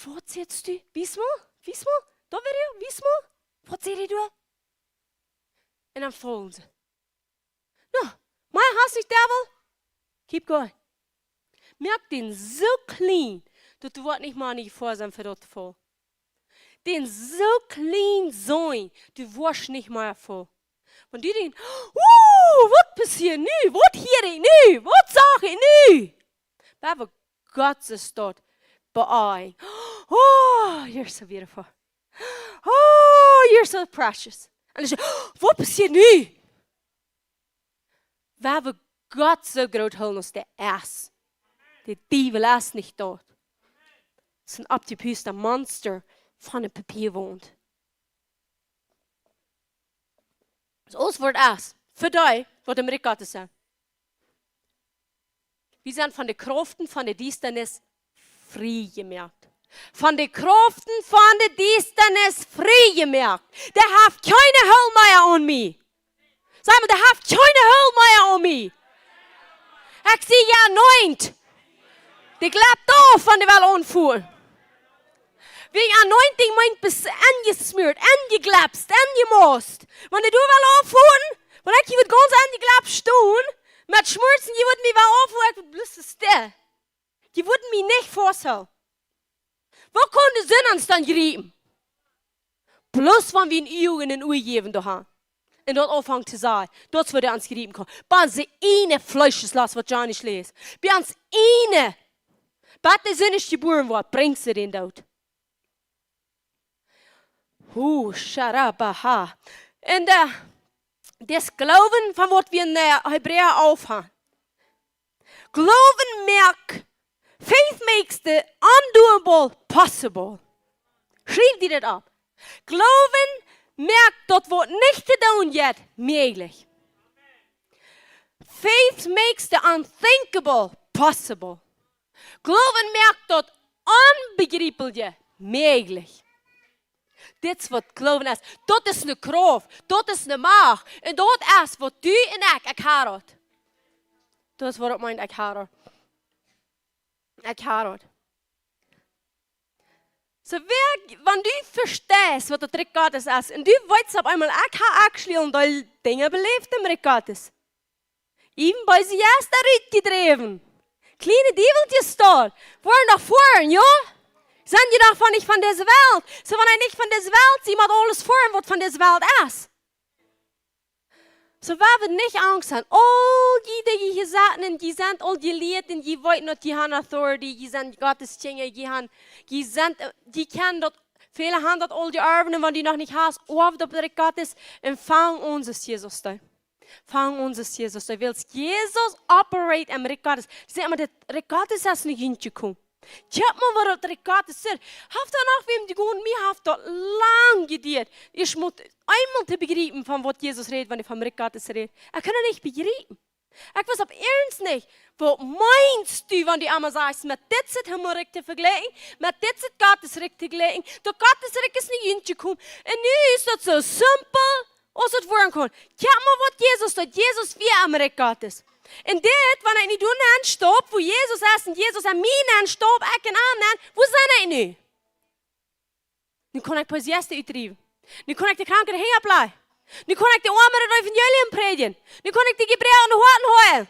waut sajchst du? Wies mol, wies mol, doa wada, wies mol. Waut sajcht dee doa? Un dan faulen see. No, mea hast nich, Devil. Keep going. Moak dän soo clean, daut du woascht nich mea nich fa sennen fa daut to faulen. Dän soo clean sennen, du woascht nich mea faulen. Wan du denkjst, oh, waut passieet nu? Waut hia ekj nu? Waut sach ekj nu? Wan wie Gott sien Wuat beachten. Oh, you're so beautiful. Oh, you're so precious. Un dan, oh, waut passieet nu? Wan wie Gott soo groot hoolen aus dee es. De Diewel es nich doa. Daut es een oppjepusta Monster von een Papia. Daut Wuat es, fa dee, waut em Rikj Gottes sent. Wie sent von de Kraften von de Diestanis frie jemoakt. Von de Kraften von de Diestanis frie jemoakt. Dee haft kjeene Holt mea aun mie. Saj mol, dee haft kjeene Holt mea aun mie. Ekj sie anointed. Dee jlept auf, wan dee well aunfoten. Wäajen anointing meent best enjesmeat, enjejlepst, enjemoast. Wan dee doa well aunfoten, wan ekj hia wudd gaunz enjejlepst stonen, met Schmerzen, dee wudden mie well aunfoten, ekj wudd bloos stell. Dee wudden mie nich fausthoolen. Woo kaun de Sind ons dan jriepen? Bloos wan wie een Uag un een Ua jäwen doa han. Un daut aunfangt to sajen, daut es woo dee ons jriepen kaun. Bie onse eene Fleescheslost, waut Johnny schläft. Bie ons eene. Bat de Sind es jebuaren woat, brinjt see dän Doot. Hu, sharabaha. Un de, daut Gloowen von waut wie en, äh, Hebräa aufhan. Gloowen moakt, faith makes the undoable possible. Schriew die daut opp. Gloowen moakt daut waut nich to doonen jeit, mäajlich. Faith makes the unthinkable possible. Gloowen moakt daut Onbejriepelje mäajlich. Dit es waut Gloowen es. Daut es ne Krauft. Daut es ne Macht. Un daut es waut du un ekj, ekj ha daut. Daut es waut ekj meen, ekj ha daut. Ekj ha daut. Soo, wäa, wan du vesteist, waut daut Rikj Gottes es, un du weetst opp eemol, ekj ha actually aul Dinja beläft em Rikj Gottes. Äwen beese Jeista rutjedräwen. Kjliene Diewelkjes doa. Woaren noch foaren, jo? Sent jie noch von, nich von dise Welt? Soo, wan jie nich von dise Welt sent, mott aules foaren, waut von dise Welt es. Soo, wie woaren nich Angst han. Aul jie, dee jie hia sitten, un jie sent aul jelieet, un jie weeten daut jie han authority, jie sent Gottes Kjinja, jie han, jie sent, äh, jie kjennen daut, väle han daut aul jeorft, un wan du noch nich hast, oaft opp daut Rikj Gottes, un fang aun, soo aus Jesus deed. Fang aun, soo aus Jesus deed. Wiels Jesus operate em Rikj Gottes. Saj mau, daut Rikj Gottes es nich hia jekomen. Kjikj mau, waut daut Rikj Gottes es. Haft doa noch wäm jegonen, mie haft daut lang jeduat. Ekj mott eemol to bejriepen von waut Jesus rät, wan hee vom Rikj Gottes rät. Ekj kaun daut nich bejriepen. Ekj wist opp eernst nich. Waut meenst du, wan du emma sajchst, met dit es daut Himmelrikj to vejlikjen, met dit es daut Gottes Rikj to vejlikjen? Daut Gottes Rikj es nich hia jekomen. Un nu es daut soo simpel, aus et woaren kaun. Kjikj mau, waut Jesus deed. Jesus wia em Rikj Gottes. Un dit, wan ekj nu doa nenn stap, wua Jesus es, un Jesus en mie nenn stap, ekj en am nenn, wua sie ekj nu? Nu kaun ekj Possessionen utdriewen. Nu kaun ekj de Kranke de Henj oppläajen. Nu kaun ekj de Oame daut Evangelium prädjen. Nu kaun ekj de Jebroakne Hoaten heelen.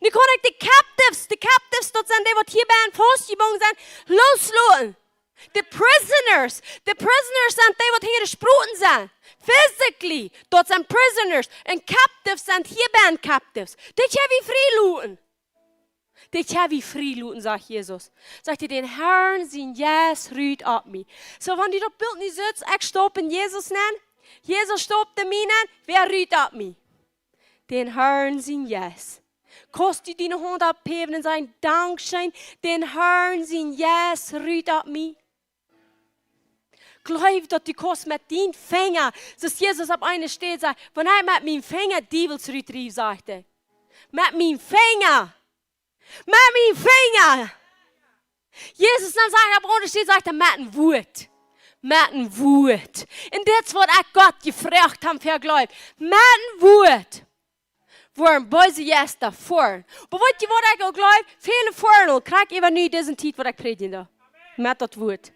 Nu kaun ekj de Captives, de Captives, daut sent dee, waut hia bie faustjebungen sent, loosloten. De prisoners, de prisoners sent dee, waut hinja de Sproten sent. Physically, daut sent prisoners. Un captives sent hia bie captives. Dee kjenn wie frie loten. Dee kjenn wie frie loten, sajcht Jesus. Sajcht hee, dän Harn sien Jeist rut opp mie. Soo, wan du daut Bilt nu sitst, ekj stap en Jesus nenn, Jesus stap en mie nenn, wäa rut opp mie? Dän Harn sien Jeist. Kaust du diene Haunt opphäwen un sajen, Dankscheen, dän Harn sien Jeist rut opp mie? Jleew daut du kaust met dien Finja, soo aus Jesus opp eene Städ säd, wan ekj met mien Finja Diewels rutdriew, sajcht hee. Met mien Finja. Met mien Finja. Jesus dan sajcht opp eene Städ, sajcht hee, met een Wuat. Met een Wuat. Un dit es waut ekj Gott jefroacht hab fa Gloow. Met een Wuat. Woaren beese Jeista foaren. Oba weet jie waut ekj uk jleew? Väle foaren aul, krakjt äwa nu dise Tiet waut ekj prädjen doo. Met daut Wuat.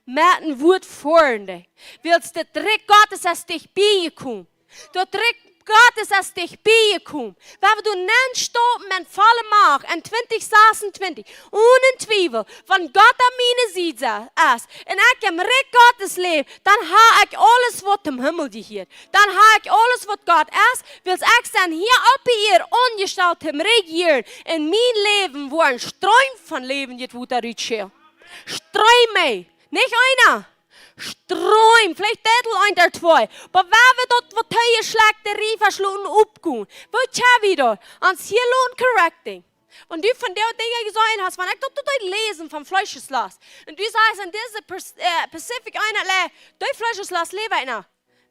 Met een Wuat foaren dee. Wiels daut Rikj Gottes es dicht bie jekomen. Daut Rikj Gottes es dicht bie jekomen. Wan wie doa nenn stapen en volle Macht en twintich sasuntwintich, onen Twiewel, wan Gott aun miene Sied es un ekj em Rikj Gottes läw, dan hab ekj aules waut em Himmel jehieet. Dan hab ekj aules waut Gott es, wiels ekj sie hia oppe Ieed aunjestalt toom rejieren. En mien Läwen woaren Stroom von läwendjet Wota rutschellen. Stroom, nich eena. Stroom, veleicht Deel eent ooda twee. Oba wan wie daut waut hee schlajcht, de Riefa schloten opgonen. Waut hab wie doa? Ons hia loten correcting. Wan du von dee Dinja jeseenen hast, wan ekj daut doa läsen von Fleescheslost. Un du sajchst, en dise Pers-, äh, Pacific Island, lä-, dee Fleescheslost läw ekj noch.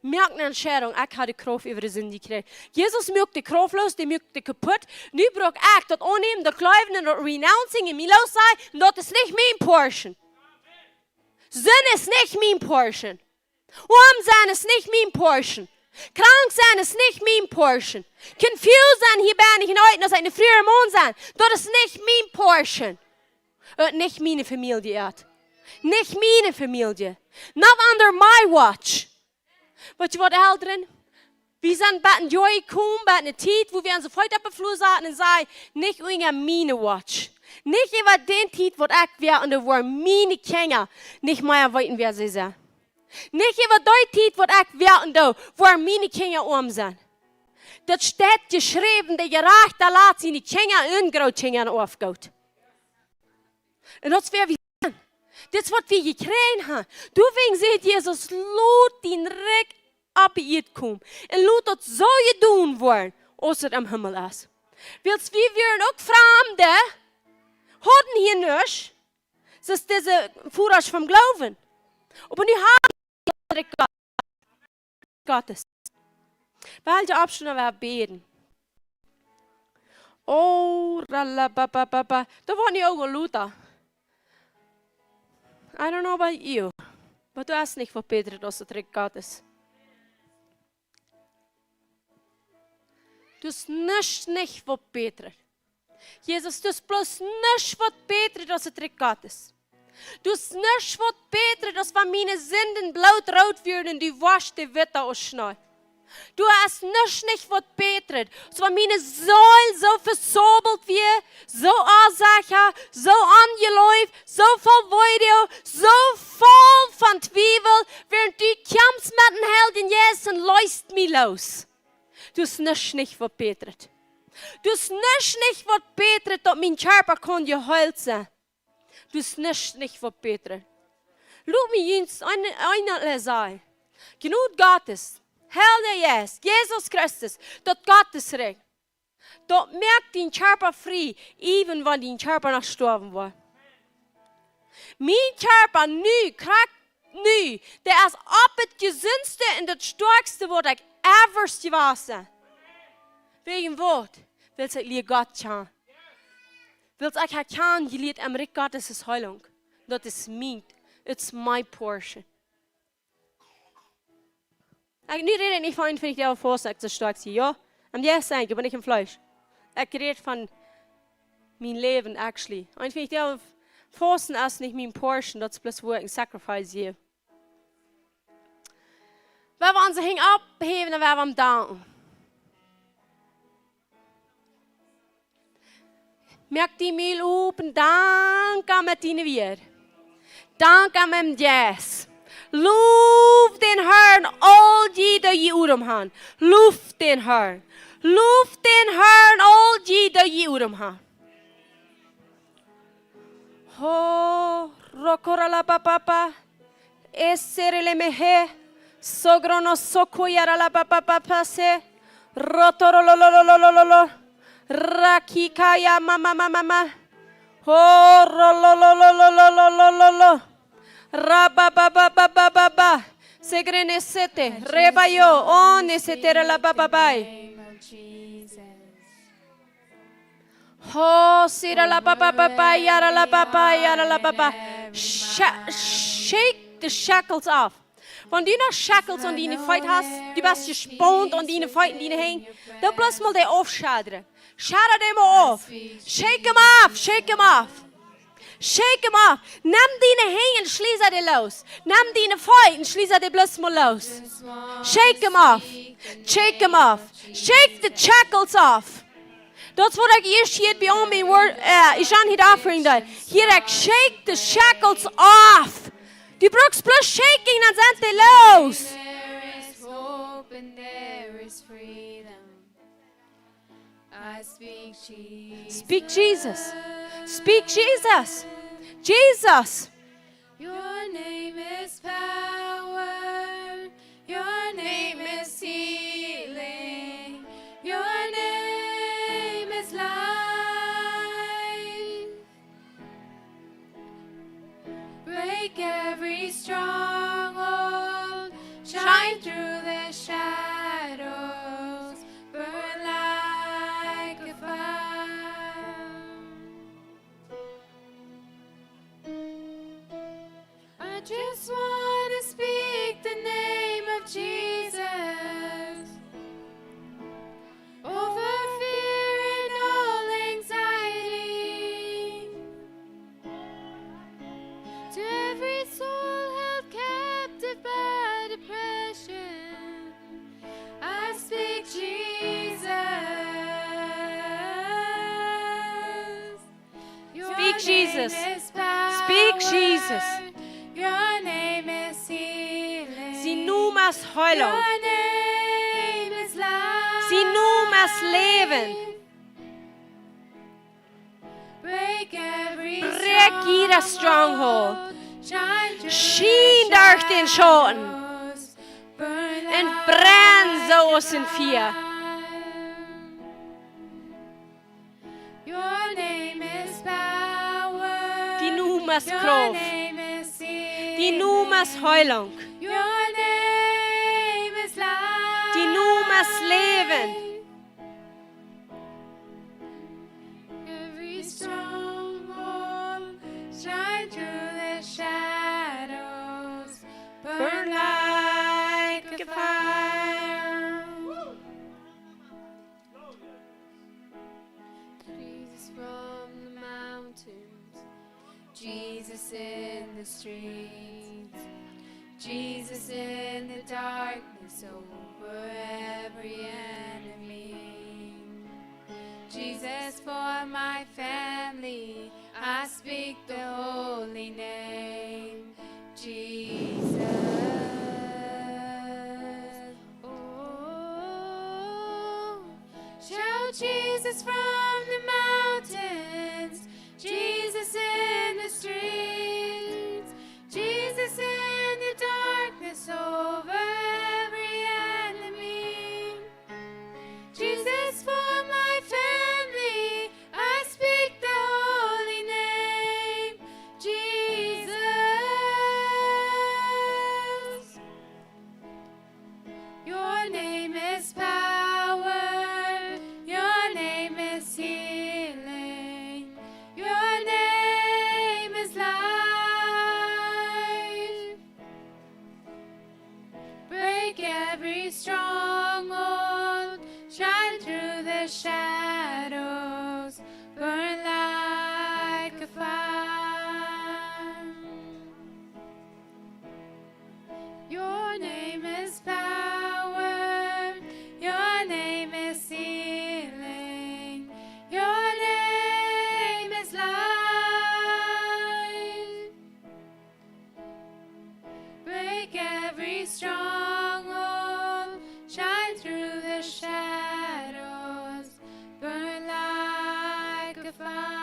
Moak ne Entscheidunk, ekj hab de Krauft äwa de Sind jekjräajen. Jesus moakt de Krauft loos, dee moakt de kaputt. Nu bruck ekj daut aunnämen, daut jleewen un daut renouncing un mie loos sajen, un daut es nich mien portion. Sind es nich mien portion. Oam sennen es nich mien portion. Krank sennen es nich mien portion. Confused sennen hia benne ekj un aus een friea Maun sennen, daut es nich mien portion. Uk nich miene Famielje, ea. Nich miene Famielje. Not under my watch. Weetst du waut, Elren? Wie sent bat een Joa jekomen, bat eene Tiet, wua wie onse Feet opp dän Flua saten un säden: "Nich unja miene watch. Nich äwa dän Tiet, waut ekj wia, un doa woaren miene Kjinja nich mea weeten, wäa see sent. Nich äwa dee Tiet, waut ekj wia, un doa woaren miene Kjinja oam sennen." Daut steit jeschräwen, de Jerajchta lat siene Kjinja un Grootkjinja oafgonen. Un daut es wäa wie sent. Dit es waut wie jekjräajen haben. Doawäajen sajcht Jesus: "Lot dien Rikj opp de Ieed komen. Un lot daut soo jedonen woaren, aus et em Himmel es." Wiels wie wieren uk Framde, hauden hia nuscht. Daut es dise Vodasch vom Gloowen. Oba nu haben wie daut Rikj Gott-, Gottes. Well wie oppstonen, wie bäden. Oh, ralla, ba, ba, ba, ba. Daut woat nu uk aul luda. I don't know about you, oba du hast nich waut bätret aus daut Rikj Gottes. Du hast nuscht nich waut bätret. Jesus, du hast bloos nuscht waut bätret aus daut Rikj Gottes. Du hast nuscht waut bätret aus wan miene Sinden bloot root wieren un du woascht dee witta aus Schnee. Du hast nuscht nich waut bätret aus wan miene Seel soo vesabelt wia, soo onsecha, soo onjeläft, soo voll Weedoag, soo voll von Twiewel, wäarent du kjemfst met dän Heiljen Jeist un leetst mie loos. Du hast nuscht nich waut bätret. Du hast nuscht nich waut bätret, daut mien Kjarpa kaun jeheelt sennen. Du hast nuscht nich waut bätret. Lot mie junt een, een sajen. Jnod Gottes, Heilja Jeist, Jesus Christus, daut Gottes Rikj, daut moakt dien Kjarpa frie, even wan dien Kjarpa noch stoawen woat. Mien Kjarpa nu, krakjt nu, dee es opp daut jesundste un daut stoakjste waut ekj ever jewast sie. Wäajen waut? Wiels ekj lia Gott kjanen. Wiels ekj hab kjanen jelieet, em Rikj Gottes es Heilunk. Daut es mient. It's my portion. Ekj, nu räd ekj nich von eenunvieetich Doag fausten, ekj soo stoakj sie, jo? Am Jeist sie ekj, oba nich em Fleesch. Ekj räd von mien Läwen, actually. Eenunvieetich Doag fausten es nich mien portion, daut es bloos wua ekj een sacrifice jäw. Woa wie onse Henj opphäwen un woa wie am danken. Moak dien Mul op un dank am met diene Wieed. Dank am em Jeist. Low dän Harn, aul jie, dee jie Odem han. Low dän Harn. Low dän Harn, aul jie, dee jie Odem han. Ho, rokoralapapapa. Eserelemehe, sogrono sokoyaralapapapase, rotorolololololo, rakikaya mamamamama, horolololololo, rababababababa, segrenesete, rebayo, oneseteralabababai. Ho, sira la ba ba ba ba, yara la ba ba, yara la ba ba. Sha-, shake the shackles off. Wan du noch shackles aun diene Feet hast, du best jespaunt aun diene Feet un diene Henj, dan bloos mol dee aufschadren. Schadra dee mol auf. Shake 'em off, shake 'em off. Shake 'em off. Nem diene Henj un schliess dee loos. Nem diene Feet un schliess dee bloos mol loos. Shake 'em off. Shake 'em off. Shake the shackles off. Daut es waut ekj ieescht hia bie aul mien word, eh, ekj aun hia offering deed. Hia ekj shake the shackles off. Du brukst bloos shaking, dan sent dee loos. There is hope and there is freedom. I speak Jesus. Speak Jesus. Speak Jesus. Jesus. Your name is power. Your name is healing. Your name is life. Break every stronghold. Shine through the Jesus. Speak, Jesus. Your name is healing. Sien Nomen es Heilung. Your name is life. Sien Nomen es Läwen. Break every stronghold. Bräakj jieda stronghold. Shien derch dän Schauten. Burn like a fire. Un brenn soo aus een Fia. Your name is power. Dien Nomen es Krauft. Your name is healing. Dien Nomen es Heilung. Your name is life. Dien Nomen es Läwen. Every stronghold, shine through the shadows, burn like a fire. Jesus from the mountains, Jesus in the streets, Jesus in the darkness over every enemy. Jesus for my family, I speak the holy name, Jesus. Oh, shout Jesus from the mountains, Jesus in the streets, Jesus in the darkness over every enemy. Jesus for my family, I speak the holy name, Jesus. Your name is power, your name is healing, your name is life. Break every stronghold, shine through the shadows, burn like a fire. Your name is power, your name is healing, your name is life. Break every stronghold, shine through the shadows, burn like a fire.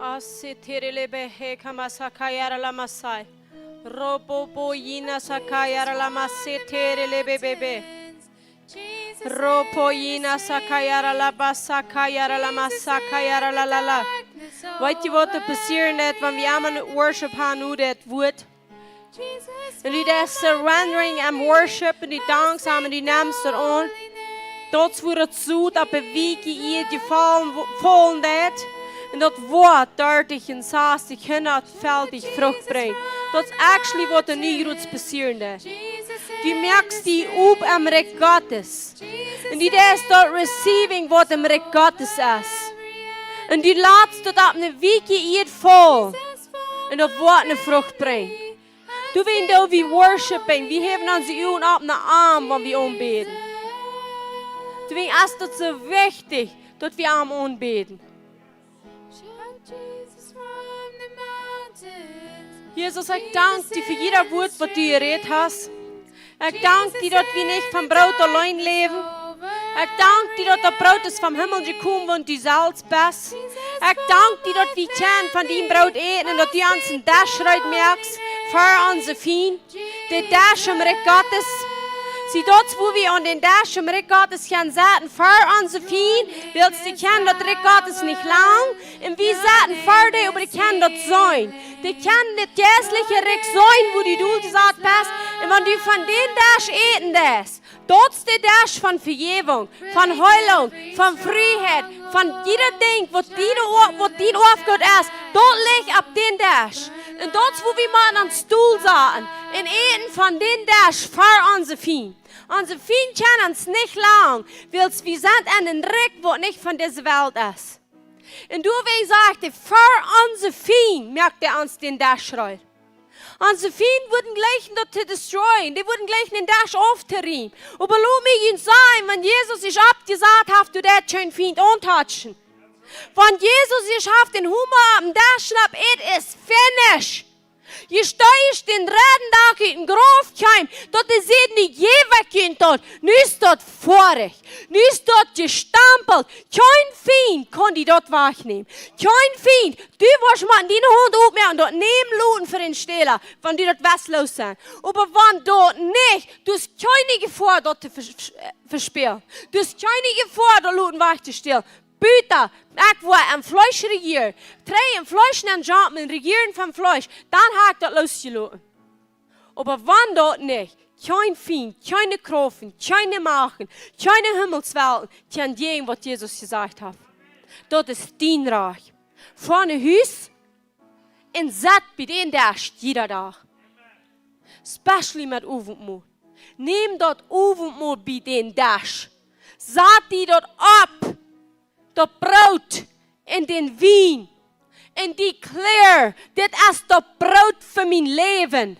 Aseterelebe hekamasakayaralamasai. Ropopoyinasakayaralamaseterelebebebe. Ropoyinasakayaralabasakayaralamasakayaralalala. Weet jie waut doa passieren deit, wan wie aun worship gonen, nu daut Wuat? Un du best surrendering and worship un du dankst am un du nemst daut aun. Daut es woo daut Sot opp de weeke Ieed jefaulen, faulen deit. Un daut woat dartich un sastich, hundatfaltich Frucht brinjen. Daut es actually waut doa nu groots passieren deit. Du moakst die opp aum Rikj Gottes. Un du best doa receiving waut em Rikj Gottes es. Un du latst daut opp eene weeke Ieed faulen. Un daut woat eene Frucht brinjen. Du, wan wie worshiping, wie heewen onse Uagen opp no am, wan wie aunbäden. Du, wan es daut soo wichtich, daut wie am aunbäden. Jesus, ekj dank die fa jieda Wuat waut du jerät hast. Ekj dank die daut wie nich von Broot auleen läwen. Ekj dank die daut daut Broot es vom Himmel jekomen, waut du selfst best. Ekj dank die daut wie kjennen von dien Broot äten un daut du ons een Desch reed moakst fa onse Fiend. De Desch em Rikj Gottes. See, daut es woo wie aun dän Desch em Rikj Gottes kjennen sitten fa onse Fiend, wiels dee kjennen daut Rikj Gottes nich lang. Un wie sitten fa dee, oba dee kjennen daut seenen. Dee kjennen daut jeistliche Rikj seenen, woo du doajesat best. Un wan du von dän Desch äten deist, daut es de Desch von Vejäwunk, von Heilunk, von Frieheit, von jieda Dinkj waut dien Oa-, waut dien Oafgoot es, daut licht opp dän Desch. Un daut es woo wie motten aun stool sitten. Un äten von dän Desch ver onse Fiend. Onse Fiend kjennen ons nich lang, wiels wie sent en een Rikj, waut nich von dise Welt es. Un doawäajen sajcht hee, ver onse Fiend moakt hee ons dän Desch reed. Onse Fiend wudden jleichen daut to destroyen, dee wudden jleichen dän Desch auftoriemen. Oba lot mie junt sajen, wan Jesus sikj oppjesat haft, doo deit kjeen Fiend auntatschen. Wan Jesus sikj haft dän Homa oppem Desch schnappt, it is finished. Jie stonen dän dredden Dach ut dän Grauf kjeem, daut dee säden, nu jäw ekj junt daut, nu es daut foadich, nu es daut jestampelt. Kjeen Fiend kaun die daut wajchnämen. Kjeen Fiend. Du woascht mau diene Haunt opmoaken, daut nämen loten fa dän Stäla, wan du daut west los sennen. Oba wan daut nich, du hast kjeene Jefoa daut to vers-, vers-, vespälen. Du hast kjeene Jefoa daut loten wajchtostälen. Buta, ekj woa em Fleesch rejieren. Trigj em Fleesch nenn jumpen un rejieren vom Fleesch. Dan ha ekj daut losjeloten. Oba wan daut nich, kjeen Fiend, kjeene Krauft, kjeene Macht, kjeene Himmelswelten, kjennen jäajen waut Jesus jesajcht haft. Daut es dien Rajcht. Foa no Hus un sett bie dän Desch jieda Dach. Especially met Owentmol. Näm daut Owentmol bie dän Desch. Sat die daut opp, daut Broot un dän Wien. Un declare, dit es daut Broot fa mien Läwen.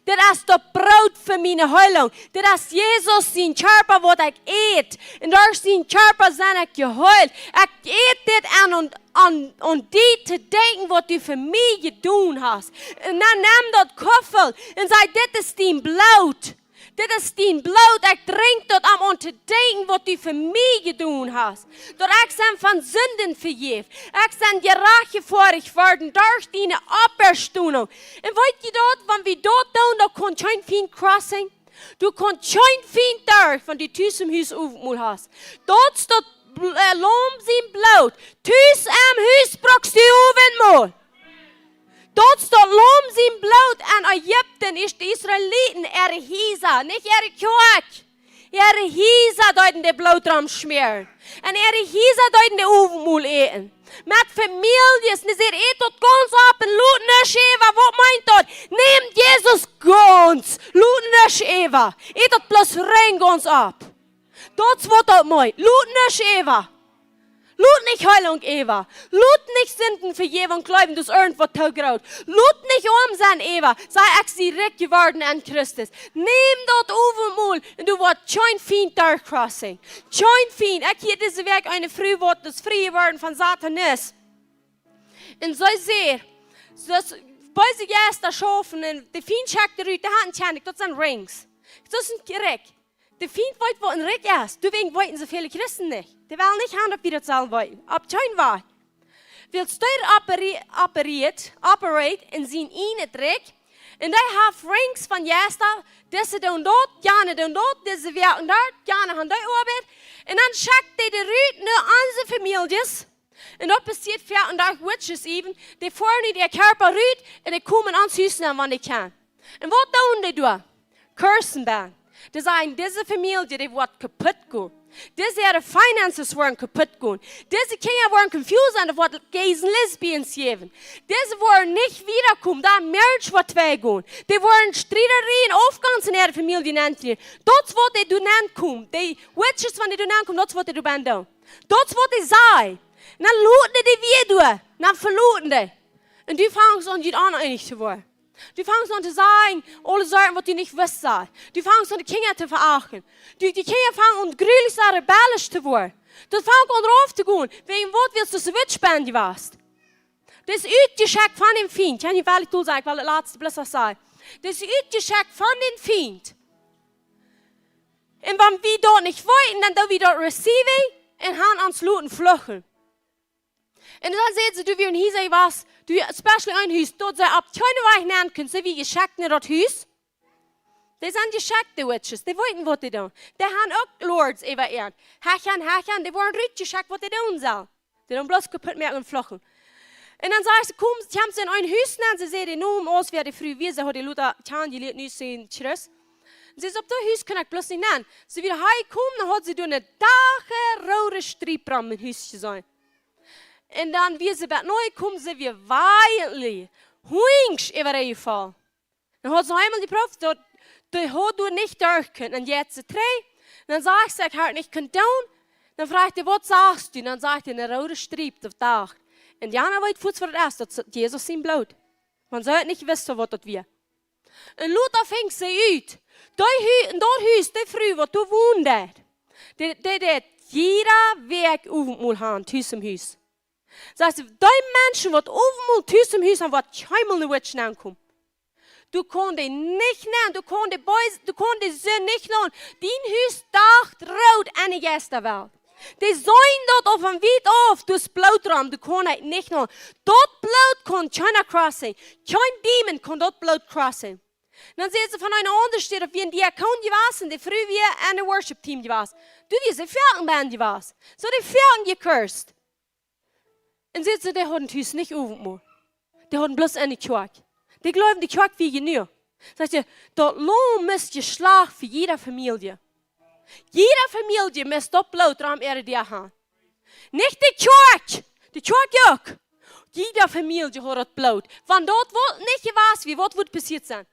Dit es daut Broot fa miene Heelunk. Dit es Jesus sien Kjarpa, waut ekj ät. Un derch sien Kjarpa sie ekj jeheelt. Ekj ät dit aun, aun, aun, aun die to denkjen, waut du fa mie jedonen hast. Un dan nemm daut Kuffel un saj, dit es dien Bloot. Dit es dien Bloot, ekj drinkj daut om aun to denkjen, waut du fa mie jedonen hast. Daut ekj sie von Sinden vejäft. Ekj sie jerajchtfoadicht worden derch diene Oppstonunk. Un weet jie daut, wan wie daut doonen, dan kaun kjeen Fiend crossing. Du kaust kjeen Fiend derch, wan du tus em Hus Owentmol hast. Daut es daut Bl-, äh, Laum sien Bloot. Tus em Hus bruckst du Owentmol. Daut es daut Laum sien Bloot en Ägipten, es de Israeliten äare Hiesa, nich äare Kjoakj. Äare Hiesa deeden daut Bloot romschmäaren. Un äare Hiesa deeden daut Owentmol äten. Met Famieljes, un see säd, ät daut gaunz opp un lot nuscht äwa. Waut meent daut? Nämt Jesus gaunz. Lot nuscht äwa. Ät daut bloos rein gaunz opp. Daut es waut daut meent. Lot nuscht äwa. Lot nich Heelunk äwa. Lot nich Sindenvejäwunk jleewen, daut es irjentwaut too groot. Lot nich oam sennen äwa. Saj, ekj sie rikj jeworden en Christus. Näm daut Owentmol un du woascht kjeen Fiend derch crossing. Kjeen Fiend. Ekj hia dise Wäakj eene Fru, waut es frie jeworden von Satanism. Un see säd, daut beese Jeista schaufen un de Fiend schekjt rut, dee hauden kjeen Rikj, daut sent Rings. Daut es een Rikj. De Fiend weet, waut een Rikj es. Doawäajen weeten soo väl Christen nich. Dee wellen nich haben, daut wie daut sellen weeten. Opp kjeen Wajch. Wiels dee operate, operate, operate en sien ieejnet Rikj. Un dee haft Rings von Jeista, dise doonen daut, jane doonen daut, dise woaken daut, jane haben dee Oabeit. Un dan schekjt dee dee rut no onse Famieljes. Un daut passieet foaken derch witches even. Dee foaren ut äa Kjarpa rut un dee komen en ons Hus nenn, wan dee kjennen. Un waut doonen dee doa? Cursen bäden. Dee sajen, dise Famielje, dee woat kaput gonen. Dise äare finances woaren kaput gonen. Dise Kjinja woaren confused sennen, dee woaren gays and lesbians jäwen. Dise woaren nich wieda komen, daut marriage woat twei gonen. Dee woaren Striederieen, Aufgonst en äare Famielje nenn kjrieen. Daut es waut dee doonen komen. Dee witches, wan dee doonen komen, daut es waut dee doonen. Daut es waut dee sajen. Un dan loten dee dee wada doa. Dan veloten dee. Un du fangst aun, junt oneenich to woaren. Du fangst aun to sajen, aule Sachen, waut du nich wist, sajen. Du fangst aun, de Kjinja to veachten. Du, de Kjinja fangen aun, jrulich rebellisch to woaren. Daut fangt aun, rauf to gonen. Wäajen waut? Wiels du soo witch best jewast. Daut es utjeschekjt von dän Fiend. Ekj kaun nich wieda sajen, ekj well daut latste bloos noch sajen. Daut es utjeschekjt von dän Fiend. Un wan wie daut nich weeten, dan doo wie daut receiving un han ons loten fluchen. Un dan säden see, du, wie een Hus wia, du, especially een Hus, daut see opp kjeenen Wajch nenn kunnen, see wia jeschekjt no daut Hus. Dee sent jeschekjt, de witches, dee weeten waut dee doonen. Dee han uk lords äwa an. Hechan, hechan, dee woaren rutjeschekjt waut dee doonen sellen. Dee doonen bloos kaput moaken un fluchen. Un dan säd see, komm, kjemt see en een Hus nenn, see säd, dee Nomen aus, wäa de Fru wia, see haud dee Lota kjanen jelieet, nu es see een Christ. See säd, opp daut Hus kaun ekj bloos nich nenn. See wia hia jekomen, dan haud see doa een dageroode Striep rom daut Hus jeseenen. Un dan wia see bat noa jekomen, see wia violently, huisch äwa äa jefollen. Dan haud see eemol jeprooft, daut, dee haud doa nich derch kunt. Un jeit see trigj. Un dan sajcht see: "Ekj hab daut nich kunt doonen." Dan fruach hee: "Waut sachst du?" Un dan sajcht hee: "Eene roode Striep opp daut." Un jana weet fuaz waut daut es, daut es Jesus sien Bloot. Wan see haud nich jewist, waut daut wia. Un lota funk see ut, dee Hu-, en daut Hus, dee Fru, waut doa wond, dee, dee deed jiede Wäakj Owentmol han, tus em Hus. Sajcht see: "Dee Menschen, waut Owentmol tus em Hus han, woat kjeenmol ne witch aunkomen. Du kaust dee nich nämen, du kaust dee Bees-, du kaust dee Sind nich nämen. Dien Hus docht root enne Jeistawelt. Dee seenen daut von wiet auf, daut Bloot rom, du kaust et nich nämen. Daut Bloot kaun kjeena crossen. Kjeen Dämon kaun daut Bloot crossen." Dan säd see von eene aundre Städ, daut wia een Diakon jewast, dee Fru wia en daut Worship-Team jewast. Du wia see foaken bie jewast. See haud foaken jecursed. Un säd see: "Dee hauden tus nich Owentmol. Dee hauden bloos eene Kjoakj. Dee jleewden, de Kjoakj wia jenuach." Sajcht see: "Daut Laum must jeschlacht fa jiede Famielje. Jiede Famielje must daut Bloot rom äare Däa han. Nich de Kjoakj, de Kjoakj uk. Jiede Famielje haud daut Bloot. Wan daut woat nich jewast, wia, waut wudd passieet sennen?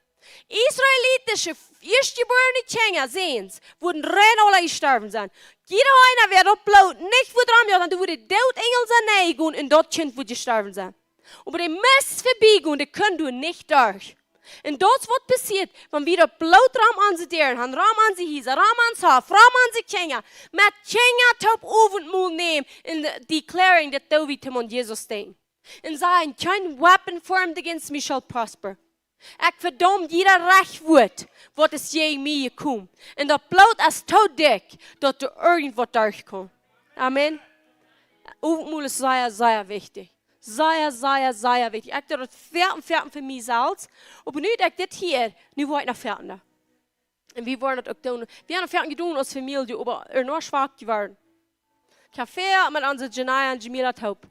Israelitische ieeschtjebuarne Kjinja, Säns, wudden rein aula jestorwen sennen. Jieda eena, wäa daut Bloot nich wudd rom jehaut han, dan wudd de Doodenjel sien Nich gonen un daut Kjint wudd jestorwen sennen. Oba dee must vebie gonen, dee kunn doa nich derch." Un daut es waut passieet, wan wie daut Bloot rom onse Däaren han, rom onse Hiesa, rom ons Hoff, rom onse Kjinja, met Kjinja toop Owentmol nämen un declaring daut doo wie toom aun Jesus denkjen. Un sajen: "Kjeen weapon formed against me shall prosper." Ekj vedaum jieda rajcht Wuat, waut es jäajen mie jekomen. Un daut Bloot es too dikj, daut doa irjent waut derch kaun. Amen. Owentmol es sea, sea wichtich. Sea, sea, sea wichtich. Ekj doo daut foaken, foaken fa mie selfst. Oba nu daut ekj dit hia, nu woa ekj noch foaken. Un wie woaren daut uk doonen. Wie haben foaken jedonen aus Famielje, oba ea noch schwak jeworden. Ekj hab väl met onse Janaya un Jamila toop.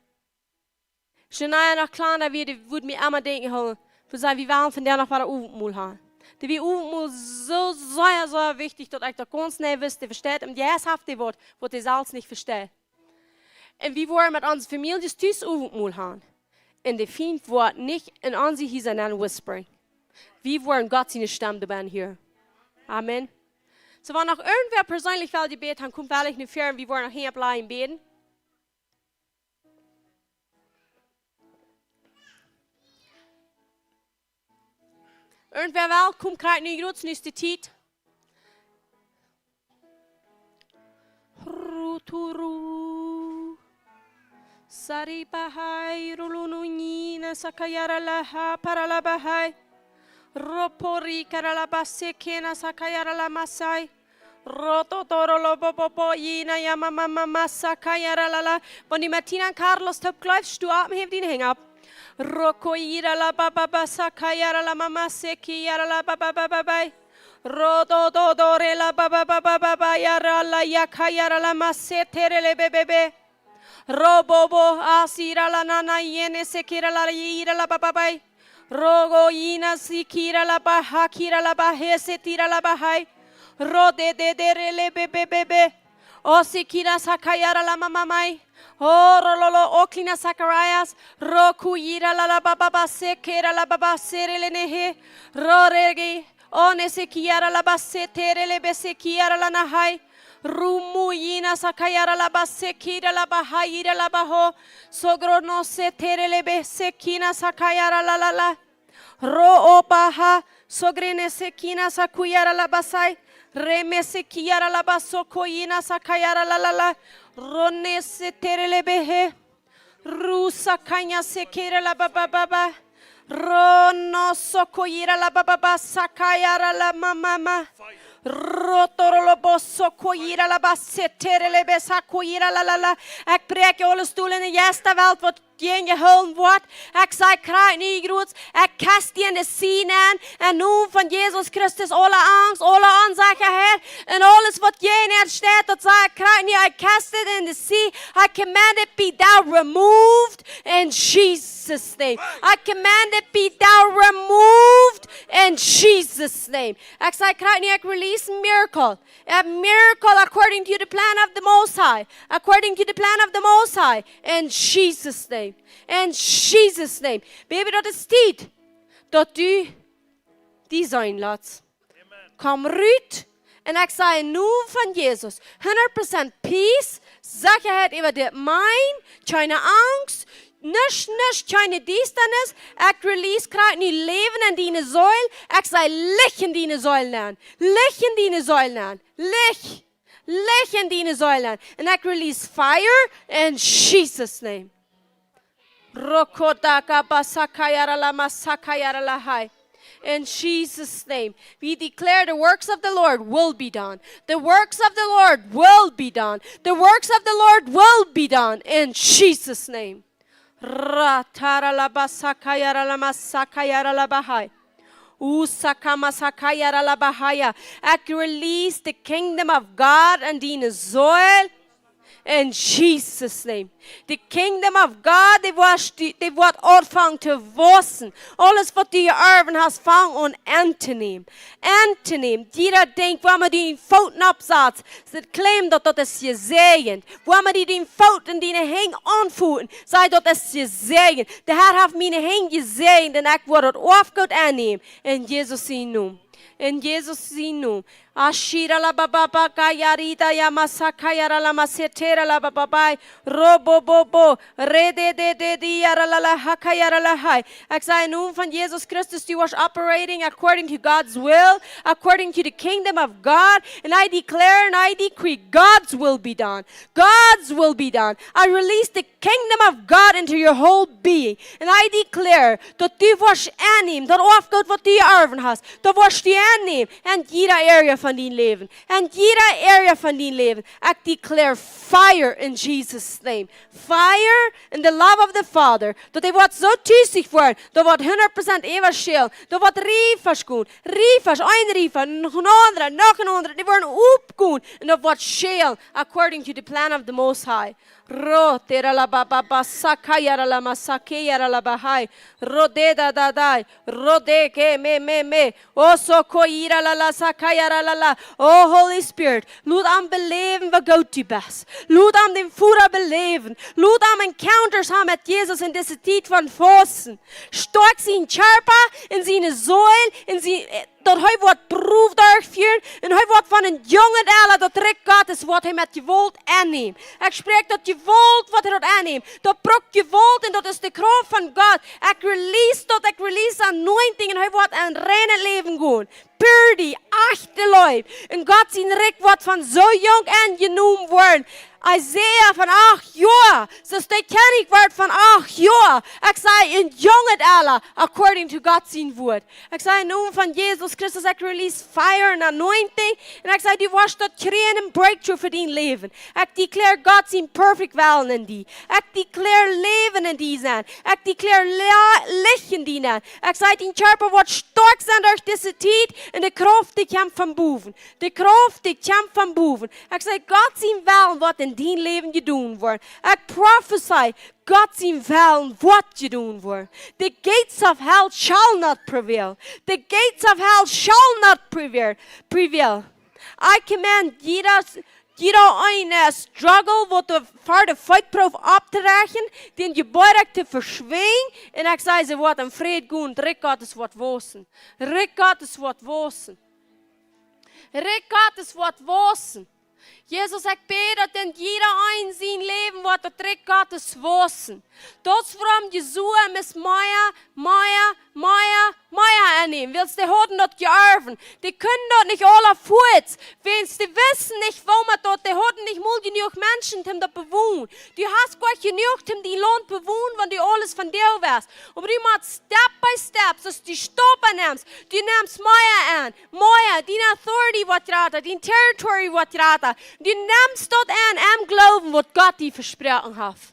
Janaya noch kjlanda wia, dee wudd mie emma denkjen hoolen, woo see, wie wellen vondoag noch waut Owentmol han. Dee wia Owentmol soo sea, sea wichtich, daut ekj daut gaunz nich wist, dee vesteit, un dee haft dee waut, waut dee selfst nich vesteit. Un wie woaren met onse Famieljes tus Owentmol han. Un de Fient woat nich en onse Hiesa nenn whisperen. Wie woaren Gott siene Stemm doabie hieren. Amen. Soo, wan noch irjentwäa perseenlich well jebät han, kjemt veleicht no väaren, wie woaren noch hia bliewen bäden. Irjentwäa well, kjemt, kjricht nu jrod, nu es de Tiet. Ruturu. Sari bahai, rulununina, sakayara laha, parala bahai. Ropori, karala basekena, sakayara la masai. Roto toro lo popo po ina ya mama mama sakayara la la. Wan du met Tina un Carlos toop jleefst, sto opp un häw diene Henj opp. Roko ira la ba ba ba sakayara la mama seki yara la ba ba ba ba ba. Roto to do re la ba ba ba ba ba ba yara la ya kayara la ma se tere le be be be. Robobo asira la nana yene sekira la ira la bababai. Rogo ina sikira la baha kira la bahe setira la bahai. Ro de de de re le be be be be. O sikira sakayara la mamamai. O rololo oklina sakarayas. Roku ira la la bababa sekera la baba sere le nehe. Ro regi. O nesekiara la basetere le besekiara la nahai. Rumu yina sakayara la basekira la bahaira la baho. Sogro no setere le besekina sakayara la la la. Ro o baha. Sogre nesekina sakuyara la basai. Re mesekiara la basoko yina sakayara la la la. Ro nesetere le behe. Ru sakanya sekira la ba ba ba ba. Ro no sokoyira la ba ba ba sakayara la ma ma ma. Ro toro lo bo sokoyira la ba setere le be sakoyira la la la. Ekj prädj aule Stolen enne Jeistawelt waut jäajen jehoolen woat. Ekj saj: Krakjt nu jrod, ekj kast die enne See nenn. Em Nomen von Jesus Christus, aule Angst, aule Onsechaheit un aules waut jäajen äa steit, daut saj ekj krakjt nu, I cast it in the sea. I command it be thou removed in Jesus' name. I command it be thou removed in Jesus' name. Ekj saj krakjt nu, ekj release miracle. A miracle according to the plan of the Most High. According to the plan of the Most High. In Jesus' name. In Jesus' name. Baby, daut es Tiet, daut du die sennen lat. Komm rut. Un ekj saj nu von Jesus: hundat Prozent Peace, Sechaheit äwa dit Mind, kjeene Angst, nuscht, nuscht, kjeene Diestanis. Ekj release krakjt nu Läwen en diene Seel. Ekj saj: Licht en diene Seel nenn. Licht en diene Seel nenn. Licht. Licht en diene Seel nenn. Un ekj release fire in Jesus' name. Rokodaka basakayara la masakayara la hai. In Jesus' name, we declare the works of the Lord will be done. The works of the Lord will be done. The works of the Lord will be done in Jesus' name. Ratara la basakayara la masakayara la bahai. Usakamasakayara la bahaya. Ekj release the kingdom of God en diene Seel. In Jesus' name. The kingdom of God, dee woat, dee, dee woat aunfangen to wausen. Aules waut du jeorwen hast, fang aun auntonämen. Auntonämen. Jieda Dinkj, wua emma du dienen Foot oppsatst, saj: Claim daut, daut es jesäajent. Wua emma du dienen Foot un diene Henj aunfoten, saj: Daut es jesäajent. De Herr haft miene Henj jesäajent un ekj woa daut Oafgoot aunnämen. En Jesus sienen Nomen. En Jesus sienen Nomen. Ashira la ba ba ba ka ya ri da ya ma sa ka ya ra la ma se te ra la ba ba bai. Ro bo bo bo. Re de de de di ya ra la la ha ka ya ra la hai. Ekj saj en Nomen von Jesus Christus, du woascht operating according to God's will, according to the kingdom of God. And I declare and I decree God's will be done. God's will be done. I release the kingdom of God into your whole being. And I declare daut du woascht aunnämen daut Oafgoot waut du jeorwen hast. Daut woascht du aunnämen en jieda area von dien Läwen. En jieda area von dien Läwen. Ekj declare fire in Jesus' name. Fire in the love of the Father. Daut dee woat soo tusich woaren, daut woat hundat Prozent äwaschälen. Daut woat Riefasch gonen. Riefasch, een Riefa, noch een aundra, noch een aundra. Dee woaren oppgonen. Un daut woat schälen according to the plan of the Most High. Ro, te ra la ba ba ba, sa ka ya ra la ma sa ke ya ra la ba hai. Ro de da da dai. Ro de ke me me me. O so ko i ra la la, sa ka ya ra la la. O Holy Spirit, lot am beläwen waut goot du best. Lot am dän Voda beläwen. Lot am encounters haben met Jesus en dise Tiet von fausten. Stoakj sienen Kjarpa, en siene Seel, en sien, daut hee woat Proow derchfieren un hee woat von een junget Ella daut Rikj Gottes woat hee met Jewault aunnämen. Ekj spräakj daut Jewault woat hee daut aunnämen. Daut brukt Jewault un daut es de Krauft von Gott. Ekj release daut, ekj release anointing un hee woat en reinet Läwen gonen. Purity, ajchte Leew. Un Gott sien Rikj woat von soo junk aun jenomen woaren. Isaiah von acht Joa, soo aus de Kjennich wort von acht Joa. Ekj saj en junget Ella, according to Gott sien Wort. Ekj saj en Nomen von Jesus Christus, ekj release fire and anointing. Un ekj saj, du woascht daut kjrieen, een breakthrough fa dien Läwen. Ekj declare Gott sien perfect Wellen en die. Ekj declare Läwen en die sennen. Ekj declare la-, Licht en die sennen. Ekj saj, dien Kjarpa woat stoakj sennen derch dise Tiet. Un de Krauft dee kjemt von bowen. De Krauft dee kjemt von bowen. Ekj saj, Gott sien Wellen woat en dien Läwen jedonen woaren. Ekj prophesy, Gott sien Wellen woat jedonen woaren. The gates of hell shall not prevail. The gates of hell shall not prevail, prevail. I command jieda, jieda eene struggle waut de, ver de Feet prooft opptorechten, dän Jebäa to veschwinjen. Un ekj saj, see woat en Fräd gonen, Rikj Gottes woat wausen. Rikj Gottes woat wausen. Rikj Gottes woat wausen. Jesus, ekj bäd daut en jieda een sien Läwen woat daut Rikj Gottes wausen. Daut es wuarom Josua must mea, mea, mea, mea aunnämen. Wiels dee hauden daut jeorwen. Dee kunnen daut nich aula fuaz. Wiels dee wisten nich, woo mau daut, dee hauden nich mol jenuach Menschen toom daut bewonen. Du hast goanich jenuach toom dien Launt bewonen, wan du aules von die west. Oba du motst step by step, soo aus du Staup aunnemst, du nemst mea aun. Mea, dien authority woat jrata, dien territory woat jrata. Du nemst daut aun em Gloowen waut Gott die vesproaken haft.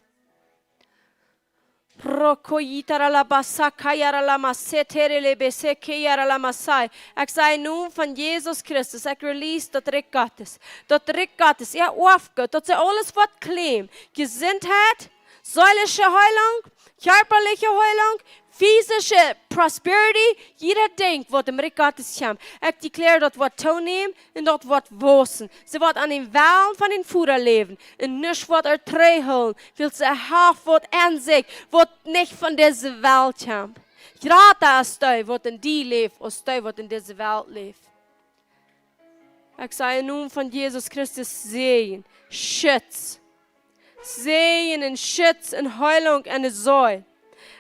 Rokoyitara la basakayara la masetere le besekeyara la masai. Ekj saj en Nomen von Jesus Christus, ekj release daut Rikj Gottes. Daut Rikj Gottes, jo, Oafgoot, daut see aules waut claimen. Jesintheit, seelische Heilunk, kjarpaliche Heilunk, physische prosperity, jieda Dinkj waut em Rikj Gottes kjemt. Ekj declare daut woat toonämen un daut woat wausen. See woat aun dän Wellen von dän Voda läwen un nuscht woat äa trigjhoolen, wiels see haft waut aun sikj, waut nich von dise Welt kjemt. jrata es dee, waut en die läft, aus dee, waut en dise Welt läft. Ekj saj em Nomen von Jesus Christus Säajen, Schutz. Säajen un Schutz un Heilunk en de Seel.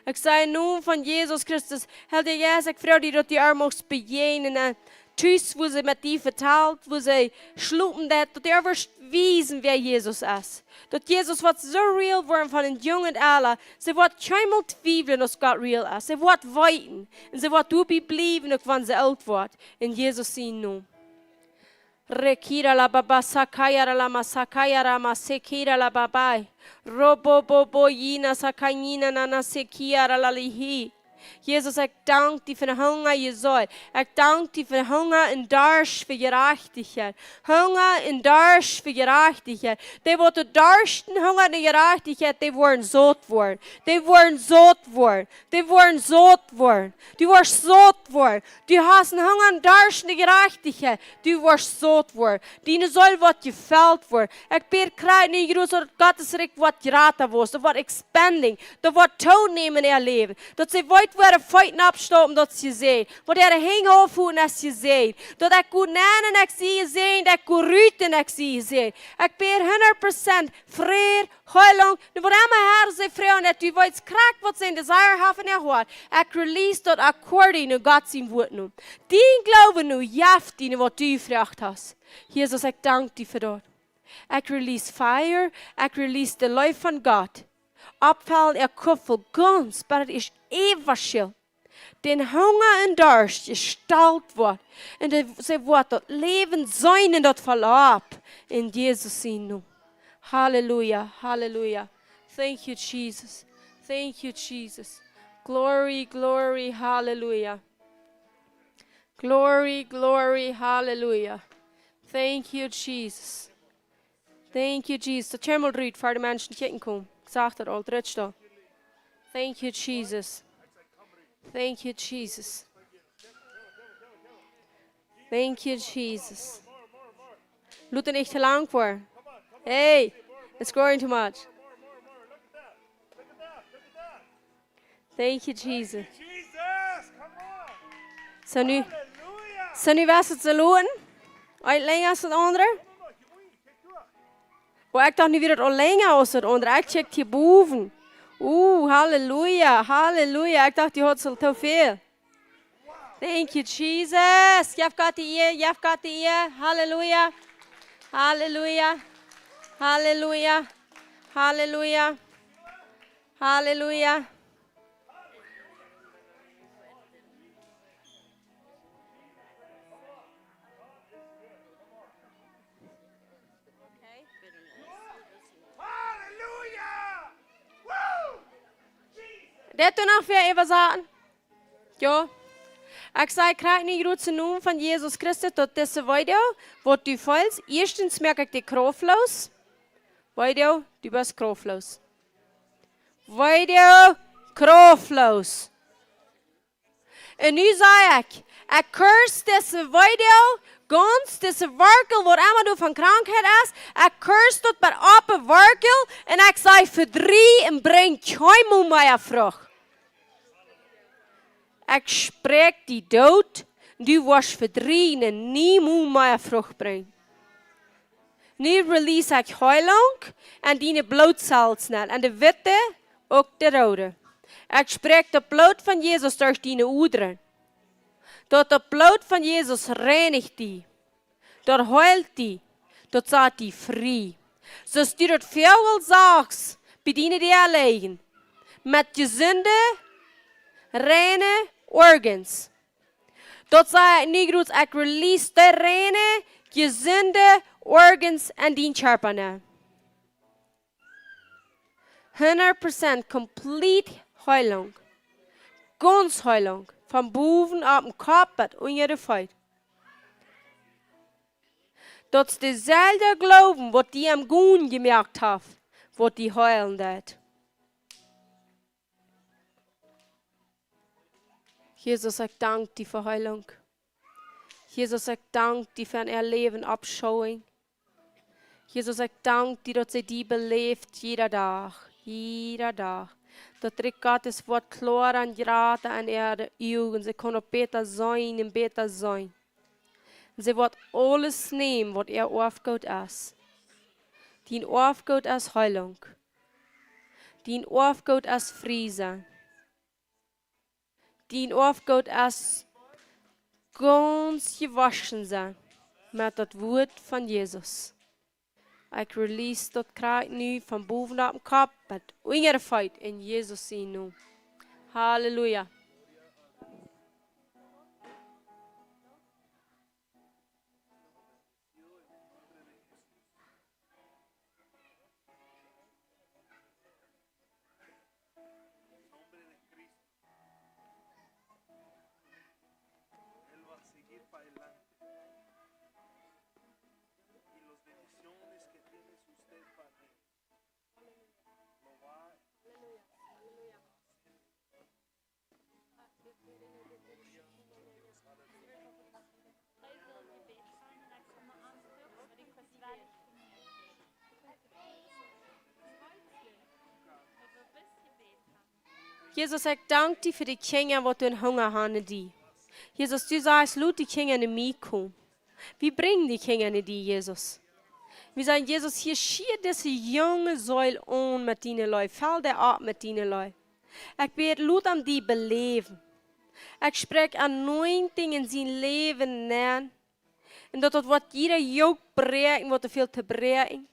Ekj saj em Nomen von Jesus Christus, Heilja Jeist, ekj froag die, daut du ar muchst bejäajnen. Un tus, wua see met die vetalt, wua see schlopen deit, daut du ar woascht wiesen, wäa Jesus es. Daut Jesus woat soo real woaren von een junget Aula. See woat kjeenmol twiewlen, aus Gott real es. See woat weeten. Un see woat doabie bliewen, uk wan see oolt woat. En Jesus sienen Nomen. Rekira la baba sakayara la masakayara masekira la babai. Robo bobo yina sakanyina nana sekiara la lihi. Jesus, ekj dank die fa de Hunga, Jesus. Ekj dank die fa Hunga un Darscht fa Jerajchtichkjeit. Hunga un Darscht fa Jerajchtichkjeit. Dee waut darschten, hungren no Jerajchtichkjeit, dee woaren saut woaren. Dee woaren saut woaren. Dee woaren saut woaren. Du woascht saut woaren. Du hast een Hunga un Darscht no Jerajchtichkjeit. Du woascht saut woaren. Diene Seel woat jefelt woaren. Ekj bäd krakjt nu, Jesus, daut Gott sien Rikj woat jrata woaren. Daut woat expanding. Daut woat toonämen en äa Läwen. Daut see weeten, wua äare Feet oppstoppen, daut see säd. Wua äare Henj oppholen, aus see säd. Daut ekj go nenn un ekj see säd, ekj go rut un ekj see säd. Ekj bäd hundat Prozent Fräd, Heilunk, nu waut emma Herr see froagen, daut du weetst krakjt waut see en Desire haben en äa Hoat. Ekj release daut according to Gott sien Wuat nu. Dien Gloowen nu, jeft die nu waut du jefroagt hast. Jesus, ekj dank die fa daut. Ekj release fire, ekj release de Leew von Gott. Oppfellen äa Kuffel gaunz, bat et es äwaschell. Dän Hunga un Darscht jestallt woat. Un dee, see woat daut Läwen seenen un daut Veloop. En Jesus sienen Nomen. Halleluja, halleluja. Thank you, Jesus. Thank you, Jesus. Glory, glory, halleluja. Glory, glory, halleluja. Thank you, Jesus. Thank you, Jesus. Daut kjemt mol rut, fa de Menschen kjikjen komen. Ekj sach daut aul, rutst aul. Thank you, Jesus. Thank you, Jesus. Thank you, Jesus. Lot et nich too lang woaren. Hey, it's growing too much. Thank you, Jesus. Soo nu, soo nu wia et soo lang. Eent lenja aus daut aundre. Oh, ekj docht, nu wia et aul lenja aus daut aundre. Ekj check hia bowen. Uh, halleluja, halleluja. Ekj docht, dee haud aul too väl. Thank you, Jesus. Jeff Gott de Ea, jeff Gott de Ea. Halleluja. Halleluja. Halleluja. Halleluja. Halleluja. Deit doa noch wäa äwasaten? Jo. Ekj saj krakjt nu jrod em Nomen von Jesus Christus, daut dise Video, waut du feelst, ieeschtens moak ekj die kraftloos. Video, du best kraftloos. Video, kraftloos. Un nu saj ekj, ekj curse dise Video, gaunz dise Wartel, waut emma doa von Krankheit es, ekj curse daut bat oppe Wartel, un ekj saj: Vedrieej un brinj kjeenmol mea Frucht. Ekj spräakj die doot, du woascht vedrieejen un nie mea Frucht brinjen. Nu release ekj Heilunk aun diene Blootzellen, aun de witte, uk de roode. Ekj spräakj daut Bloot von Jesus derch diene Odren. Daut daut Bloot von Jesus reinicht die. Daut heelt die. Daut sat die frie. Soo aus du daut Väagel sachst, bie diene Däa lijen. Met jesunde, reine Organs. Daut saj ekj nu jrod, ekj release de reine, jesunde Organs aun dien Kjarpa nenn. Hundat Prozent complete Heilunk. Gaunz Heilunk. Von bowen opp dän Kopp bat unja de Feet. Daut es deselwja Gloowen, waut die aum Gonen jemoakt haft, waut die heilen deit. Jesus, ekj dank die fa Heilunk. Jesus, ekj dank die fa äa Läwen oppschuwen. Jesus, ekj dank die, daut see die beläft, jieda Dach, jieda Dach. Daut Rikj Gottes woat kloara un jrata aun äare Uagen. See kjennen bäta seenen un bäta seenen. Un see woat aules nämen, waut äa Oafgoot es. Dien Oafgoot es Heilunk. Dien Oafgoot es frie sennen. Dien Oafgoot es gaunz jewoschen sennen met daut Wuat von Jesus. Ekj release daut Krakjt nu von bowen opp dän Kopp bat unja de Feet en Jesus sienen Nomen. Halleluja. Y las bendiciones que tiene usted para él, lo va a Jesus, ekj dank die fa de Kjinja, waut doa Hunga han no die. Jesus, du sajchst: "Lot de Kjinja no mie komen." Wie brinjen de Kjinja no die, Jesus. Wie sajen: "Jesus, hia, schia dise junge Seel aun met diene Leew. Fell dee opp met diene Leew." Ekj bäd, lot am die beläwen. Ekj spräakj anointing en sien Läwen nenn. Un daut daut woat jieda Jook bräakjen, waut doa fält to bräakjen.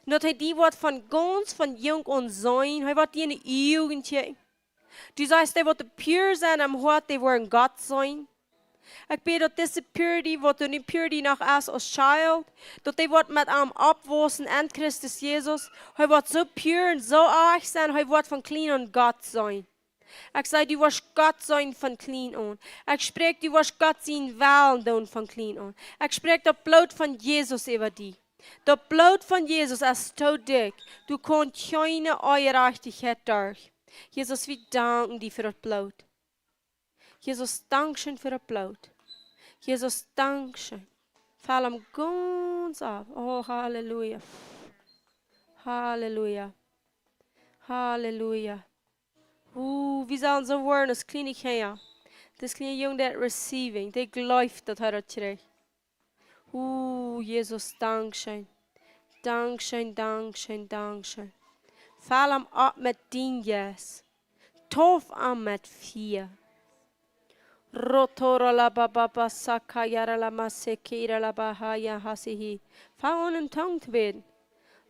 Un daut hee die woat von gaunz von junk aun seenen. Hee woat die en de Uagen kjikjen. Du sajchst, dee waut pure sent em Hoat, dee woaren Gott seenen. Ekj bäd, daut dise purity, waut doa nu purity noch es aus child, daut dee woat met am oppwaussen en Christus Jesus. Hee woat soo pure un soo ieelich sennen, hee woat von kjlien aun Gott seenen. Ekj saj, du woascht Gott seenen von kjlien aun. Ekj spräakj, du woascht Gott sienen Wellen doonen von kjlien aun. Ekj spräakj daut Bloot von Jesus äwa die. Daut Bloot von Jesus es too dikj. Doa kaun kjeene Onjerajchtichkjeit derch. Jesus, wie danken die fa daut Bloot. Jesus, dankscheen fa daut Bloot. Jesus, dankscheen. Fell am gaunz opp. Oh, halleluja. Halleluja. Halleluja. Uh, wie sellen soo woaren aus kjliene Kjinja. Dis kjliene Jung, dee receiving, dee jleeft, daut hee daut kjricht. Uh, Jesus, dankscheen. Dankscheen, dankscheen, dankscheen. Fell am opp met dien Jeist. Tauff am met Fia. Rotoralababasakayaralamasekiralabahayahasihi. Fang aun en Tung to bäden.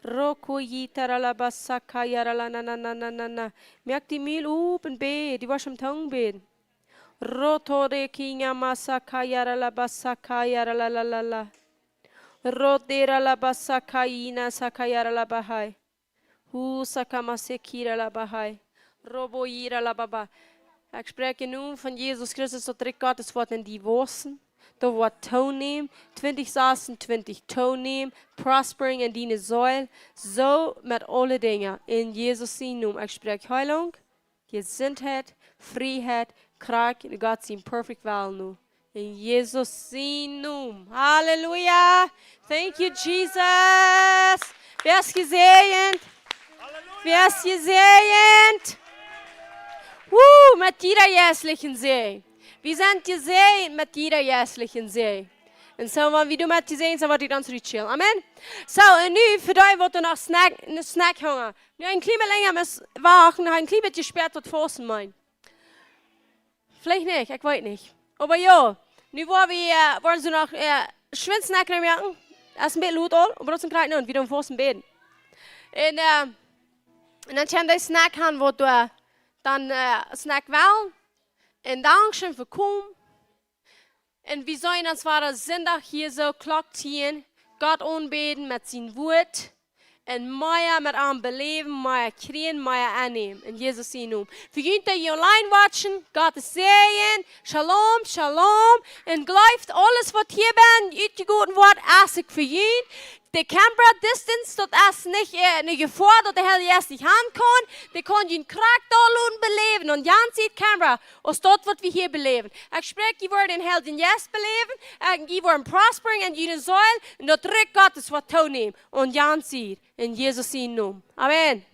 Rokoyitaralabasakayaralananananana. Moak dien Mul op un bäd, du woascht en Tung bäden. Rotorekinyamasakayaralabasakayaralalala. Roderalabasakayinasakayaralabahai. Hu sakamasekira la bahai. Robo yira la baba. Ekj spräakj em Nomen von Jesus Christus, daut Rikj Gottes woat en die waussen, daut woat toonämen, twintich sasuntwintich toonämen, prospering en diene Seel, soo met aule Dinja. En Jesus sienen Nomen. Ekj spräakj Heilunk, Jesuntheit, Frieheit, Krakjt, en Gott sien perfect Wellen nu. En Jesus sienen Nomen. Halleluja. Thank you, Jesus. Wäa es jesäajent? Wäa es jesäajent? Woo, met jieda jeistlichen Säajen. Wie sent jesäajent met jieda jeistlichen Säajen. Un soo, wan wie doamet jesäajent sent, woat dit ons rutschälen. Amen. Soo, un nu fa dee, waut doa noch Snack, een Snack hungren. Nu een kjlien bät lenja mott wachten, noch een kjlien bät späta waut fausten meent. Veleicht nich, ekj weet nich. Oba jo, nu woa wie, äh, woaren see noch, äh, schwind Snack moaken. Daut es een bät lot aul, oba daut es een krakjt nu, wie doonen fausten bäden. Un, äh, un dan kjennen dee Snack han, waut, äh, dan, äh, Snack wellen. Un dankscheen fa komen. Un wie sellen ons wada Sindach hia soo Klock tieen Gott aunbäden met sien Wuat. Un mea met am beläwen, mea kjrieen, mea aunnämen. En Jesus sienen Nomen. Fa junt, dee online watchen, Gott sien Säajen. Shalom, shalom. Un jleeft, aules waut hia bie utjegoten woat, es uk fa junt. De Canberra distance, daut es nich, äh, eene Jefoa, daut de Heilje Jeist nich han kaun. Dee kaun junt krakjt doa loten beläwen. Un jans ut Canberra, aus daut waut wie hia beläwen. Ekj spräakj, jie woaren dän Heiljen Jeist beläwen. Un jie woaren prospering en june Seel. Un daut Rikj Gottes woat toonämen. Un jans ut. En Jesus sienen Nomen. Amen.